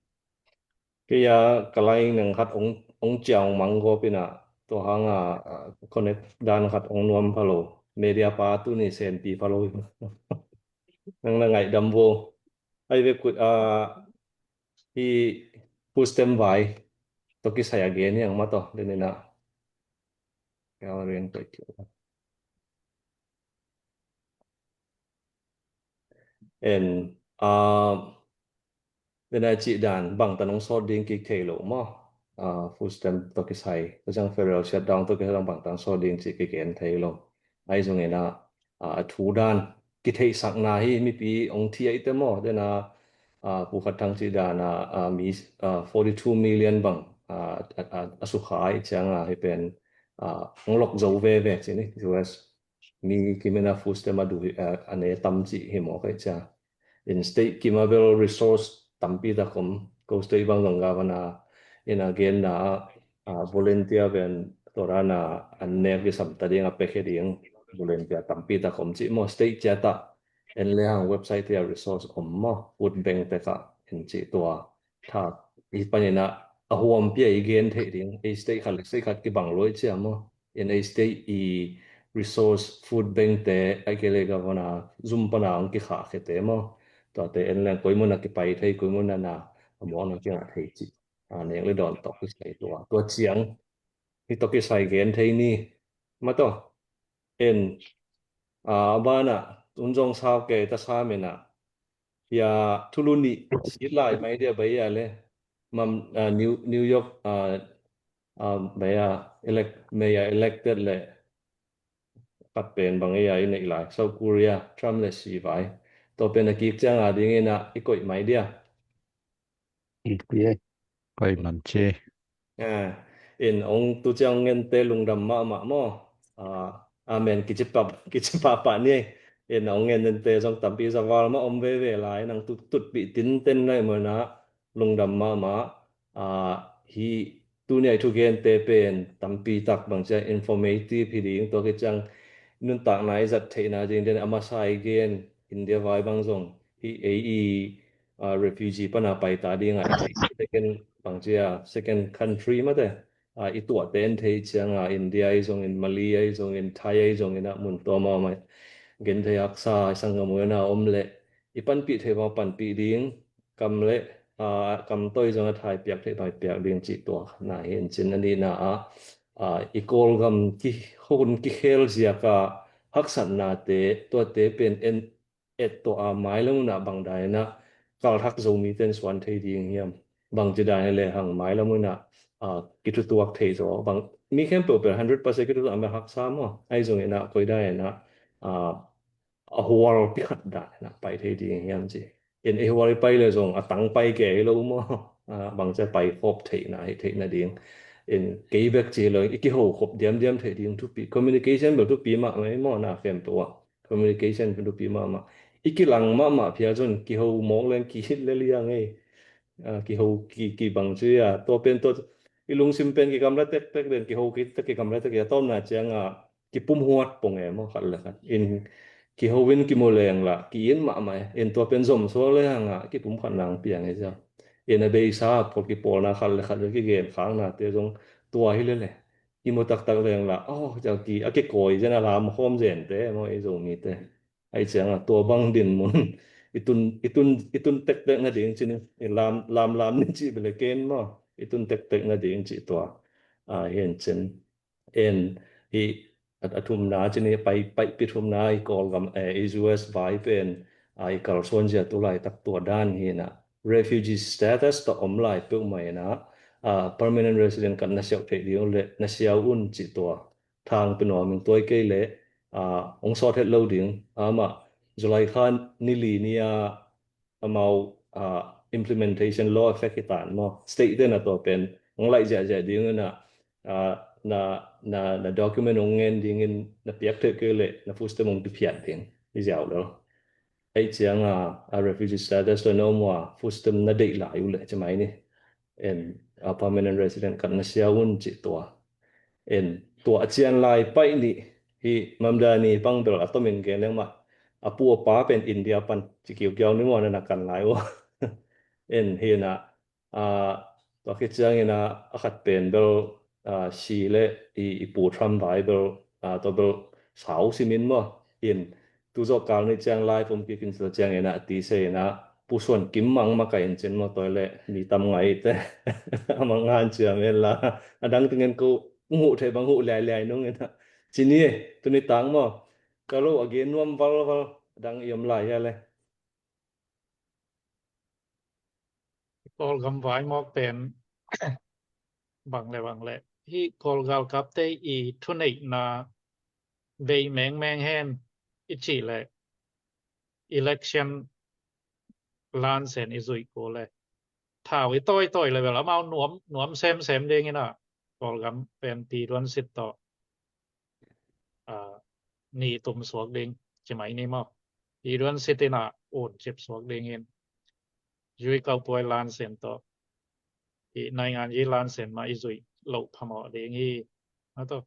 Kei a ka lai neng khat ong, ong ciang mang gawp inah, tua hanga, ah, connect dan khat ong nuam pha lo. Media pa tuni senpi pha lo. Nang na ngaihdam vo. Ai ve kut, ah, hi Pu Stem vai. Toki saya gen yang mato, denina. Kau rin toki. En, ah, den a cih dan, bangtan hong sawt ding kik thei lo maw? Ah, food stamp tawh kisai, tua ciang federal shutdown tawh kisai, bangtan sawt ding cih kigen thei lo. Ahi zongin ah, ah, a thu dan, kitheihsakna hi mipi hong thi ahih teh maw? Den a, ah, Pu Khat Thang cih dan a, ah, mi, ah, forty two million bang, ah, a, a, a sukha ahih ciang a, hih pen, ah, hong lok zo veve cih ni, U S. Mi kim in a food stamp a duh hi, a, a ne tam cih hi mawk ahih ciang. In state kim a bel resource tampi tak om, ko state bang zong governor in a genna ah, a, volunteer pen tua dan a an nek kisam ta ding a pekhe ding volunteer tampi tak om cih maw, state ciat ah en le hang website te ah resource om maw, food bank te kah en cih tua thak. Hih panin ah a huampi a i gen theih ding, ei state khat le state khat kibang lua ahih ciang maw. In ei state i resource food bank te, ahih kei leh governor zum pan a hong kikhahkhia te maw. Tuate en leng koi mun ah kipai thei, koi mun ah na a muakna kingah thei cih. A, nek le dawn tawh kisai tua. Tua ciang, hih tawh kisai gen thei ni. Maw tawh. En, a, a ban ah, tun zong sau kei ta sam in ah. Hia thulu nih sit lai mai dia bai a le. Mam, a, New, New York, a, a, bai a elect, mayor elected le. Khat pen bang ei a i neih lai. South Korea, Trump le Xi vai. Tua pen a kik ciang a ding in ah i koih mai dia. Koih man ci. A, in hong tu ciang hong en te lungdam mahmah maw. A, amen kici pah, kici pahpah ni. In hong en en te zong tampi zaval mah om veve lai, nang tut, tutpih tinten nai maw na lungdam mahmah. A, hih tuni a i thugente pen tampi tak bang ciang informative hi ding, tua khit ciang nuntakna i zat theihna ding den a masa i gen, India vai bang zong hih ei i, a, refugee pan a pai ta ding a, second bang cia, second country mate, a, i tuahte en theih ciang a, India ahi zongin, Malay ahi zongin, Thai ahi zongin a mun tua mahmah. Gen thei haksa, i sanggam uh in a om leh i panpih theih bang panpih ding, kam le, a, kam tawi zong a thai piak theih bang piak ding cih tua na hi in cin a nihna ah, a, i Kawlgam ki, hun kikhel ziak a haksatnate, tuate pen en et tuah a mailam hun ah bang dan in ah kalthak Zomite in suan thei ding hiam? Bang ci dan hi le hang mailam hun ah, a, kithutuak thei zaw. Bang mi khempeuh pen hundred percent kithutuak a mel haksa maw? Ahi zongin ah koi dan in ah, a, a hual kikhat dan in ah pai thei ding hiam ci. In ei hual i pai le zong a tang pai kei lo maw? A, bang cia pai khop theihna, hi theihna ding. In kei bek ci lo, i kiho khop diamdiam theih ding thupi. Communication bel thupi mahmah maw na khempeuh ah. Communication pen thupi mahmah. I kilang mahmah phial cun kiho mawk leng kihit le liang ei. A, kiho ki, kibang ci a. Tua pen tua i lungsim pen kigamla tektek den, kiho ki tek kigamla tek a, tawpna ciang a kipumhuat pong e maw khat le khat. In kiho in kimu leng la, ki-it mahmah e. In tua pen zom suak le hang a kipumkhat nang piang e cia. Ina beisa pawl kipawlna khat le khat le kigen khaknate zong tua hi lele. I mu taktak leng la, oh, ciang ki a kikawi zen a lam khawm zente maw, i Zomite. Ai cianga tua bang dinmun i tun, i tun, i tun tektek nading cin, i lam, lam, lam ni cih bele ken maw, i tun tektek nading cih tua. A, hian cin. En hi a, a thumna cin hi pai, paihpi thumna i Kawlgam, eh, i U S vai pen, a, i kalsuan zia tu laitak tua dan hi na. Refugee status tawh om lai peuhmah ina, a, permanent resident kan na siau theih ding le na siau un cih tua. Thang pe nuam ing tuai kei le, a, hong sawt het lo ding. Amah July kha ni li ni a amau, a, implementation law effect hi tan maw. State te na tua pen hong laih ziahziah ding ina, a, na, na, na document hong ngen dingin na piak theih kei le na food stamp hong kiphiat ding. Hi ziau lo. Ei cianga, a, refugee status tawh na om ua food stamp na deih lai uh le ci mai ni. En, a, permanent resident kan na siau un cih tua. En, tua a cian lai paih nih hi Mamdani pang bel a tomin gen leng mah a pu a pa pen India pan ci kiukiau ni maw na na kan lai uh. En, hi na, a, tua khit ciangin a, a khat pen bel, a, si le i, i pu Trump vai bel, a, tua bel sau simin maw. In, tu zawh kal ni ciang lai pum kikin sa ciangin a, ti se in a, pu Suan Kim mang makaih in cin maw toi le, mi tam ngai te. A mang ngan ciam en la. A dang tingen ko, nguh thei bang huh liai liai nung in a. Cini e, tuni tang maw. Ka lo a gen nuam val val, a dang i om lai hia le. Kawlgam vai mawk pen bang le bang le. Hi Kawl galkapte i thuneihna bei mengmeng hen i cih le election lansen i zuih ko le. Thau i tawi tawi le bel amau nuam, nuam semsem ding ina Kawlgam pen Pi Duan Sit tawh a, ni tum suak ding, ci mai ni maw. Pi Duan Sit in a un cip suak ding in. Zui kau puai lansen tawh. I naingan yi lansen mah i zuih loh phamawh ding hi. A tawh.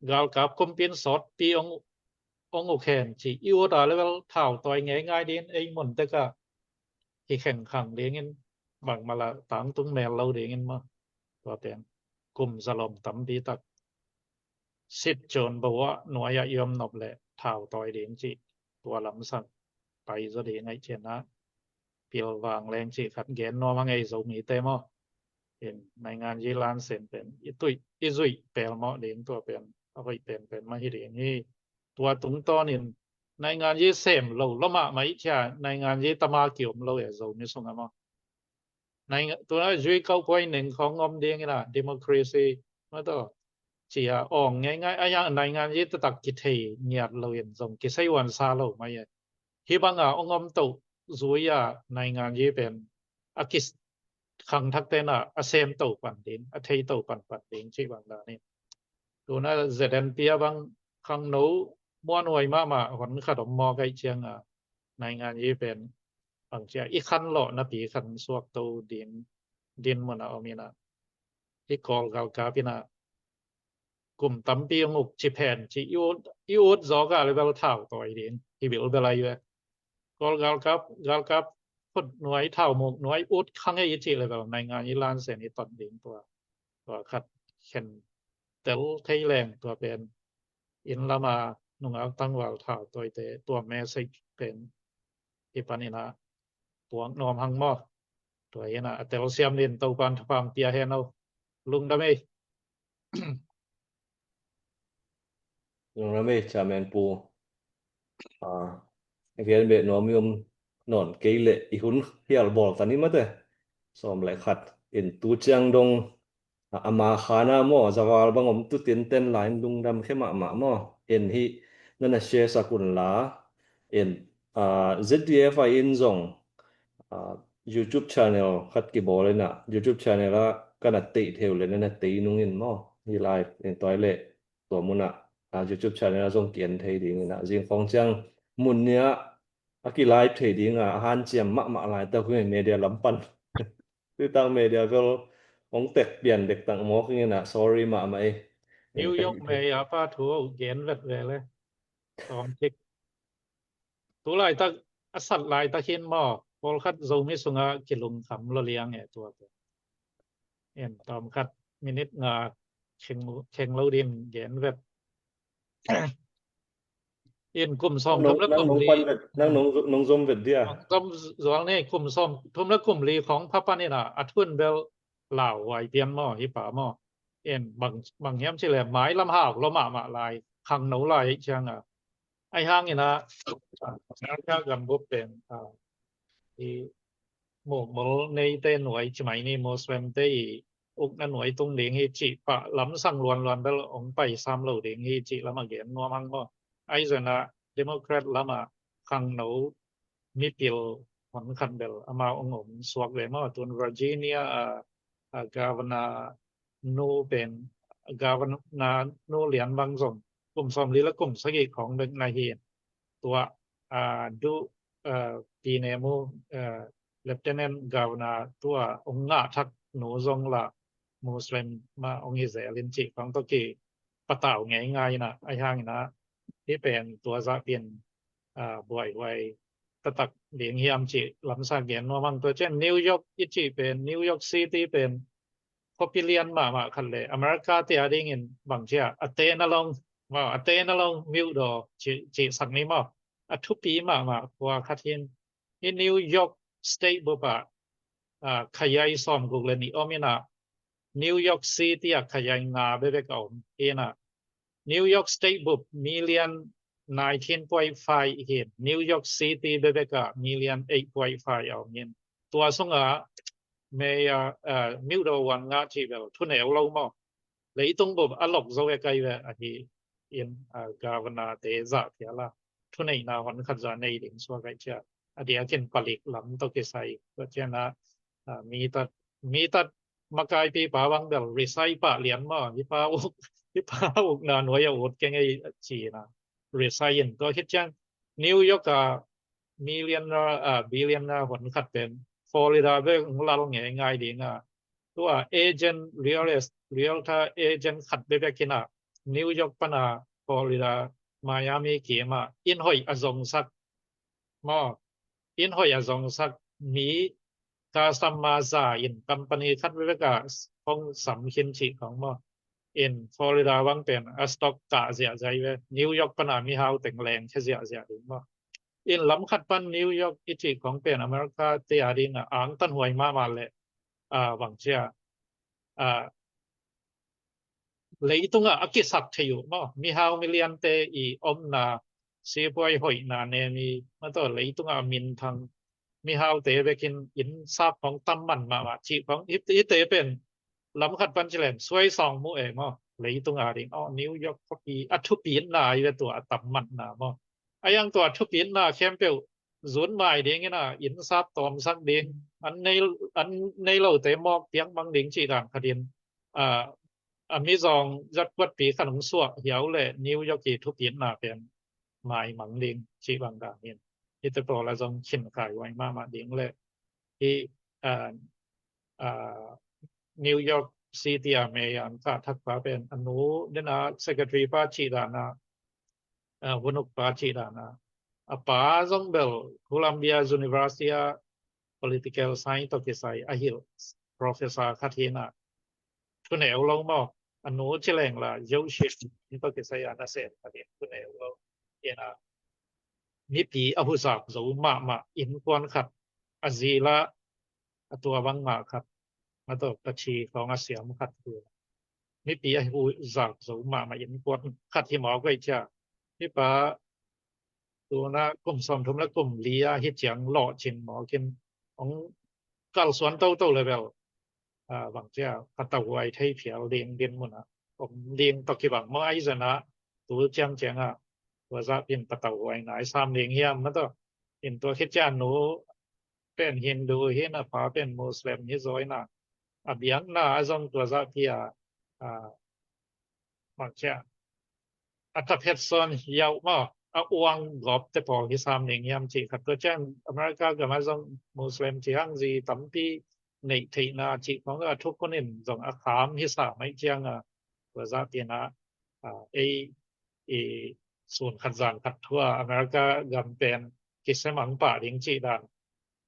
Galkap kumpin sawtpi ong, ong uk hen ci. I ut a le bel thau tawi ngei ngai ding ei mun tek a. Hi khengkhang ding in bangmah la tangtung mel lo ding in maw. Tua pen. Kum zalom tampi tak. Sit cun bo ah nuai ah i om nop le thau tawi ding cih tua lamsang pai zaw ding ngaih cian ah pilvang leng cih khat gen nuam a ngei Zomite maw. In naingan yi lansen pen i tuih i zuih pelmawh ding tua pen a hoih penpen mah hi ding hi. Tua tungtawnin naingan yi sem lo lo mahmah i khia naingan yi tama kiom lo e Zomi sungah maw. Tuna zui kau puai ning khong om ding ina democracy mah tawh cia awng ngeingai a yang naingan yi taktak kithei ngiat lo in zong kisei uansa lo mai e. Hi banga ong om toh zui a naingan yi pen a kis khangthak tena a sem to pan ding a thei to pan pan ding cih bang danin. Tuna Z N P a bang khangno muanhuai mahmah hon khat om mawk aih cianga naingan yi pen bang cia i khan lawh napi khan suak to ding din mun a om ina. Hi Kawl galkap ina kum tampi ong uk ci phen ci i ut zawk a le bel thau tawi ding hi bil bel a i ve. Kawl galkap galkap khut nuai thau muk nuai ut khang e i ci le bel naingan yi lansen i ton ding tua. Tua khat khen tel thei leng tua pen inn lama nungak tangval thau tawite tua message pen i pan ina puak nuam hang maw. Tua ina a telsiam din Topan thapang pia hen o. Lungdam ei. Lungdam ei chairman pu. A, a gen beh nuam i om nawn kei leh i hun hial bawl ta ni mate. Sawm le khat in tu ciang dong a, ama khana maw zaval bang om tutin ten la in lungdam khe mahmah maw. En hi nana share sak un la en, a, Z D F I in zong, a, YouTube channel khat kibawl ina YouTube channel a kana teih theu le nana tei nungin maw hi lai en tuai le tua munah, a, YouTube channel a zong kian thei ding ina zing khong ciang mun nia a ki live thei dinga a hanciam mahmah lai ta hui media lam pan. Tutang media vel hong tek pian dek tang mawk ing ina sorry mahmah ei. New York mei a pa thu gen vet ve le. Tawm tik. Tu laitak a sat laitak hin maw. pawlkhat Zomi sungah kilungkham lo liang e tua tua. En tawm khat minit nga kheng, kheng lo din gen vet. In kum sawm thum le kum li, nang nung zom vet dia. Nung zom zual ni kum sawm thum le kum li khong pha pan in a, a thun bel lau huai pian maw, hi pa maw. In bang, bang hiam ci le mai lam hau lo mahmah lai, khangno lai ciang a. Ai hang in a, America gambup pen, a, i mumul neite nuai ci mai ni, Muslim te i ukna nuai tung ding hi cih pah lamsang luanluan bel ong pai sam lo ding hi cih lam a gen nuam hang maw. Ai zena Democrat lam a khangno mipil hon khat bel amau ong om suak ve maw. Tun Virginia a, a governor nu pen, governor nu lian bang zong kum sawm li le kum sagih khong bek na hi. Tua, a, du, a, pi ne mu, a, Lieutenant Governor tua ong ngah thak nu zong la Muslim mah ong hi zel in cih khong tawh ki patau ngei ngai in a, ai hang in a, hi pen tua zah pen, a, buaihuai taktak ding hiam cih lamsa gen nuam hang. Tua ciang New York i cih pen, New York City pen khuapi lian mahmah khat le America te a dingin bang cia a te na long, maw, a te na long miuh daw cih, cih sak ni maw. A thupi mahmah khua khat hin. Hi New York State bup ah, a, khayai sawm guk le nih om in a, New York City ah khayai nga bebek a om hi in a, New York State bup million nineteen point five hi in, New York City bebek ah million eight point five a om hi in. Tua sungah mayor, a, miuh daw wan ngah cih bel thuneu lo maw. Leitung bup a lok zo e kai ve ahi in, a, governor te zah phial a thuneihna hon khat zah nei ding suak ai cia. A diakin palik lam tawh kisai. Tua ciang a, a, mi tat, mi tat makaipi pa bang bel resign pah lian maw. Hi pa uk, hi pa ukna nuai a ut keng ei ci in a. Resign in. Tua khit ciang New York a millionaire, a, billionaire hon khat pen Florida bek ong lal ngei ngai ding a. Tua agent, real est-, realtor agent khat bebek in a New York pan a Florida, Miami kim a inn hoih a zongsak maw, inn hoih a zongsak mi customer za in company khat bebek a hong sam khin cih khong maw. In Florida bang pen a stock kah ziahziah ve, New York pan a mihau teng leng khia ziahziah ding maw. In lam khat pan New York i cih khong pen America te a ding a angtan huai mahmah le, a, bang cia, a, leitungah a kisak thei uh maw. Mihau miliante i omna, sipuai hoihna nem i, mah tawh leitungah a minthang, mihaute bekin inn sap khong tam man mahmah cih khong, hi, hite pen lam khat pan ci leng suai sawng mu e maw. Leitung a ding, aw, New York khuapi a thupitna ahi ve tua a tam manna maw. A yang tua thupitna khempeuh zun mai ding in a, inn sap tawmsak ding, an nei, an nei lote mawk piak mang ding cih dan khat in, a, a mizawng zatkuatpi khat hong suah hiau le New York i thupitna pen mai mang ding cih bang dan in, hite pawl a zong khin kai huai mahmah ding le hi, a, a, New York City a mayor an kah thak pa pen a nu den a secretary pa cih dan a, a, hunuk pa cih dan a, a pa zong bel Columbia University a political science tawh kisai a hilh professor khat hi in a, thuneu lo maw, a nu ci leng la Joseph tawh kisai a nasem khat hi in, thuneu lo hi in a, mipi a huzak zo mahmah innkuan khat, a zi la a tua bangmah khat, mah tawh pathi khawng a siam khat hi. Mipi a huzak zo mahmah innkuan khat hi mawk vei cia. Hi pa tuna kum sawmthum le kum li a hi ciang lawhcing mawk in hong kalsuan toto le bel, a, bang cia patauhuai thei phial ding din mun a om ding tawh kibang maw. Ahi zongin tu ciangciang a tua zah pen patauhuai nai sam ding hiam mah tawh. In tua khit ciang nu pen Hindu hi in a, pa pen Muslim hi zaw in a, a biakna a zong tua zah pi a, a, bang cia, a taphet sawn hiau maw, a uang gawpte pawl hi sam ding hiam cih khat. Tua ciang America gam a zong Muslim cih hang zi tampi neih theihna cih khong a thukhun in zong a kham hi sam ahih ciang a, tua zah pi in a, a, ei i sun khat zan khat thu a America gam pen kisemang pah ding cih dan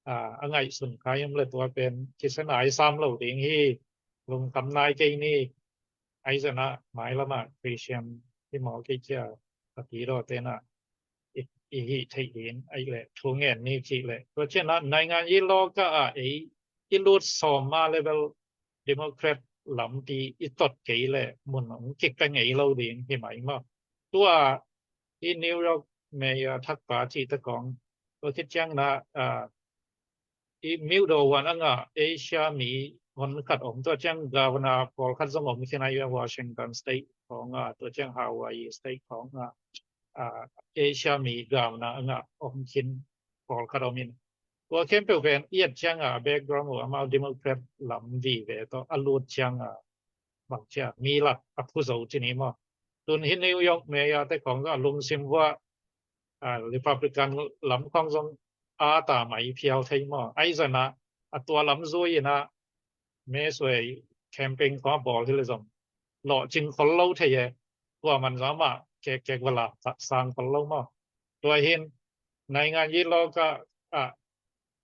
a, a ngaihsun kha hiam le tua pen kisia nai sam lo ding hi, lungkham nai kei ni. Ahi zongin ah mailam ah Christian hi maw kei cia a pi daw te na i, i hih theih ding ahi le thu ngen ni cih le tua ciang ah naingan i lawka ah ei i lut sawm ma level Democrat lampi i tot kei le mun hong kik ka ngei lo ding hi mai maw. Tua i New York Mayor thakpa cih te kong tua khit ciang na, ah, i miudo wan a ngah Asia mi hon khat om tua ciang governor pawlkhat zong om khin a i Washington State khong a tua ciang Hawaii State khong a, ah, Asia mi governor a ngah om khin pawlkhat om in tua khempeuh pen i et ciang a background uh amau Democrat lam vive tawh a lut ciang a bang cia mi lak a phu zo ci ni maw. Tun hi New York Mayor te khong a lungsim vua, ah, Republican lam khong zong a ta mai phial thei maw. Ahi zongin ah a tua lam zui in ah me suai campaign khong a bawl hi le zong lawh cing khol lo thei e. Tua man zong amah kek kek vala sang khol lo maw. Tua hin naingan i lawka ah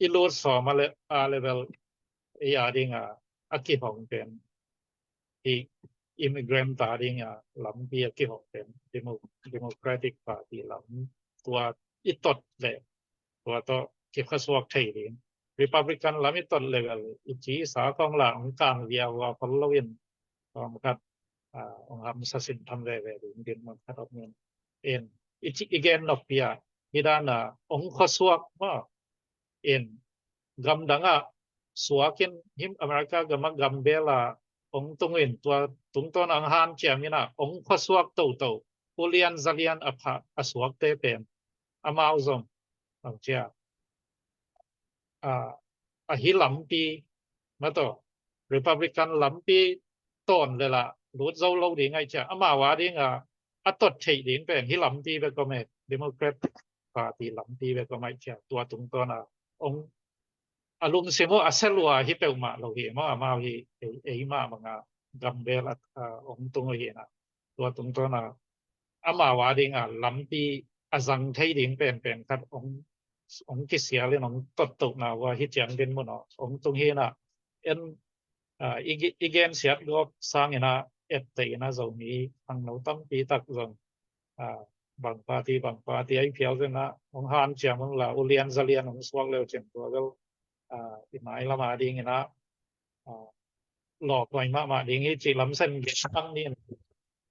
i lut sawm a le, a level ei a ding a, a kihong pen i immigrant ta ding a lampi a kihong pen Demo-, Democratic Party lam tua i tot le tua tawh kipkhasuak thei ding. Republican lam i tot level i ci sa kong la hong kang via vua khol lo in kong khat, ah, hong hamsa sin tham veve ding din mun khat om in. In i ci i gen nop pia hi dan a hong khuasuak maw. In gamdang ah suak in him America gam ah gambel ah hong tung in tua tungtawn ah hong hanciam in ah hong khuasuak toto ulian zalian a pha a suakte pen amau zong hong cia, ah, a hi lampi mataw Republican lampi tawn le la lut zo lo ding ahi cia amau a ding a a tot theih ding pen hi lampi bek om e Democrat Party lampi bek om ahi cia tua tungtawn a hong a lungsim uh a selua hi peuhmah lo hi maw amau hi ei, ei mah banga gambel a, a hong tung uh hi na tua tungtawn a amau a ding a lampi a zang thei ding penpen khat hong, hong kisial in hong tottohna uh a hi ciang din mun aw hong tung hi na en, ah, i, i gensiat gawp sangin ah etteh in ah Zomi khangno tampi tak zong, ah, bang party bang party a i phial zin ah hong hanciam hong la ulian zalian hong suak leu cin tua bel, ah, i mailam a dingin ah, ah, lawphuai mahmah ding hi cih lamsen gen tang ni.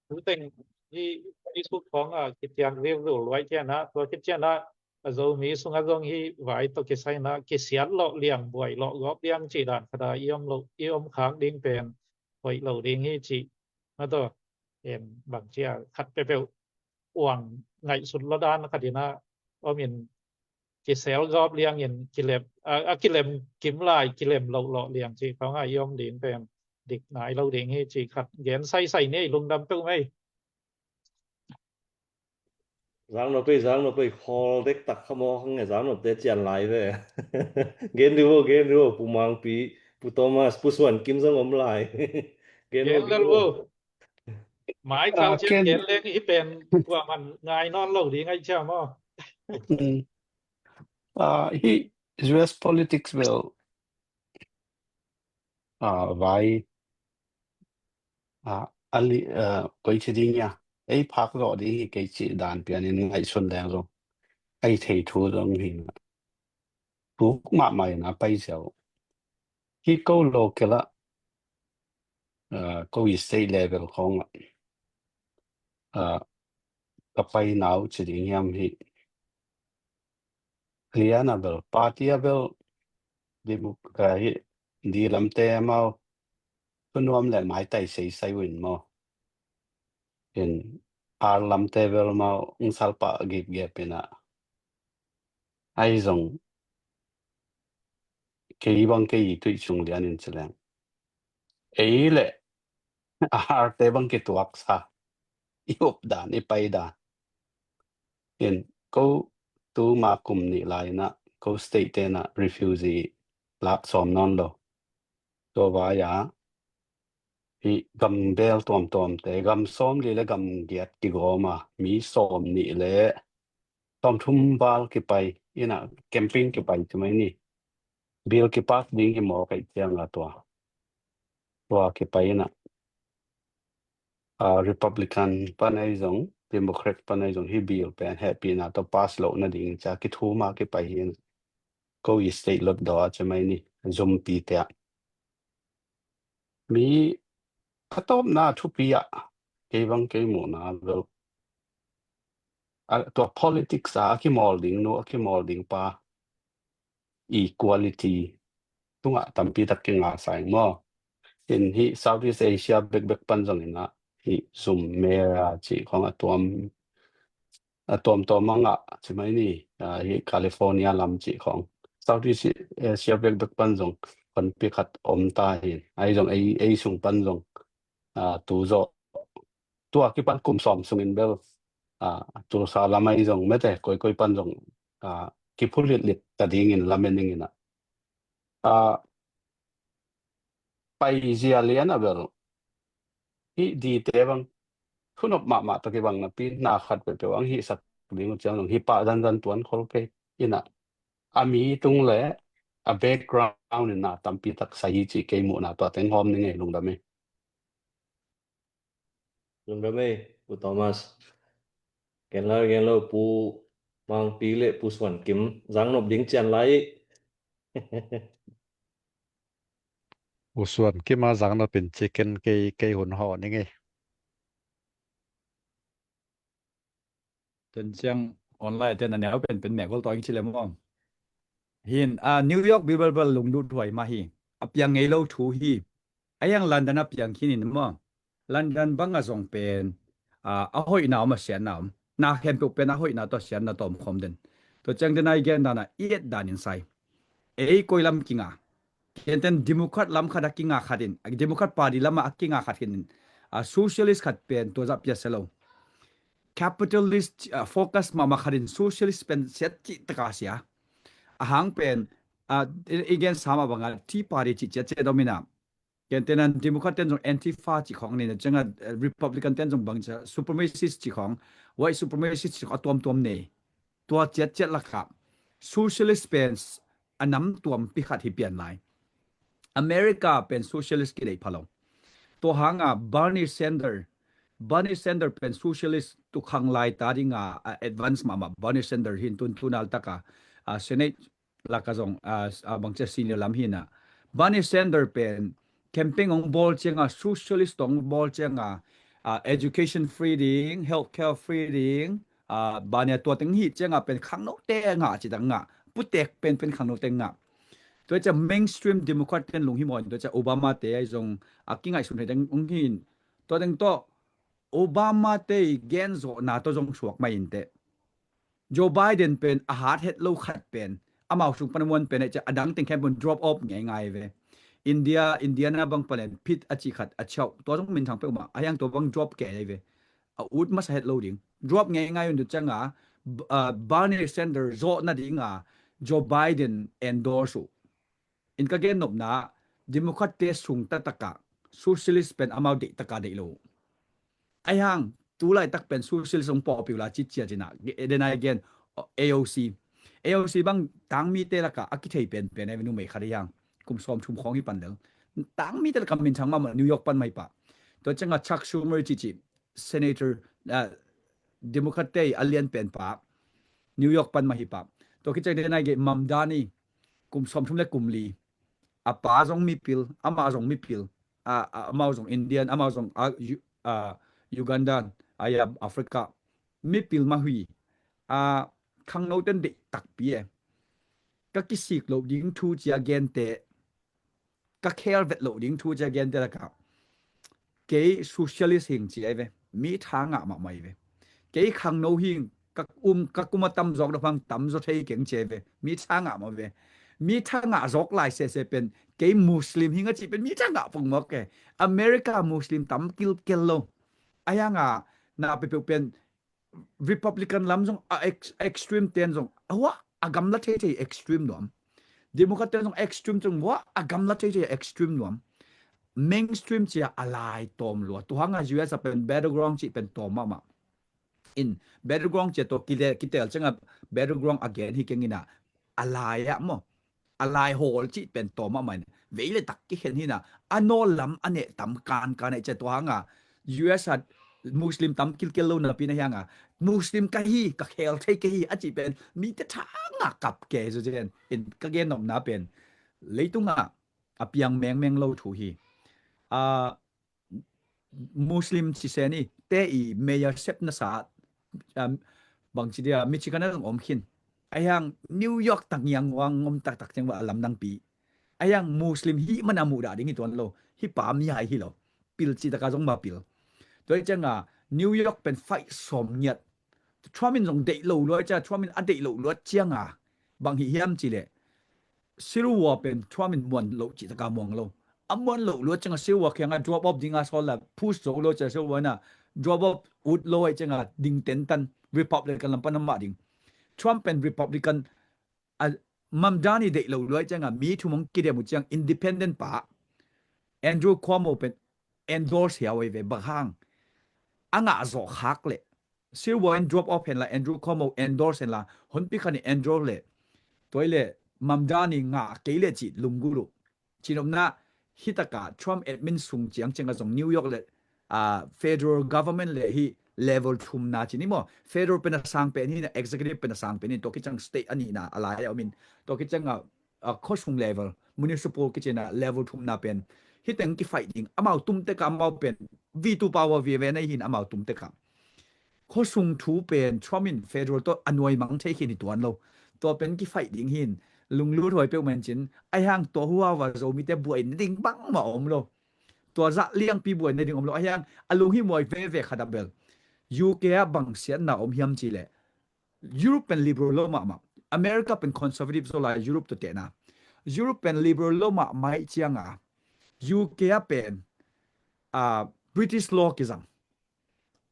Tuteng hi Facebook khawng ah kitiak viu luai cian ah tua khit cian ah a Zomi sungah zong hi vai tawh kisai in ah kisiat lawh liang buai lawh gawp liang cih dan khat ah i om lo i om khak ding pen hoih lo ding hi cih na tawh em bang cia khat peuhpeuh uang ngaihsut lawh dan khat in ah om in kisel gawp liang in kilem a, a kilem kim lai kilem loh lawh liang cih khawng ah i om ding pen dik nai lo ding hi cih khat gen saisai ni ei lungdam peuh mei. Zang nop ei, zang nop ei, khawl dektak kha maw khang e, zang nopte cian lai ve. Gen dih vo, gen dih vo, Pu Mangpi, Pu Thomas, Pu Suan Kim zong om lai. Gen vo, gen vo. Mai kal cian gen leng i pen kua man ngai nawn lo ding ahi cia maw. Hi U S politics bel, ah, vai, ah, a li, ah, koi ci ding ia, ei phak zawh ding hi kei cih dan pianin ngaihsun leng zong, ei thei thu zong hi na. Tuk mahmah in a pai ziau. Hi ko local ah, ah, ko i state level khawng ah, ah, ka pai nau ci ding hiam hi. Lian a bel, party a bel, di mu-, ah, hi, di lamte amau, thunuam le maitai seisai win maw. In, ar lamte bel amau, ung salpah gipgep in ah. Ahi zong, kei bang kei i tuih cung lian in ci leng. Ei le, a arte bang kituaksa, i up dan, i pai dan. In, ko tu ma kum nih lai in ah, ko state te in ah refugee lak sawm nawn lo. Tua vai ah, hi gam bel tuamtuamte, gam sawm li le gam giat kigawm a, mi sawm nih le sawm thum val kipai, in ah camping kipai ci mai ni. bill kipass ding hi maw, ka hih ciangah tua, tua kipai inah, ah, Republican pan ahi zong, Democrat pan ahi zong, hih bill pen hehpihna tawh pass loh nading cia kithum a kipai hi inah, ko i state lot daw a ci mai ni, Zoom pite ah. Mi a tawpna thupi ah, kei bang kei muhna bel, a, tua politics ah a kimawl ding nu, a kimawl ding pa, equality tungah tampi tak kinga sa ing maw. In hih Southeast Asia bekbek pan zong inah, hih Zoom Mayor a cih khawng a tuam, a tuamtuam a ngah ci mai ni, ah, hih California lam cih khawng. Southeast Asia bekbek pan zong panpi khat om ta hi. Ahi zong ei, ei sung pan zong, ah, tu zawh, tua kipan kum sawm sungin bel, ah, Tulsa lam ahi zong mete koikoi pan zong, ah, kiphulitlit ta dingin lamen ing inah, ah, paizia lian a bel hih dite bang thunop mahmah tawh kibang napi na khat peuhpeuh ang hihsak ding uh ciang zong hih pah zanzan tuan khol kei inah, a mi tung le a background in na tampi tak sa hi cih kei muhna, tua teng hawm ni ngei, lungdam hi. Lungdam hi, Pu Thomas. Gen lo, gen lo, Pu Mangpi le Pu Suan Kim zang nop ding cian lai. Pu Suan Kim a zang nop in ci ken kei, kei hun haw ni ngei. Ten ciang online ten a neu pen pen mek gol tawh ing ci le maw. Hin, a, New York bibalbal lunglut huai mah hi. A piang ngei lo thu hi. A hiang London a piang khin in maw. London bang a zong pen, a, a hoihna om a siatna om. Na khempeuh pen a hoihna tawh siatna tawm khawm den. Tua ciang den a i gen dan a i et dan in sai. Ei koi lam kinga. Kenten Democrat lam khat a kinga khat in, a Democrat Party lam a kinga khat khin in, a socialist khat pen tua zah piasia lo. Capitalist, a, focus mahmah khat in socialist pen siat cih taka sia. A hang pen, a, i, i gen sa mah bangah Tea Party cih ciat ciat om inah. Kenten an Democrat ten zong Antifa cih khawng nei na ciangah, eh, Republican ten zong bang cia supremacist cih khawng, white supremacist cih khawng a tuamtuam nei. Tua ciatciat lakah socialist pen a nam tuampi khat hi pian lai. America pen socialist kideih pha lo. Tua hanga Bernie Sanders, Bernie Sanders pen socialist tukhang lai ta dinga, a advance mahmah Bernie Sanders hin tun tunal taka, a, Senate laka zong, a, a bangcia senior lam hinah. Bernie Sanders pen campaign hong bawl cianga, socialist hong bawl cianga, a, education free ding, healthcare free ding, a, bania tua teng hi cianga pen khangnote ngah ci dang ngah, putek pen pen khangnote ngah. Tua cia mainstream Democrat ten lung hi maw in, tua cia Obama te ai zong a kingaihsun thei dang hong hin. Tua dang tawh Obama te i gen zawhna tawh zong suak mai inteh. Joe Biden pen a hat het lo khat pen, amau sung pan a muan pen eh cia a dang teng khempeuh drop off ngeingai ve. India, Indiana bang panen Pete a ci khat a ciauh, tua zong minthang peuhmah, a hiang tua bang drop kei ve. A ut masa het lo ding. Drop ngeingai un tu cianga, b-, a, Bernie Sanders zawh nadinga Joe Biden endorse uh. In ka gen nopna, Democrat te sung taktakah, socialist pen amau deih taka deih lo. Ai hang, tu laitak pen socialist hong pawh piu la citcia cina, ge-, den ai gen, AOC. AOC bang tangmite laka a kithei penpen ai numei khat ai hang. Kum sawm thum khawng hi pan lel. Tangmite laka minthang mahmah New York pan mah hi pah. Tua cianga Chuck Schumer cici, Senator, ah, Democrat te a lian pen pa, New York pan mah hi pah. Tua kiciang den ai gen Mamdani, kum sawm thum le kum li. A pa zong mipil, ama zong mipil. A, a, amau zong Indian, amau zong, a, U-, a, Uganda, a, ya, Africa. Mipil mah hui. A, khangno ten deih takpi e. Ka kisik loh ding thu cia gente, ka khel vet loh ding thu cia gente laka. Kei socialist hing ci ai ve. Mi tha ngah mahmah ai ve. Kei khangno hing, ka um, ka kum a tam zawk na phang tam zaw thei keng ci ai ve. Mi tha ngah mah ve. Mi tha ngah zawk lai sese pen, kei Muslim hing a ci pen mi tha ngah pong mawk ke. America Muslim tam kilkel lo. A hianga, na peuhpeuh pen, Republican lam zong a ex-, extreme ten zong a hua a gamla thei thei extreme nuam. Democrat ten zong extreme zong hua a gamla thei thei extreme nuam. Mainstream cia a lai tawm lua. Tuhanga U S a pen battleground cih pen tawm mahmah. In battleground cia tua kile-, kitel cianga battleground again hi keng ina a lai ah maw. a lai hawl cih pen tawm mahmah in vei le tak kikhen hi na, a nawl lam a neh tam kankan a i cia tua hanga U S a Muslim tam kilkel lo napi na hianga Muslim ka hi, ka khel thei ka hi a cih pen mite thanga kap ke zo zen in ka gen nopna pen leitungah a piang mengmeng lo thu hi. A Muslim ci se ni te i mayor sep nasa, um, bangci dia Michigan a zong om khin. Ahiang New York tak ngiang wang om taktak ciang wa a lamdang pi. Ahiang Muslim hi mana muh dah ding hi tuan lo. Hi pa mi hai hi lo. Pil ci taka zong ma pil. Tua hi cianga New York pen fight sawm ngiat. Trump in zong deih lo luat cianga, Trump in a deih lo luat cianga bang hi hiam ci leh Syria pen Trump in muan loh cih taka muang lo. A muan loh luat cianga Syria kianga drop off dinga sawl la push zo lo cianga Syria na drop off ut lo ai cianga ding tentan Republican lam pan mah ding. Trump pen Republican a Mamdani deih lo luat cianga mi thum hong kidem uh ciang independent pa Andrew Cuomo pen endorse hiau ai ve bang hang a ngah zawh khak leh Syria in drop off hen la Andrew Cuomo endorse hen la honpi khan i endorse leh tua i leh Mamdani ngah kei leh cih lunggulh uh. Cinopna hitaka Trump admin sung ciang cianga zong New York le uh, federal government le hi level thumna cini maw federal pen a sang pen hi na executive pen a sang pen hi tua kicang state a nihna a lai a omin tua kicanga uh, khosung level municipal kicina level thumna pen hiteng kifaih ding amau tumteka amau pen veto power vive na hin amau tumteka khosung thu pen Trump in federal tawh a nuai mang thei khin hi tuan lo. Tua pen kifaih ding hin lunglut huai peuh man cin aihang tua huawa Zomite buai ding bangmah om lo. Tua zah liangpi buai na ding om lo aihang a lung hi muai veve khat a bel U K a bang siatna om hiam ci leh Europe pen liberal lo mahmah. America pen conservative zo lai Europe tua tehna. Europe pen liberal lo mahmah cianga U K a pen uh, British law kizang.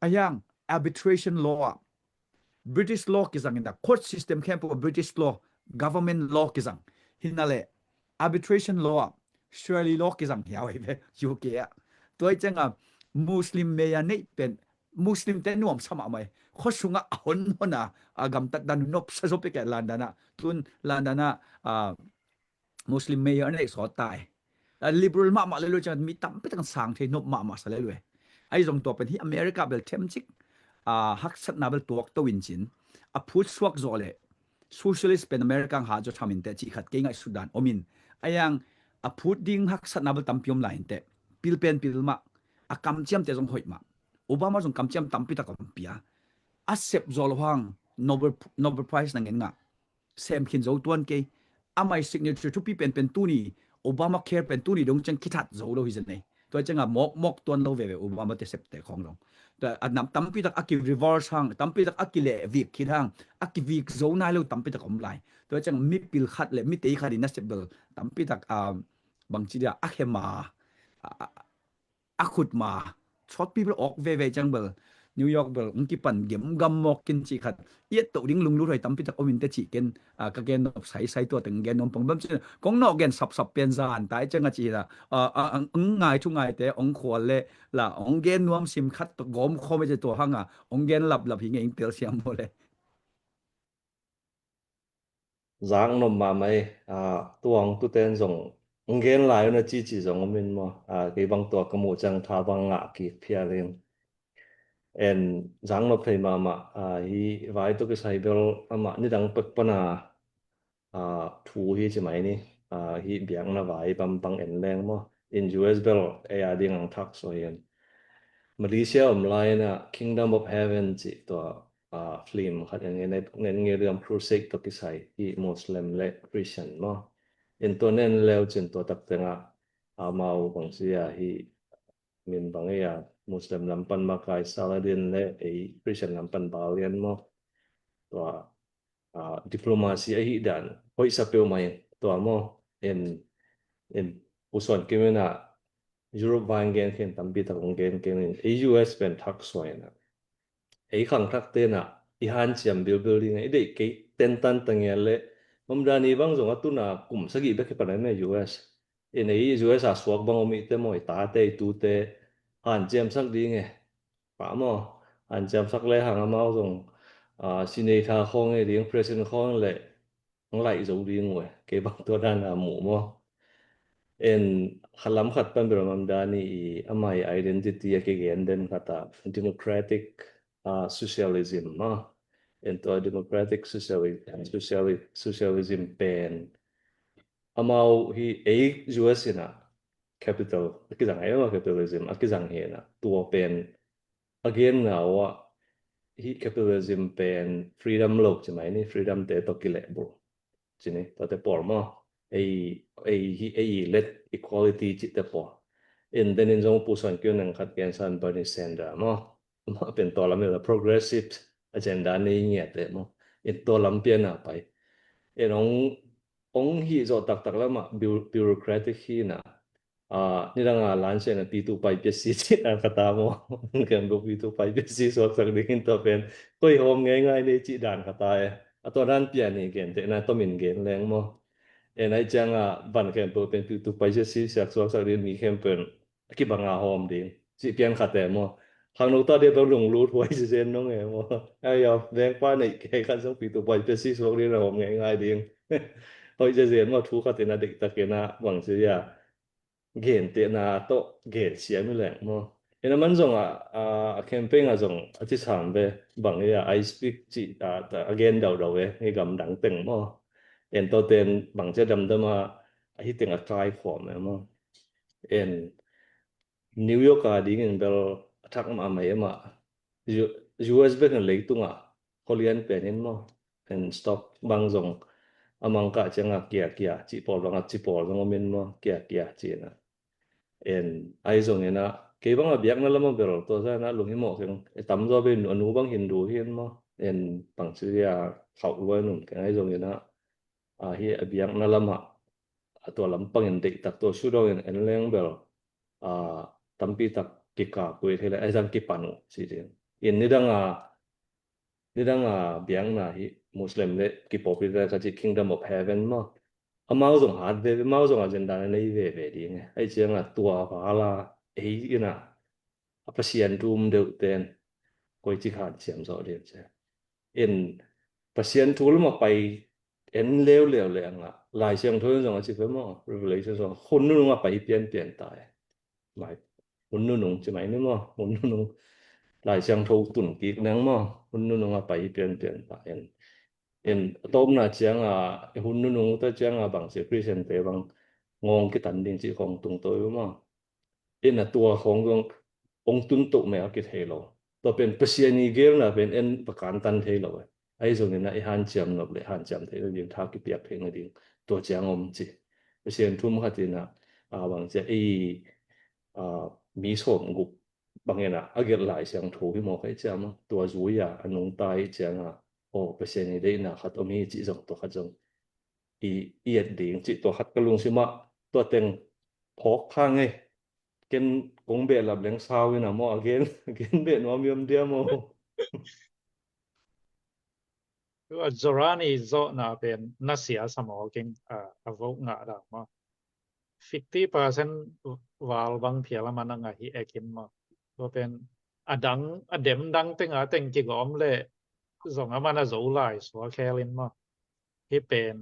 Ahiang arbitration law ah British law kizang in a court system khempeuh British law government law kizang. Hinale arbitration law ah Shirley law kizang hiau hi ve U K ah. Tua i cianga Muslim meya nei pen Muslim te nuam sama mai khosungah a hon hona a gamtat dan nopsa zo peke London ah tun London ah Muslim mayor a neih sawt tai. Liberal mahmah le lu ciang mi tampi tak sang thei nop mahmah sa le lu e. Ai zong tua pen hi America bel themcik haksatna bel tuak to in cin a phut suak zawh le socialist pen America ha zaw tham in te cih khat kei ngaihsut dan om in aiang a phut ding haksatna bel tampi om lai in te pil pen pil mah a kamciam te zong hoih mah Obama zong kamciam tampi tak om pia a sep zaw lo hang Nobel, Nobel Prize na ngen ngah sem khin zo tuan kei. Amai signature thupi penpen tuni Obama care pen tuni dong ciang kithat zo lo hi zen nei. Tua cianga mawk mawk tuan lo veve Obama te septe khawng dong. Tua a nam tampi tak a ki reverse hang tampi tak a ki leh vik khit hang a ki vik zo nai lo tampi tak om lai. Tua ciang mi pil khat le mi tei khat in a sep bel tampi tak bangci dia a khema a khut ma sawtpi bel awk veve ciang bel New York bel ng kipan gemgam mawk kin cih khat i et toh ding lunglut hoi tampi tak om in te cih ken ka gen nop saisai tua teng gen nuam pang bam cin kong nawh gen sapsap pen zan tai ciang a cih la ng ngai thu ngai te ong khual le la ong gen nuam sim khat gawm khawm e ci tua hanga ong gen laplap hi ngei ing tel siam maw le. Zak nop mahmah hi. Tua hong tuten zong hong gen lai un a cici zong om in maw? Kei bang tua ka muh ciang tha bang ngah kik phial in. En zak nop thei mahmah hi. Vai tuk i sai bel amah nidang pek pana thu hi ci mai ni. Hi biakna vai bang bang en leng maw? In U S bel ei a ding ang thak so hi en. Malaysia om lai na Kingdom of Heaven ci tua film khat en ngen ngen nge liam crusade to kisai hi Muslim le Christian maw. In tua nen leu cin tua tak tenga amau bangsia hi min bang ia Muslim lampan makai Saladin le ei Christian lampan balian maw. Tua diplomacy ahi dan hoihsa peuh mai tua maw. En en pusuan kimina Europe vang gen khen tampi tak ong gen khen in ei U S pen thak suai na. Ei khang thak tena i han ciam bilbil ding i deih kei tentan tangial le Mamdani bang zong a tuna kum sagih bek hi panan me U S. In ei U S a suak bang om i te maw i tate i tute han ciam sak ding e. Pa maw han ciam sak le hang amau zong sinei tha khawng e ding president khawng le ang laih zo ding uh e. Kei bang tua dan a mu maw. En khalam khat pan bel Mamdani i ama i identity a kigen den khat a democratic uh, socialism maw. En tua democratic sociali sociali socialism pen amau hi ei U S in a capital a kizang hi maw, capitalism a kizang hi na tua pen a genna uh ah hi capitalism pen freedom lo ci mai ni, freedom te tawh kilehbulh ci ni, tuate pawl maw. Ei, ei hi ei let equality cihte pawl. In denin zong pusuan kiu neng khat gensan Bernie Sanders maw. Amah pen tua lam ila progressive agenda nei ngiate maw. In tua lam piana pai. In ong ong hi zawh taktak lamah bureaucratic hi na nidanga lansiana pitu pai piasi cih dan khat a maw. Ken bu pitu pai piasi suaksak dingin tua pen koi hawm ngeingai nei cih dan khat a e. A tua dan piani gentehna tomin gen leng maw. En ai cianga van khempeuh pen pitu pai piasi siak suaksak dingin mi khempeuh a kibanga hawm ding cih pian khat e maw. Khangno ta dia bang lunglut huai sizen nong e maw. Ai a vengpa neih kei khat zong pitu pai piasi suak dingin a hawm ngeingai ding. Hoih zezen maw thu khatin a deihtakin a bang sia gentehna tawh gensiam i leng maw. Ina man zong a a campaign a zong a ci sam ve bang i a I speak cih a gen daudau e i gamdang teng maw. En tawten bang cia damdam a a hi teng a kai khawm e maw. En New York a dingin bel a thak mahmah e mah. U- US bek in leitungah khualian pen in maw. En stock bang zong a mangkah ciangah kia kia cih pawl bangah ci pawl zong om in maw, kia kia cihna. En ai zong inah kei bangah biakna lamah bel tua zanah lunghimawh keng e, tamzaw bei a nu bang Hindu hi in maw. En bangci a khauh luai num keng ai zong inah a hi a biakna lamah a tua lampangin deihtak tua sudawngin en leng bel a tampi tak kikakui thei le ai zang kipan uh ci ding. In nidanga nidanga biakna hi Muslim le kipawlpi ve ka ci Kingdom of Heaven maw. Amau zong hat veve, amau zong agenda na nei veve ding e. Ai cianga tua vala ei ina a Pasian thu um deuh ten koi ci khan siam zawh ding cia. In Pasian thu lamah pai en leuleu le angah Lai Siangtho in zong a ci ve maw, Revelation zong hun nunung a pai pianpian ta e. Mai hun nunung ci mai ni maw, hun nunung Lai Siangtho tun kik neng maw, hun nunung a pai pianpian ta en. In a tawpna cianga hun nunung ta cianga bang sia Christian te bang ngawng kitan ding ci khong tungto i maw. In a tua khong zong ong tun toh mel kithei lo. Tua pen Pasian i gelna pen en va kantan thei lo e. Ai zongin a i hanciam nop le hanciam thei lo ding, tha kipiak thei nading tua ciang om ci. Pasian thu um khat inah a bang cia ei a mi sawm guk bangin a a gelh Lai Siangtho hi maw kai ciam a tua zui a a nungta i cianga aw Pasian i deihna khat om hi cih zong tua khat zong i i et ding cih tua khat ka lungsimah tua teng phawk kha ngei. Ken kong behlap leng sau ina maw a gen a gen beh nuam i om dia maw. Tua Zorani zawhna pen na sia sa maw keng a vote ngah dah maw. Fifty percent val bang phial a man a ngah hi ekin maw. Tua pen a dang a dem dang teng a teng kigawm le zong a man a zo lai sua khelin maw. Hi pen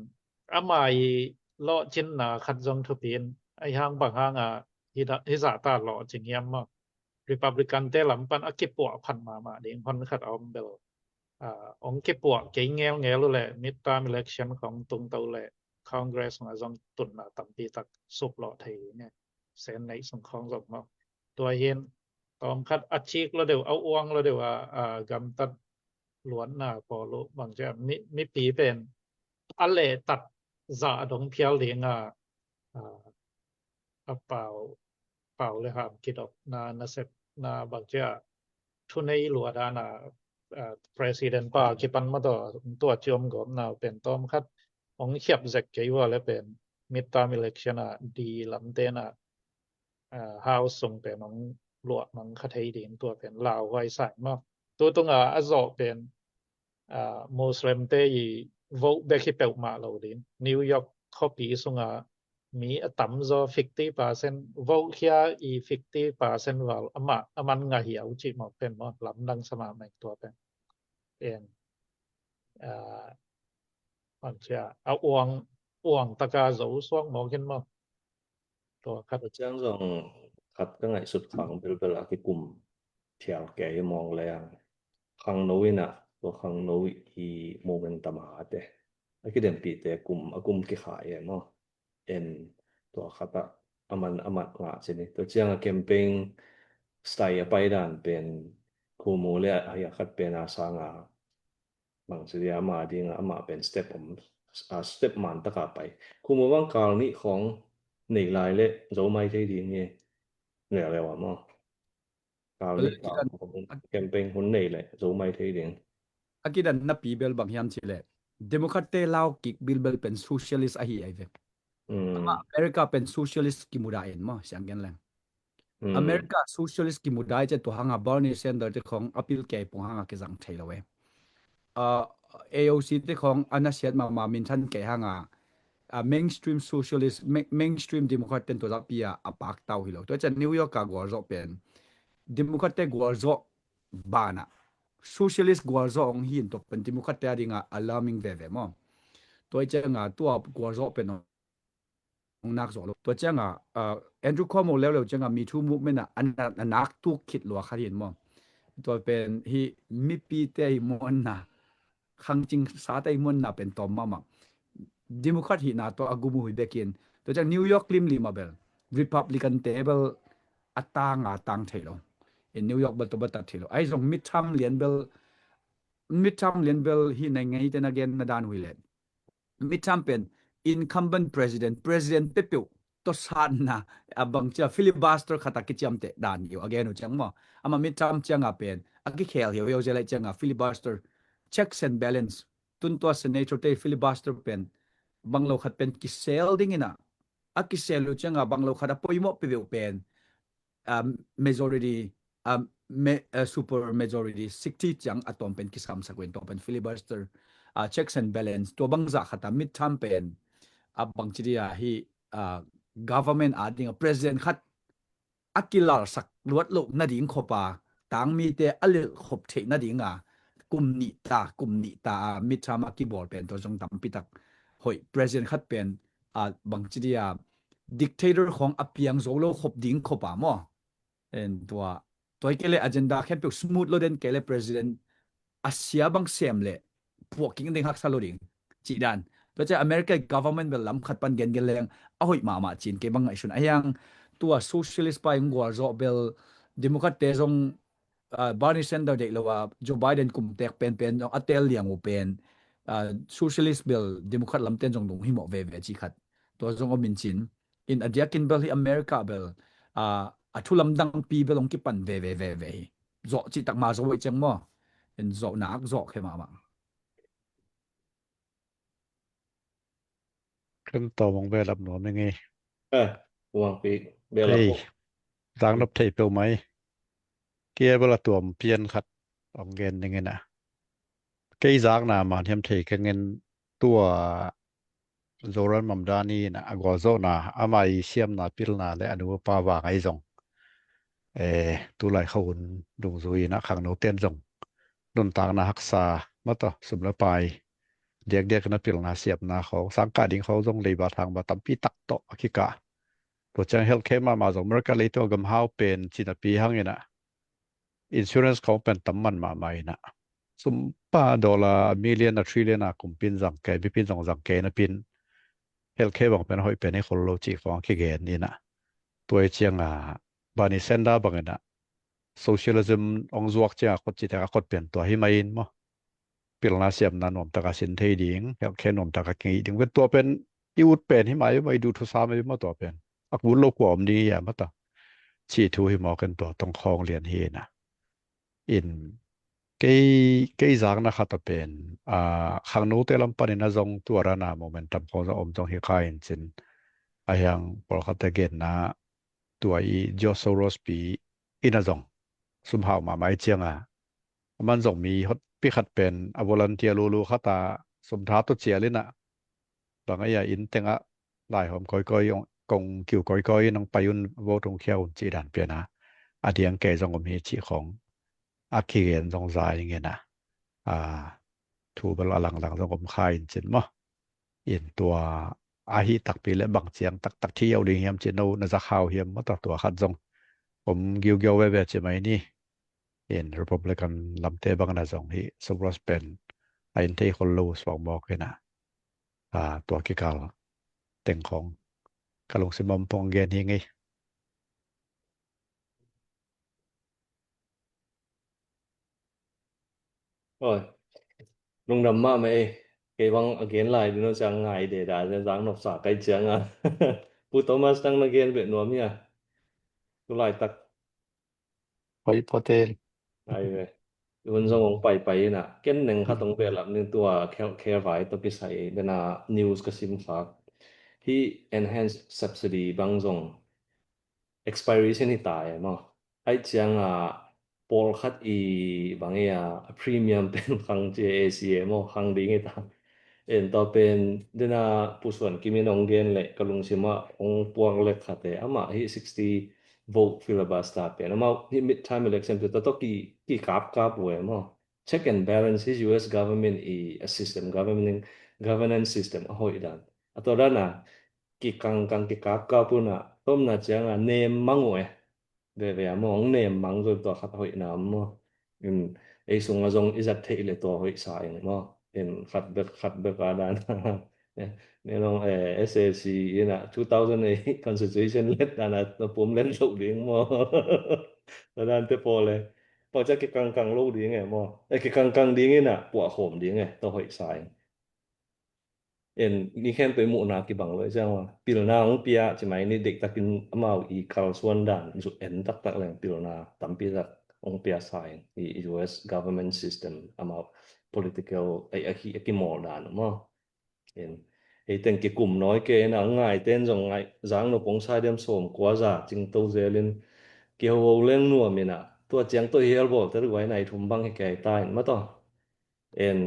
ama i lawhcinna khat zong thupi in a hang bang hanga hi zahta lawhcing hiam maw. Republican te lam pan a kipuah phat mahmah ding hon khat a om bel ong kipuah kei ngelngel uh le midterm election khong tungto le Congress nga zong tunna tampi tak suplawh thei nge. Sen neih sung khong zong maw. Tua hin tawm khat a cik lo deuh a uang lo deuh a gamtat luatna pawl uh bang cia mipi pen a lehtat zah a dong phial dinga a pau pau le ham kidopna nasepna bang cia thunei lua dana president pa kipan mataw tua ciom gawmna pen tawm khat ong khiap zek kei ua le pen midterm election a di lamtena house sung pen ong luah mang kha thei ding tua pen lauhuai sai maw. Tutunga a zawh pen Muslim te i vote bek hi peuhmah lo ding. New York khuapi sunga mi a tamzaw fifty percent vote khia i fifty percent val amah a man ngah hi a ucih mawk pen maw lamdang sama meng tua pen. Pen a Bang cia a uang, uang taka zo suak mawk in maw? Tua khat. Tua ciang zong khat ka ngaihsut khang belbel a kikum phial kei hi mawng leng, khangno in ah, tua khangno i momentum a te, a kidempihte kum, a kum kikhai e maw? En, tua khat ah a man, a man ngah ci ni. Tua ciang a campaign style a paidan pen Cuomo le a, a khat pen a sang a, bang ci dia, ama ding a, ama pen step om, a, step man taka pai. Cuomo bang kal nih khawng nei lai le zo mai thei ding hi. Leuleu a maw? Kal nih, kal khawng campaign hun nei le zo mai thei ding. A kidan napi bel bang hiam ci le, Democrat te lau kik bilbel pen socialist ahi ai ve. Mm. Ama America pen socialist kimuda in maw, siang gen leng. Mm. America socialist kimuda i cian tua hanga Bernie Sanders te khawng a pil kei pong hanga kizang thei lo e. Uh, A O C te khawng a nasiat mahmah minthan kei hanga, uh, mainstream socialist, ma-, mainstream Democrat ten tua zakpi a, a pak tau hi lo. Tua cian New York a gualzawh pen Democrat te gualzawh banah socialist gualzawh hong hi in tua pen Democrat te a dinga alarming veve maw? Tua i cianga tua gualzawh pen hong nak zawh lo. Tua cianga, uh, Andrew Cuomo leuleu cianga Me Too movement a, a na-, a nak tuk khit lua khat hi in maw? Tua pen hi mipite hi muanna, khangcing sate hi muanna pen tawm mahmah. Democrat hihna tawh a gum uh hi bekin. Tua ciang New York limlim a bel Republican te bel a tanga tang thei lo. In New York bel tua bel tat thei lo. Ahi zong midterm lian bel, midterm lian bel hi nai ngei te na gen na dan uh hi le. Midterm pen incumbent president, president peuhpeuh tawh satna, a bang cia filibuster khat a kiciamteh dan hi uh a gen uh ciang maw? Ama midterm cianga pen a kikhel hiauhiau zia lai cianga filibuster, checks and balance, tun tua senator te filibuster pen bang lo khat pen kisel dingin a, a kisel uh cianga bang lo khat a poimawh peuhpeuh pen, um, majority, um, me-, uh, super majority sixty ciang a tawm pen kisamsak uh in tua pen filibuster, uh, checks and balance, tua bangzah khat a midterm pen a bang ci dia hi, uh, government a dinga president khat a kilalsak luat loh nading khop a, tangmite a lelh khop theih nadinga kum nih ta, kum nih ta a midterm a kibawl pen tua zong tampi tak hoih. President khat pen, a, bang ci dia, dictator khawng a piang zo lo khop ding khop a maw? En tua, tua hi kei le agenda khempeuh smooth lo den kei le president a sia bang sem le puak kik ding haksa lo ding cih dan. Tua ciang America government bel lam khat pan gengen leng a hoih mahmah cin kei bang ngaihsun a hiang. Tua socialist pa in gualzawh bel Democrat te zong, ah, Bernie Sanders deih lo a Joe Biden kum tek penpen zong a tel liang uh pen, ah, socialist bel Democrat lamten zong dung himawh veve cih khat tua zong om in cin. In a diakin bel hi America bel, ah, a thu lamdangpi bel hong kipan veve veve hi. Zawh cih tak ma zo uh ciang maw? In zawhna ak zawh khe mahmah. Kan tawm hong ve lam nuam ing ei. Eh, uang pi bel a ei, zak nop thei peuh mai. Kei bel a tuam pian khat hong gen ning in a. Kei zakna man hiam thei keng in tua Zoran Mamdani in a gualzawhna, ama i siamna pilna le a nu a pa vang ahi zong, eh, tulai kha hun dungzui in a khangno ten zong nuntakna haksa mataw, sum le pai diakdiak in a pilna siamna khawng, sangkah ding khawng zong leiba thangba tampi tak tawh a kikah. Tua ciang healthcare mahmah zong America leitung a gamhau pen cinapi hang in a insurance khawng pen tam man mahmah in a, sumpa dollar a million a trillion a kumpin zang kei, mipin zong zang kei napin healthcare bang pen hoih pen hi khol lo cih khawng a kigen in a. Tua hi ciang a Bernie Sanders bang in a socialism hong zuak ciang a khot cih tak a khot pen tua hi mai in maw? Pilna siamna nuamtak a sin thei ding, healthcare nuamtak a kingih ding. Tua pen i ut pen hi mai maw, i duh thusa mai maw tua pen? A kul lo kua om ding hi a mataw, cih thu hi mawk in tua tong khawng lian hi in a. In kei, kei zakna khat a pen, ah, khangnote lam panin a zong tua rana momentum khawng zong om zong hi kha in cin. A hiang pawlkhatte genna tua i George Soros pi in a zong sum hau mahmah i ciang a, a man zong mi hotpi khat pen a volunteer lulu khat a sum tha tawh cial in a, bang a ia inn teng ah laihawm kawikawi, kong kiu kawikawi in hong pai un, vote hong khia un cih dan pen a, a diang kei zong om hi cih khawng a kigen zong za ing in a, a, thu bel a langlang zong om kha in cin maw? In tua ahi takpi le bang ciang taktak thi au ding hiam ci no na zak hau hiam maw, tua khat zong om giugiau veve ci mai ni. In Republican lamte bang na zong hi Soros pen a in thei khol lo suak mawk hi na. A, tua kikal teng khong ka lungsim om pong gen hi ngei. Oi, lungdam mahmah ei. Kei bang a gen lai dino ciang ngai deda zang nopsa kai cianga. Pu Thomas nang na gen beh nuam hia? Tu laitak. Hoi potel. Ai ve. Hun zong ong paipai ina ken neng khat ong belap ning tua khelkhel vai to kisai dena news ka sim khak. Hi enhanced subsidy bang zong expiration hi ta e maw? Ai cianga pawlkhat i bang ia a premium pen khang ci A C A maw khang ding hi ta. En tua pen dena pusuan kimin ong gen le ka lungsima ong puak le khate ama hi sixty vote filibuster pen ama hi midterm election pen tato ki ki kap kap u e maw? Check and balance hi U S government i a system government governance system a hoih dan a to dana kikangkang kikapkap una tomna cianga nem mang uh e. Veve a maw ong nem mang zong tua khat hoihna maw? In ei sunga zong i zat theih le tua hoih sa ing maw? In khat bek khat bek a dan ne long eh, S A C ina two thousand eight constitution let dana na pum let lo ding maw? Na dan te paw le pau cia kikangkang lo ding e maw? Eh, kikangkang ding ina puah khawm ding e tua hoih sa ing. En mi khempeuh i muhna kibang lo i ciang ua pilna hong pia ci mai ni deihtakin amau i kalsuan dan zu en taktak leng pilna tampi tak hong pia sa in i U S government system amau political ai a ki a kimawl dan maw? En ei teng kikum nawi ke in a ngai ten zong ngai zang no pong sa diam sawm kua za cing to zelin kihoho leng nuam in a tua ciang to hial bawl te ruai nai thum bang hi kei ta in ma to. En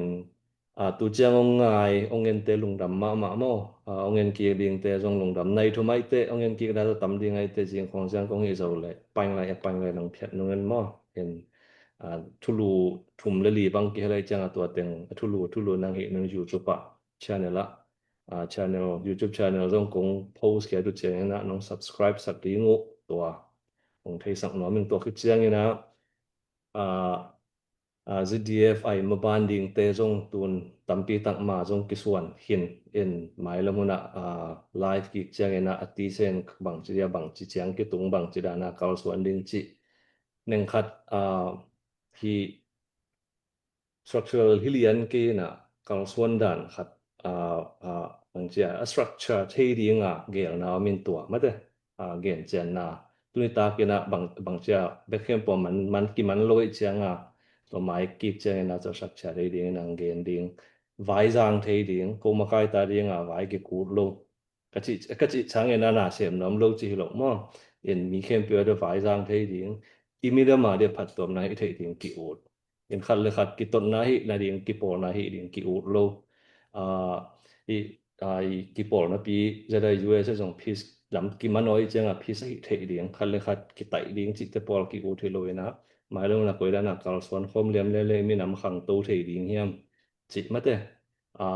a tu ciang ong ngai ong en te lungdam mahmah maw? A ong en kik ding te zong lungdam nai thu mai te ong en kik da tam ding ai te zing khong ciang kong hi zo le paing lai a paing lai nang phiat nung en maw? En a thulu thum le li bang ki helai ciang a tua teng a thulu thulu nang hi nung YouTube a channel a a channel YouTube channel zong kong post kia tu ciang en a nong subscribe sak ding uh tua kong thei sak nuam in tua ki ciang in a a a, Z D F ai maban ding te zong tun tampi tak ma zong kisuan hin in mailam hunah a, live kik ciangin a, a tisen bangci dia bangci ciang kitung bangci dana kalsuan ding ci nengkhat a, hi structural hi lian kei in a kalsuan dan khat a, a, bangci a, a structure thei ding a gelna min tua mate a, gen cianna tuni takin a bang, bangci a bek hiam pua man, man kiman lo i cianga tua mai kik ciangin a tua structure thei ding in ang gen ding vai zang thei ding ko makai ta ding a vai kikut lo ka cih ka cih ciangin a na sem nuam lo ci hi lo maw? In mi khempeuh a dia vai zang thei ding i midam a dia phattuamna hi thei ding ki-ut in khat le khat kitotna hi nading kipawlna hi ding ki-ut lo. A, i, a, i kipawlna pi zada U S A zong peace lam kiman awi cianga peace a hi thei ding khat le khat kitaih ding cihte pawl ki-ut hi lo ina mailona koidana kalsuan khawm liam lele minam khangto thei ding hiam cih mate. A,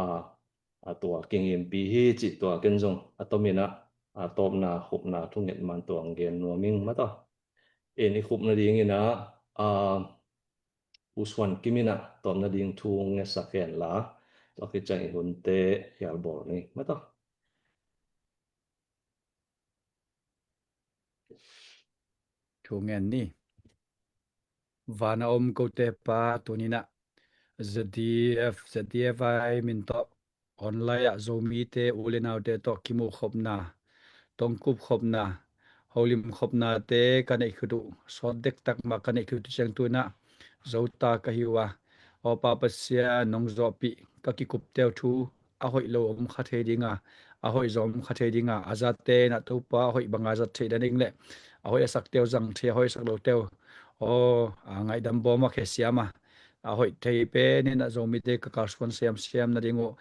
a tua kingimpi hi cih tua ken zong a tomin a, a tawpna khupna thunget man tua ang gen nuaming mata. En i khupna dingin a, a, Pu Suan Kim in a tawpna ding thu ngetsak hen la tua khit ciang i hunte hial bawl ni mata. Thu ngen ni. Vana om kote pa tunina Z D F, Z D F I min tawh online ah Zomite u le naute tawh kimuh khopna, tongkup khopna, holim khopnate ka neih khut uh sawt dektak mah ka neih khut uh ciang tunah zota ka hi uh a, awpa Pasian nong zawhpih ka kikup teu thu a hoih lo om kha thei dinga, a hoih zong om kha thei dinga, a zate na Topa a hoih banga zat thei dan ding le a hoih a sak teu zang thei, a hoih a sak lo teu aw a ngaihdam bawm a khe siam a, a hoih thei pen in a Zomite ka kalsuan siamsiam nading uh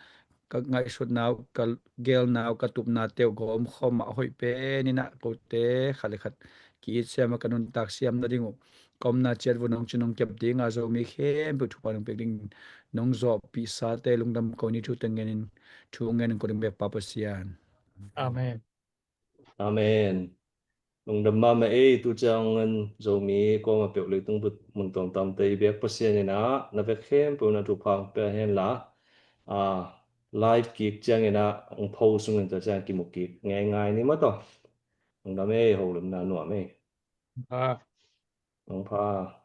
ka ngaihsutna uh ka gelna uh ka tupna teu gawm khawm a hoih pen in a kote khat le khat ki-it siam a ka nuntak siam nading uh ka omna ciat vun hong cin hong kep dinga Zomi khempeuh thupha nong piak dingin nong zawhpihsate lungdam ko ni. Thute ngenin thu ngenin ko ding bek Pa Pasian. Amen. Amen. Lungdam mahmah ei. Tu ciangun Zomi kawma peuh leitung mun tuamtuamte i biak Pasian inah na vek khempeuh na thupha hong pia henla, a, live kik cianginah hong pho sungin tua ciang kimu kik ngeingai ni maw taw. Lungdam ei, holimna nuam ei. Hong pha.